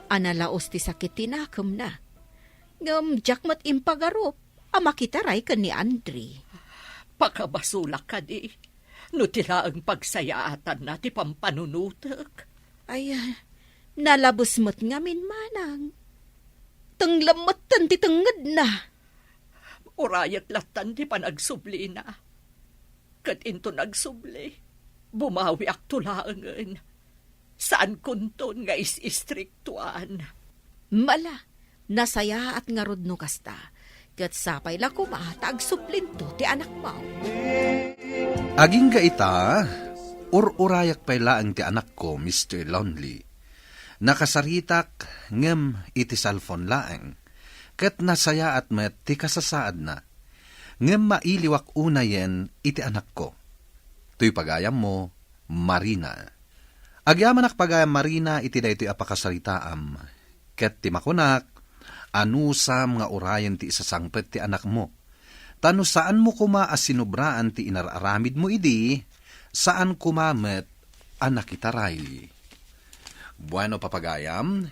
a nalaos ti sakit ti nakemna. Ngem diak met impagarup a makitaray ken ni Andre. Pakabasolak kadi no ti laeng pagsayaatanna ti pampanunotek. Ay, nalabes met ngamin, manang. Tenglem metten ti tengngedna. Urayek lattan ti panagsublina. Ket inton agsubli, bumawiakto laengen. Saankonton nga is-istriktuan. Mala, nasayaat ngarud no kasta, ket sapay la koma ta agsublinto ti anakmo. Agingga ita, ur-urayak pay laeng ti anakko, Mister Lonely. Nakasaritak ngem iti cellphone laeng, ket nasayaat met ti kasasaadna. Ngem mailiwak unayen iti anakko. Toy pagayammo, Marina. Agyamanak pagayam, Marina, iti daytoy a pakasaritaam, ket ti makunak, anusam nga urayen ti isasangpet ti anakmo. Ta no saanmo koma a sinubraan ti inar-aramidmo idi, saan koma met a nakitaray. Bueno, papagayam,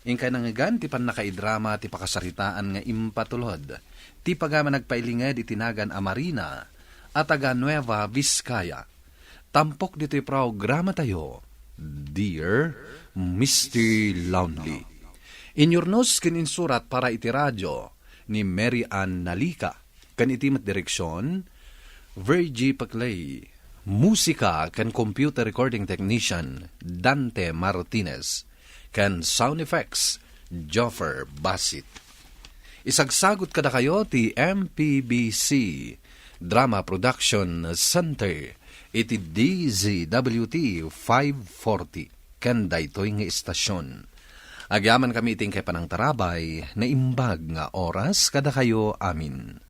inkay nangngegan ti pannakaidrama ti pakasaritaan nga impatulod ti pagayam a nagpailinged iti nagan a Marina a taga Nueva Vizcaya. Tampok ditoy programatayo, Dear Mister Lonely. Inyurnos ken insurat para iti radio ni Mary Ann Nalica, ken iti met direksion, Virgie Paclay. Musika ken computer recording technician, Dante Martinez. Ken sound effects, Joffer Basit. Isagsagut kadakayo ti M P B C Drama Production Center iti D Z W T five forty ken daytoy nga istasyon. Agyamankami iti inkay panangtarabay, naimbag nga oras kadakayo amin.